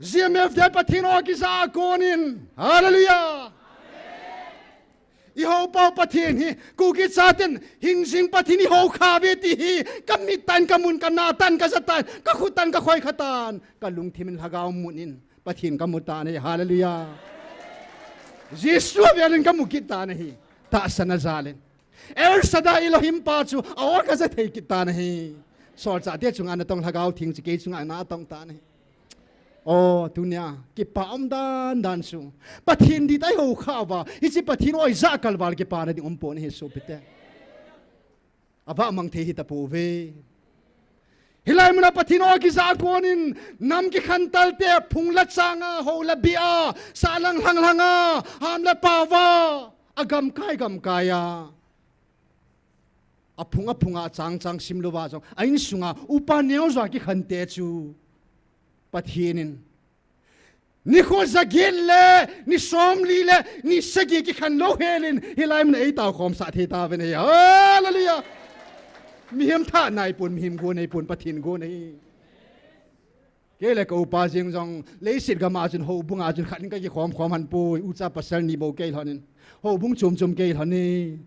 G M F te Pathen o kija a konin. Hallelujah. I houpa u Pathen hi, Kuki chaten, hingjing Pathen i hou kha uve ti hi, ka mit tan, ka mun, ka na tan, ka ja tan, ka khut tan, ka khoi kha tan, ka lungthim in lhagao mun in, Pathen ka mu tan ahi, hallelujah. Jesu avel in ka mu kit tan ahi, tahsan a jal in. El Shaddai Elohim pa chu, a ol ka ja thei kit tan ahi. Solchah te chunga na tong lhagao theng chu kei chunga na tong tan ahi. O, tunia, kipah um dan dan chu. Pathen dit a i hou kha uva, hiche Pathen o i ja kal val kipana ding um pon ahi sopite. Avah mang thei hita pouve. Hilai muna Pathen o kija a konin, nam kikhen tal te, phung le chang a, hou le bih a, sahlang lhang lhang a, ham le pao a, a gamkai gamkai a. A phung a phung a chang chang sim louva jong, a insunga upa neo jo a kikhen te chu Pathen in nikho ja get le ni somli le ni sagi kikhen lou hel in, hilai mun a ei tao khom sah thei tauve ahi. Hallelujah. Mihem tha nei pon, mihem go nei pon, Pathen go ahi. Kei le ka upa jeng jong, leiset gam a chun houbung a chun khat in ka kikhom khom hon poi, ucha pasal ni bou kei lhon in, houbung chom chom kei lhon e.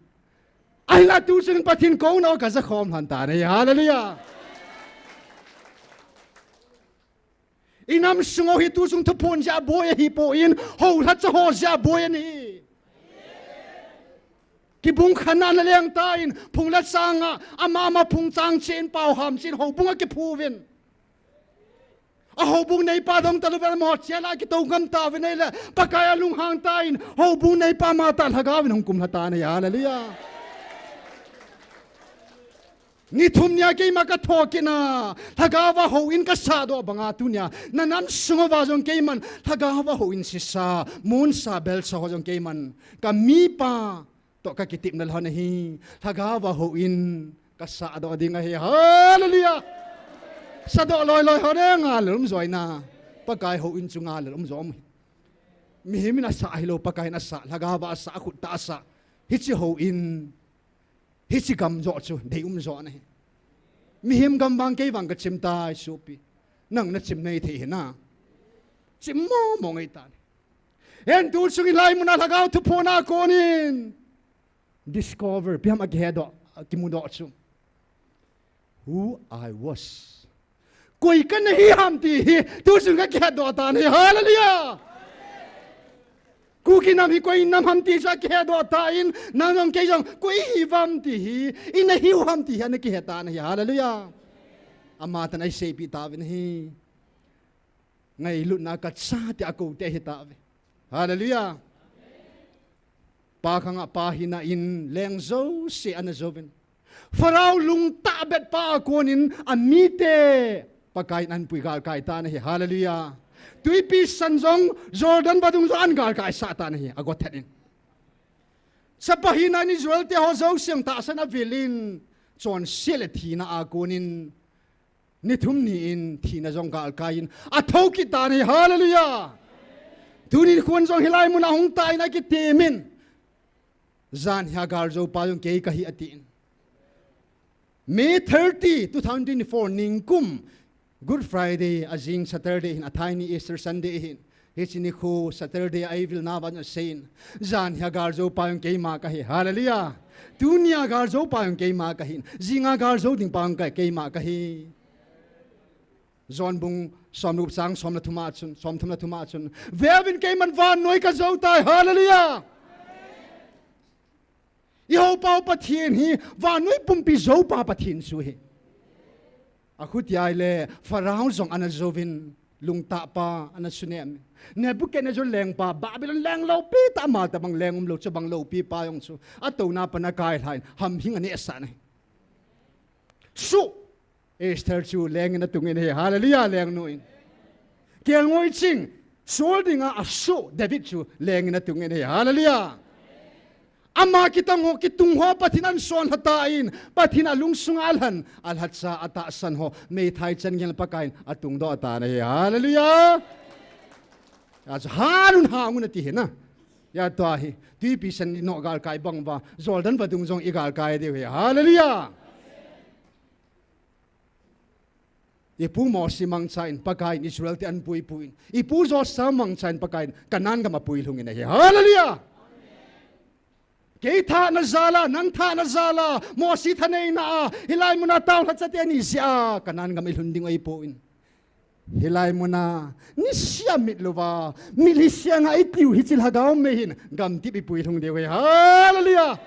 Ahinla tu chun Pathen kouna ka ja khom lhon tan ahi. Hallelujah. I nam sung u hi tu chung thuphon jeh a boi ahi pon, houlhacha ho jeh a boi ahi. Kibung khan a na leng tan, phung le chang a, ama ama phung chang chen, pao ham chen, houbung a kiphu uvin. A houbung neipa dong talou vin, amaho cheh a kitou ngam tauvin ahile, Pakai a lunghang tan, houbung neipa ma tah lhagao vin hung kum lha tan ahi, hallelujah. Ni thum nia keima ka thokit na, lhagao a houin ka sahdoh banga tunia, na nam sung uva jong keiman, lhagao a houin sisa, monsa belsa ho jong keiman, ka mipa toh ka kitepna lhon ahi, lhagao a houin ka sahdoh ding ahi, hallelujah. Sahdoh loi loi hon e, ngal le um jo ahi na, Pakai houin chu ngal le um jo ahi. Mihem in asah hilou, Pakai in asah, lhagao a asah, akhut tah a asah. Hiche houin, hiche gam joh chu deium jo ahi. Mihem gam vang kei vang ka chim tai sopi. Nang na chim nei thei ahi na. Chim mo mo ngai tan. Hin tu chung hilai muna lhagao thuphon a konin discover, ipi ham a kihedoh, a kimudoh chu, who I was. Koi ka na hi ham ti hi tu chung ka kihedoh tan ahi, hallelujah. Kuki nam hi koi nam ham ti chu a kihedoh tan, nang jong kei jong koi i hi uvam ti hi, i na hiu ham ti hi ana kihe tan ahi, hallelujah. Ama tan a i seipeh tauvin ahi. Ngailutna ka cha tia kou te ahi tauve. Hallelujah. Pa khang a pa hina in leng jouse ana jouvin, Pharaoh lungtah bet pa a konin a mite Pakai in ahin pui galkai tan ahi. Hallelujah. Twipi san jong, Jordan vadung jong ahin galkai sah tan ahi, agot thet in. Chapa hina in Israel te ho jouse tahsan a vil in, chonset le thina a konin, ni thum ni in thina jong galkai in a thou kit tan ahi, hallelujah. Tuni khun jong hilai muna hung tan a kitem in, jan hi a galjou pa jong kei ka hi ati in. May thirty, two thousand twenty-four ningkum, Good Friday, ajing Saturday hin, athai ni Easter Sunday hin. Hiche nikho Saturday a eivil nauva asei in, jan hi a galjou pa jong keima ka hi. Hallelujah. Tunia galjou pa jong keima ka hi. Jinga galjou ding pa jong ka, keima ka hi. John bung som le gup chang som le thum a chun, som thum le thum a chun, veuvin keiman vannoi ka jou tai. Hallelujah. I houpa u Pathen hi vannoi pumpi joupa Pathen chu ahi. Akhuti ahile Pharaoh jong ana jouvin, lungtah pa ana sunem. Nebuchadnezzar lengpa, Babylon leng loupi tah, ama tobang leng umlou, chubang loupi pa jong chu atouna pan akai lhan, hamhing aneh sah in ahi. Suh, Esther chu lengin atung in ahi, hallelujah, lengnu in. Kelngoi ching, Saul dinga asuh David chu lengin atung in ahi, hallelujah. Ama kitang ho, kitung ho Pathen in ahin sonlha tan, Pathen alungsunga alhan, alhacha, atahsan ho, meithai chan gel Pakai in atungdoh tan ahi, hallelujah. Achu hanun hangun ati ahi na. Hia tua hi, tuipi sen i noh galkai bang uva, Jordan vadung jong i galkai diu ahi. Hallelujah! I pu Mosi mangcha in Pakai in Israel te ahin puipui in, i pu Joshua mangcha in Pakai in Canaan gam apuilhung in ahi. Hallelujah! Kei thahna jal a, nang thahna jal a, Mosi thaneina a, hilai mun a taolha chate ni jeh a, Canaan gam i lhun ding ahipoi. Hilai mun a, nisea mitlou va, mitlhi seng a i tiu hiche Lhagao mei hin, gamtip i puilhung diu ahi. Hallelujah!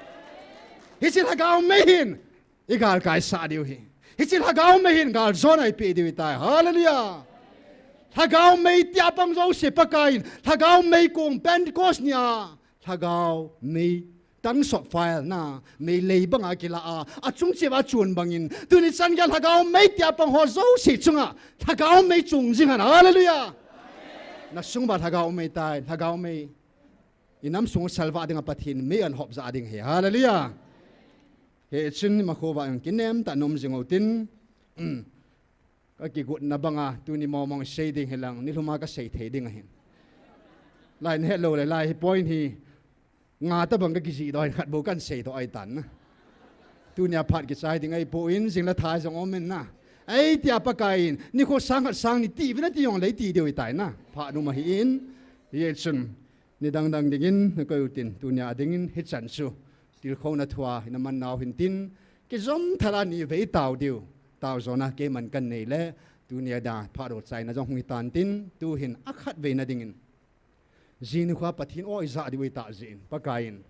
Hiche Lhagao mei hin, i galkai sah diu ahi. Hiche Lhagao mei hin, galjona i peh diu ahitai. Hallelujah! Lhagao mei tia pang jouse Pakai in, Lhagao mei kong Pentecost ni a, Lhagao mei, tongues of fire na, mei lei bang a kila a, achung cheh uva achun bang in, tuni chan geiya Lhagao mei tia pang ho jouse chunga, Lhagao mei chung jing hen. Hallelujah! Na sung uva Lhagao mei tai, Lhagao mei. I nam sung salvah ding a Pathen mei ahin hop jah ding ahi. Hallelujah! Hichun ima khovah in kinem tah in um jing utin. Ka kigotna bang a, tuni mong mong sei ding hilang, nilhum a ka sei thei ding ahin. Lai na het lou le, lai hi point hi, nga tabang ka kijih doh ahin, khat bou kahin sei doh ahitan na. Tunia phat kichai ding ahipoi, jing le thai jong um in na. Ahi tia Pakai in, nikho sang khat sang ni ti uvin ati jong le ti diu ahitai na. Phat um ahin, hichun, nidang dang dingin, na koi utin, tunia dingin, hichan chu. Tilkhouna thua, ina man nau hin tin, kijom thal a ni vei tao diu, tao jona keiman kahin nei le, tunia dia, phat ho chaina jong hung hitan tin, tu hin akhat veina dingin. Jing nikho a Pathen o i jah diu ahi tah jeh in, Pakai in.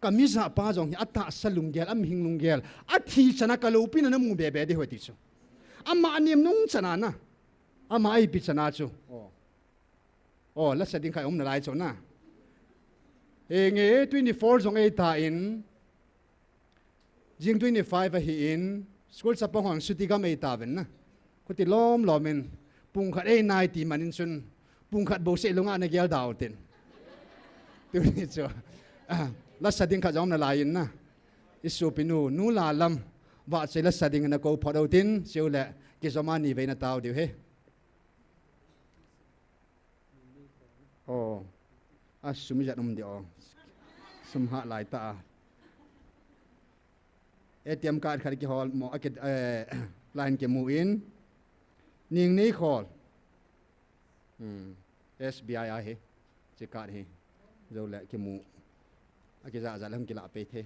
Ka mi jah pa jong hi atahsa lunggel, amihing lunggel, athi chan a ka loupina na mu be be diu ahi ti chu. Ama anem nung chan a na. Ama a ipi chan a chu. Oh. Oh, lasa ding khat um nalai chu na. Henge, twenty-four jong ahitan, jing twenty-five ahin, school chapang hon suti gam ahitauvin na. Khuti lom lom in, pung khat einai ti man in chun, pung khat bou seh lunga na gel dau tin. Tuni chu. Ah, lasa ding khat jong um nalai in na. I sopinu, Nu Lalam, vahchoi lasa ding na kou phot utin, chule, kijom a ni vei na tao diu ahi. Oh, a sum ijat um ding o. Sum hah lai tah a. A T M card khat kihol mo, a ki, eh, line kimu in. Ning nei khol. Hmm. S B I a hi. Chi card hi. Jou le kimu. A kijah jah le hung kilah pei thei.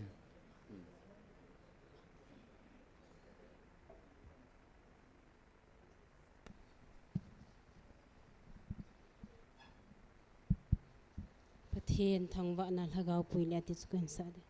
Pathen thangvahna Lhagao puina ti chu kahin sah ding.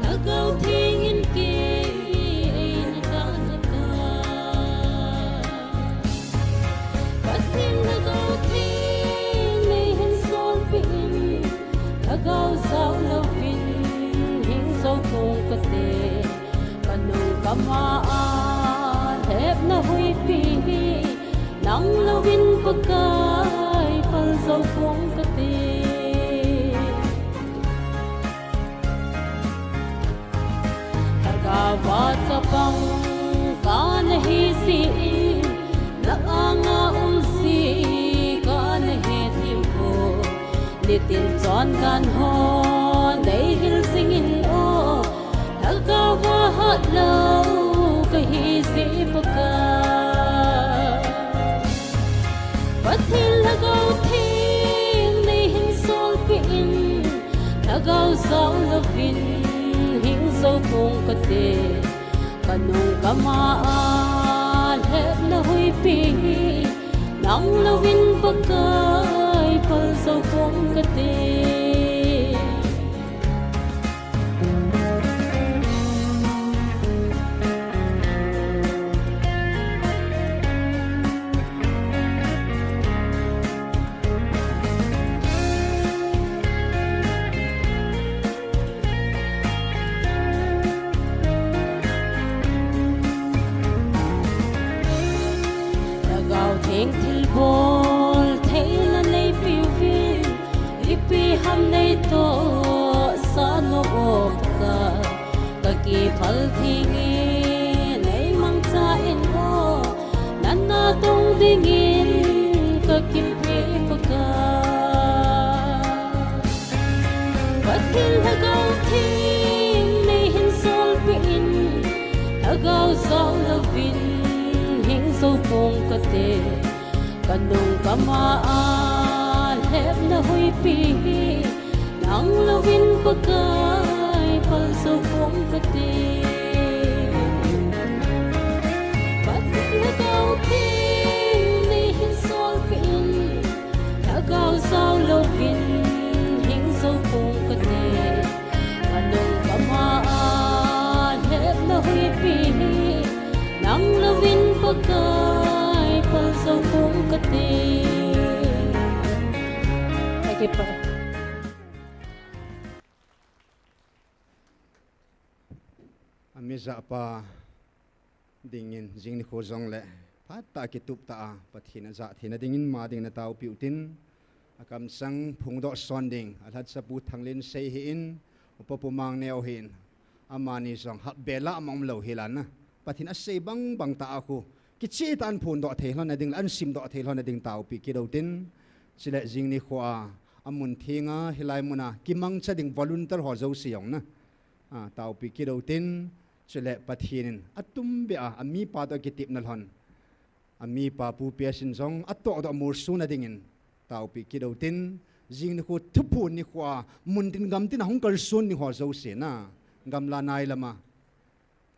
Lhagao Theng in kei eina tah na ta. Pathen Lhagao Theng nei hin solpeh in, Lhagao jao louvin hing jou pong kate. Ka nung ka ma a lhepna huipi hi, nang louvin Pakai pal jou pong kate. Lhagao a chapang kana hi jeh in, na anga um jeh kana het hih poi. Nitin chondan ho nei hil jing in o, Lhagao a hat lou kahi jeh Pakai. Pathen Lhagao Theng nei hin solpeh in, Lhagao jao louvin hing jou pong kate. Ka nung ka ma a lhepna huipi hi, nang louvin Pakai pal jou pong kate. Toh sa nom o Pakai, ka kiphal theng in ei mangcha in o, nana tong dingin ka kipe Pakai. Pathen Lhagao Theng nei hin solpeh in, Lhagao jao louvin hing jou pong kate. Ka nung ka ma a lhepna huipi hi nang louvin Pakai phal jou pong kate. Pathen Lhagao Theng nei hin solpeh in, Lhagao jao louvin hing jou pong kate. Ka nung ka ma a lhepna huipi hi nang louvin Pakai phal jou pong kate. Ka kipa. Ami jahpa dingin jing nikho jongle phat tah a kitup tah a Pathen a jah theina dingin ama dingin na taopi utin, a kamsang phongdoh son ding a lhatsa Pu Thanglensei hi in, Upa Pu Mangneo hi in, amani jong hapbe lah a um lou hi lana, Pathen a sei bang bang tah a khu kicheh tah a an phondoh thei lhon na ding le an simdoh thei lhon na ding taopi kit utin, chule jing nikho a, a mun theng a hilai mun a kimangcha ding volunteer ho jouse jong na, a, taopi kit utin, chule Pathen in a tum beh a, a mipa toh a kitepna lhon, a mipa Pu Piasin jong a tohdoh molso na dingin taopi kit utin, jing nikho Thuphon nikho a mun tin gam tin a hung kalson ding ho jouse na, gamla nai lam a,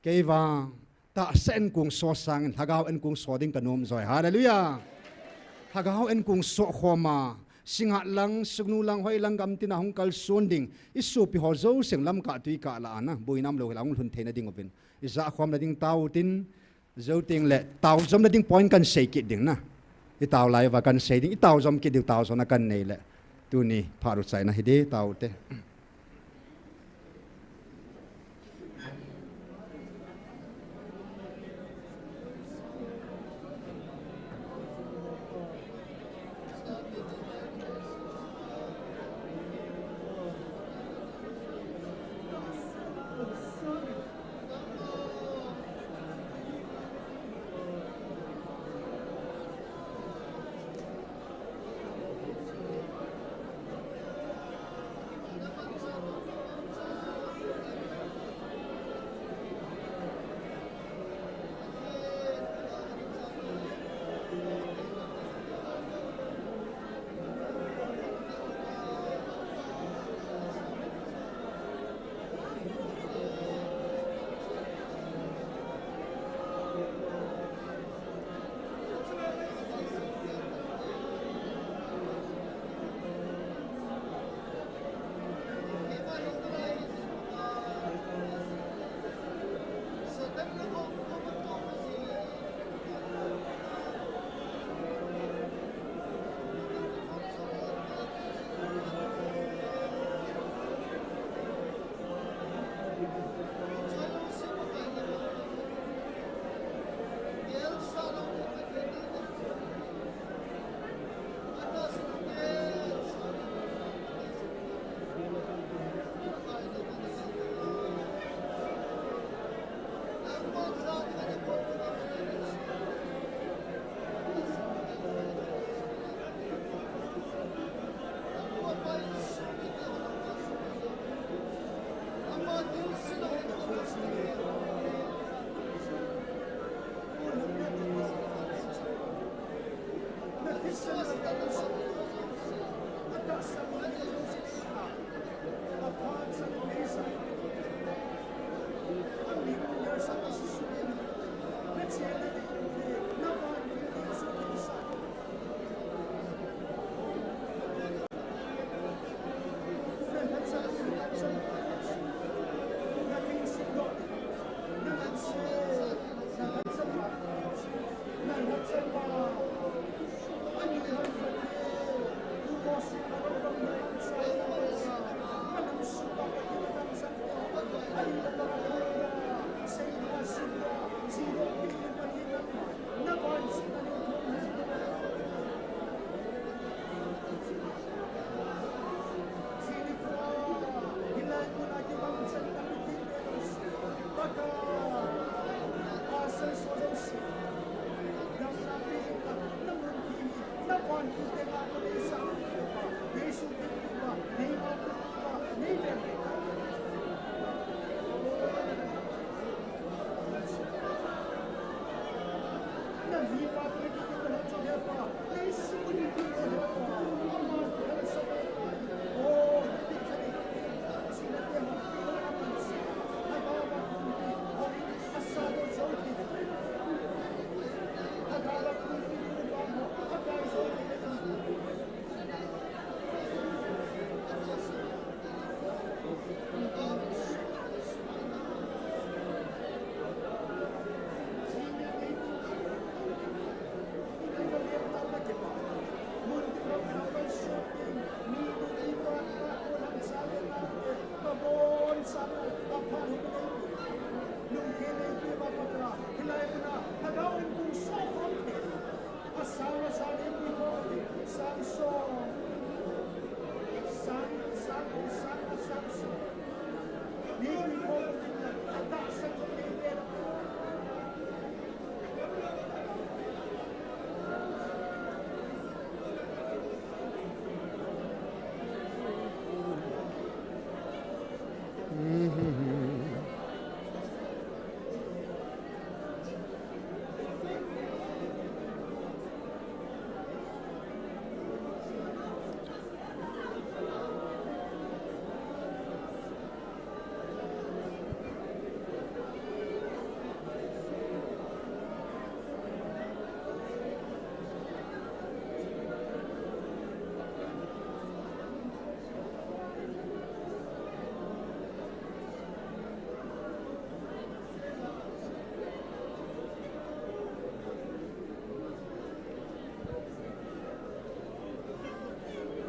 kei vang tahsa enkong so sangin Lhagao enkong so ding ka nom joi. Hallelujah. Lhagao enkong so khom a, Singngat lang, Sugnu lang, hoi lang gam tin a hung kalson ding i sopi ho jouse jong lamkah tui kah lah a na, boina umlou hel a hung lhun theina ding uvin i jah khom na ding tao utin, jou teng le tao jom na ding point kan sei kit ding na. I tao lai uva kan sei ding, i tao jom kit diu, tao jom na kan nei le tuni phat u chaina hi ding tao te.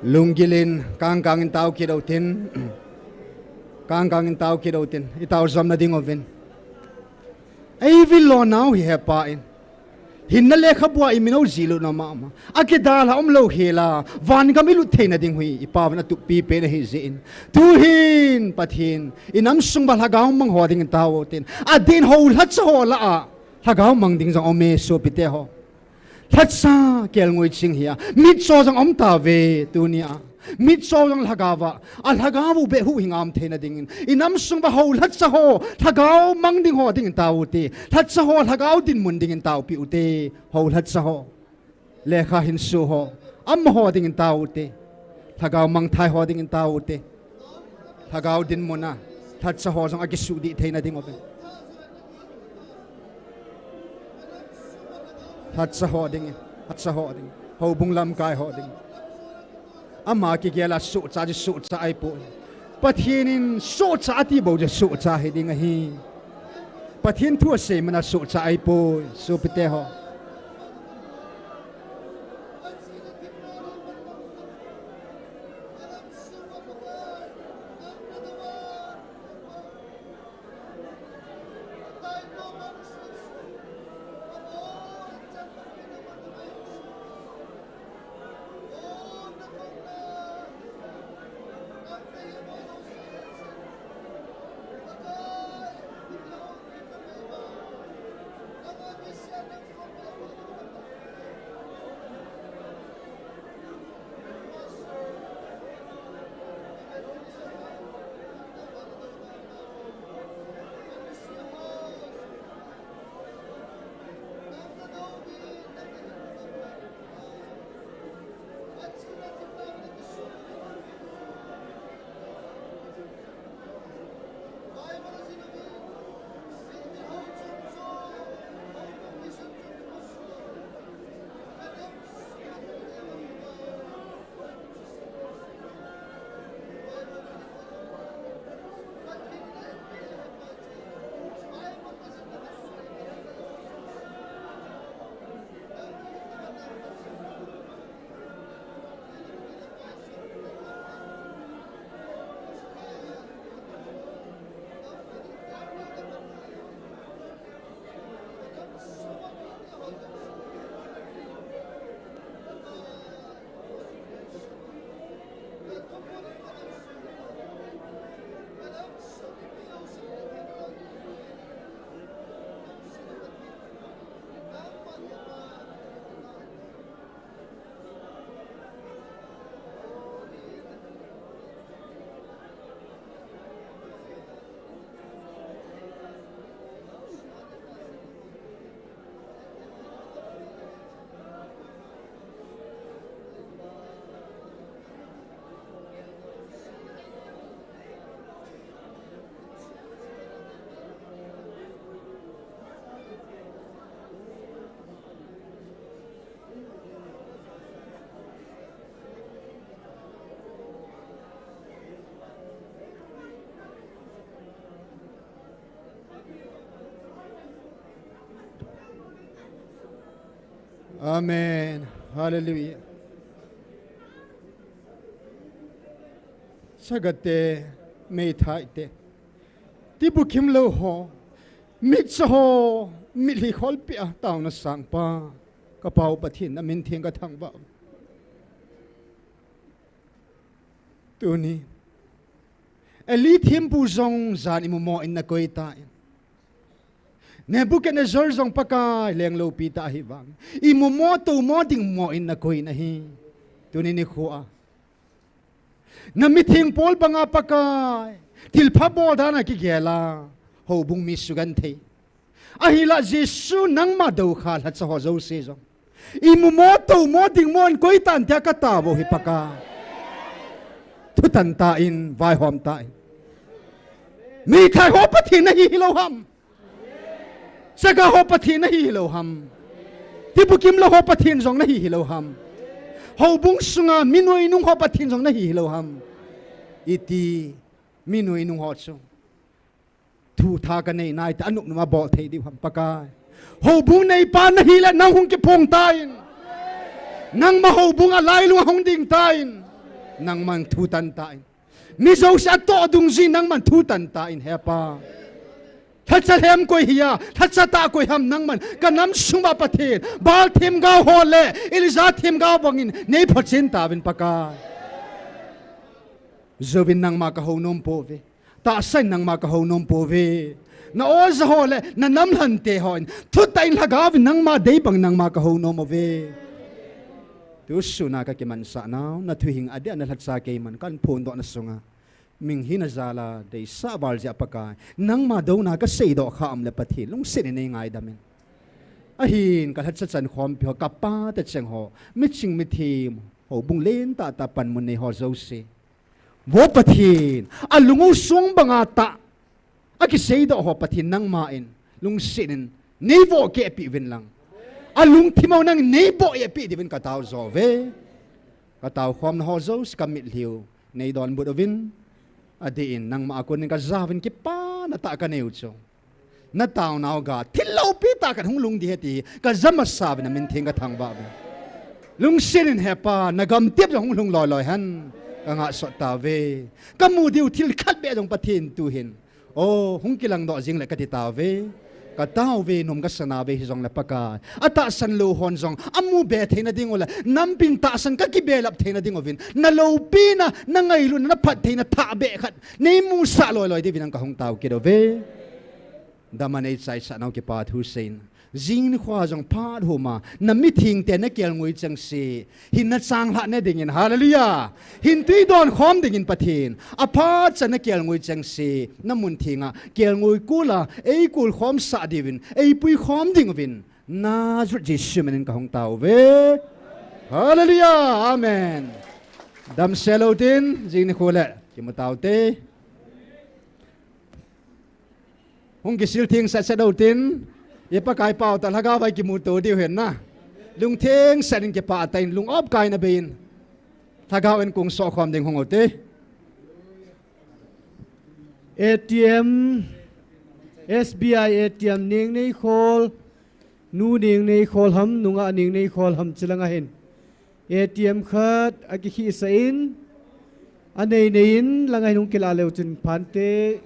Lunggil in kangkang in tao kit utin. Kangkang in tao kit utin. I tao jom na ding uvin. Ei vil lo nau hi hepa in. Hinna lekhabua i min o ji lut na mama. A kidal a um lo hi la. Van gam i lut thei na ding hi. I pa van a tupi pen ahi ji in. Tu hin Pathin. I nam sung ba lhagao mang ho ding in tao utin. A din ho lhacha ho la a. Lhagao mang ding jong um e sopite ho. Lhacha kelngoi ching hi a. Mitcho jong um ta ve tuni a. Mitcho jong lhagao va. A lhagao u be hu hi ngam thei na ding in. I nam sung ba ho lhacha ho. Lhagao mang ding ho ding in tao ute. Lhacha ho lhagao dinmun ding in tao pi ute. Ho lhacha ho. Lekha hin su ho. Am ho ding in tao ute. Lhagao mang thai ho ding in tao ute. Lhagao dinmun a. Lhacha ho jong a kisu di thei na ding uvin. Lhacha ho ding in. Lhacha ho ding. Ho bung lam kai ho ding. Ama kigel a suhcha ji suhcha ai pu. Pathin in suhcha ati bo ji suhcha hi ding ahi. Pathin thu a sei mana suhcha ai pu. Sopite ho. Amen. Hallelujah. Chaga te, meithai te. Tibukim lou ho. Mitcha ho. Mitlhi kholpi a taona sangpa. Ka Pa u Pathen na min theng ka thangvah. Tuni. Eli thempu jong jan imu mo in na koi tan. Nebuchadnezzar jong Pakai leng loupi ta ahi vang. Imu mo tou mo ding mo in na koi na hi. Tuni nikho a. Na mitheng bol banga Pakai. Thilpha bol dan a kigel a. Houbung mi sugenthei. Ahinla Jesu nangma doukha lhacha ho jouse jong. Imu mo tou mo ding mo in koi tan tia ka tao u hi Pakai. Thutan tan vaihom tan. Meithai ho Pathen na hi hilou ham. Chaga ho Pathen na hi hilou ham. Tibukim lou ho Pathen jong na hi hilou ham. Houbung sunga mi nuinung ho Pathen jong na hi hilou ham. Iti mi nuinung ho chu. Thu tha ka nei nai ta anop nop a bol thei diu ham Pakai. Houbung neipa na hi le nang hung kiphong tan. Nangma houbung a lailung a hung ding tan. Nangman thutan tan. Mi jouse atoh dungjuiyin nangman thutan tan, he Pa. Lhacha lhem koi hi a, lhacha tah koi ham nangman, ka nam sunga Pathen, Baal themgao ho le, Elijah themgao bangin, nei photchen tauvin Pakai. Jouvin nangma ka hounom pouve. Tahsan nangma ka hounom pouve. Na oja ho le, na nam lhante hon, thutah in lhagaovin nangma deibang nangma ka hounom uve. Tusun a ka kimansah nau, na thuhing adia na lhacha keiman, kahin phondohna sunga. Mihina jal a, deisah val jeh a Pakai. Nangma douna ka seidoh kha um le Pathen, lungsetin nei ngaidam in. Ahin, ka lhacha chan khompi ho, ka pate cheng ho, miching mithem, houbung lentah tah panmun nei ho jouse. Vo Pathen, alung u song banga tah, akiseidoh ho Pathen nangman, lungsetin, nei vohkeh peh uvin lang. Alungthim u nangin nei bohkeh peh diuvin ka tao jo uve. Ka taokhomna ho jouse ka mitlhi u, nei donbut uvin, adeh in nangma a konin ka jaovin kipana tah ka nei u chu. Na taonau ga, thil loupi tah khat hung lhung ding ahi ti, ka ja masa uve, na min theng ka thangvah uve. Lungsetin he Pa, na gamtep jong hung lhung loi loi hen, ka ngahsot tauve. Ka mu diu thil khat beh jong Pathen tuhin. O, hung kilangdoh jing le ka ti tauve. Ka taove, nom ka sa nauve hijongle Pakai. Atahsan lou hon jong, amu be theina diu le, nampin tahsan ka kibelap theina diuvin. Na loupina, na ngailutna, na phattheina thah beh khat. Nei musah loi loi diuvin nang ka hung tao kit uve. Dam a nei chaisah nau kipa thu seiyin. Jing nikho jong phat huma, na mithengte na kelngoi chengse. Hin na changlhah na dingin, hallelujah. Hin tui donkhom dingin Pathen. Aphat cha na kelngoi chengse. Na mun thenga, kelngoi kul a, ei kulkhom sah diuvin, ei puikhom diuvin. Nazareth Jesu minin ka hung tao uve. Hallelujah. Amen. Damsel utin, jing nikho le, kimu taute. Hung kisil theng sat sat utin, i Pakai pao tah lhagao vai kimuto diu hen na. Lungtheng sat in kipah tah in, lung opkai na bei in. Lhagao in kung sohkhom ding hung ute. A T M, S B I A T M ning nei khol, nu ning nei khol ham, nungah ning nei khol ham chi langa hin. A T M khat, akikhisah in, anei nei in, langa hin hung kila leu chun phante,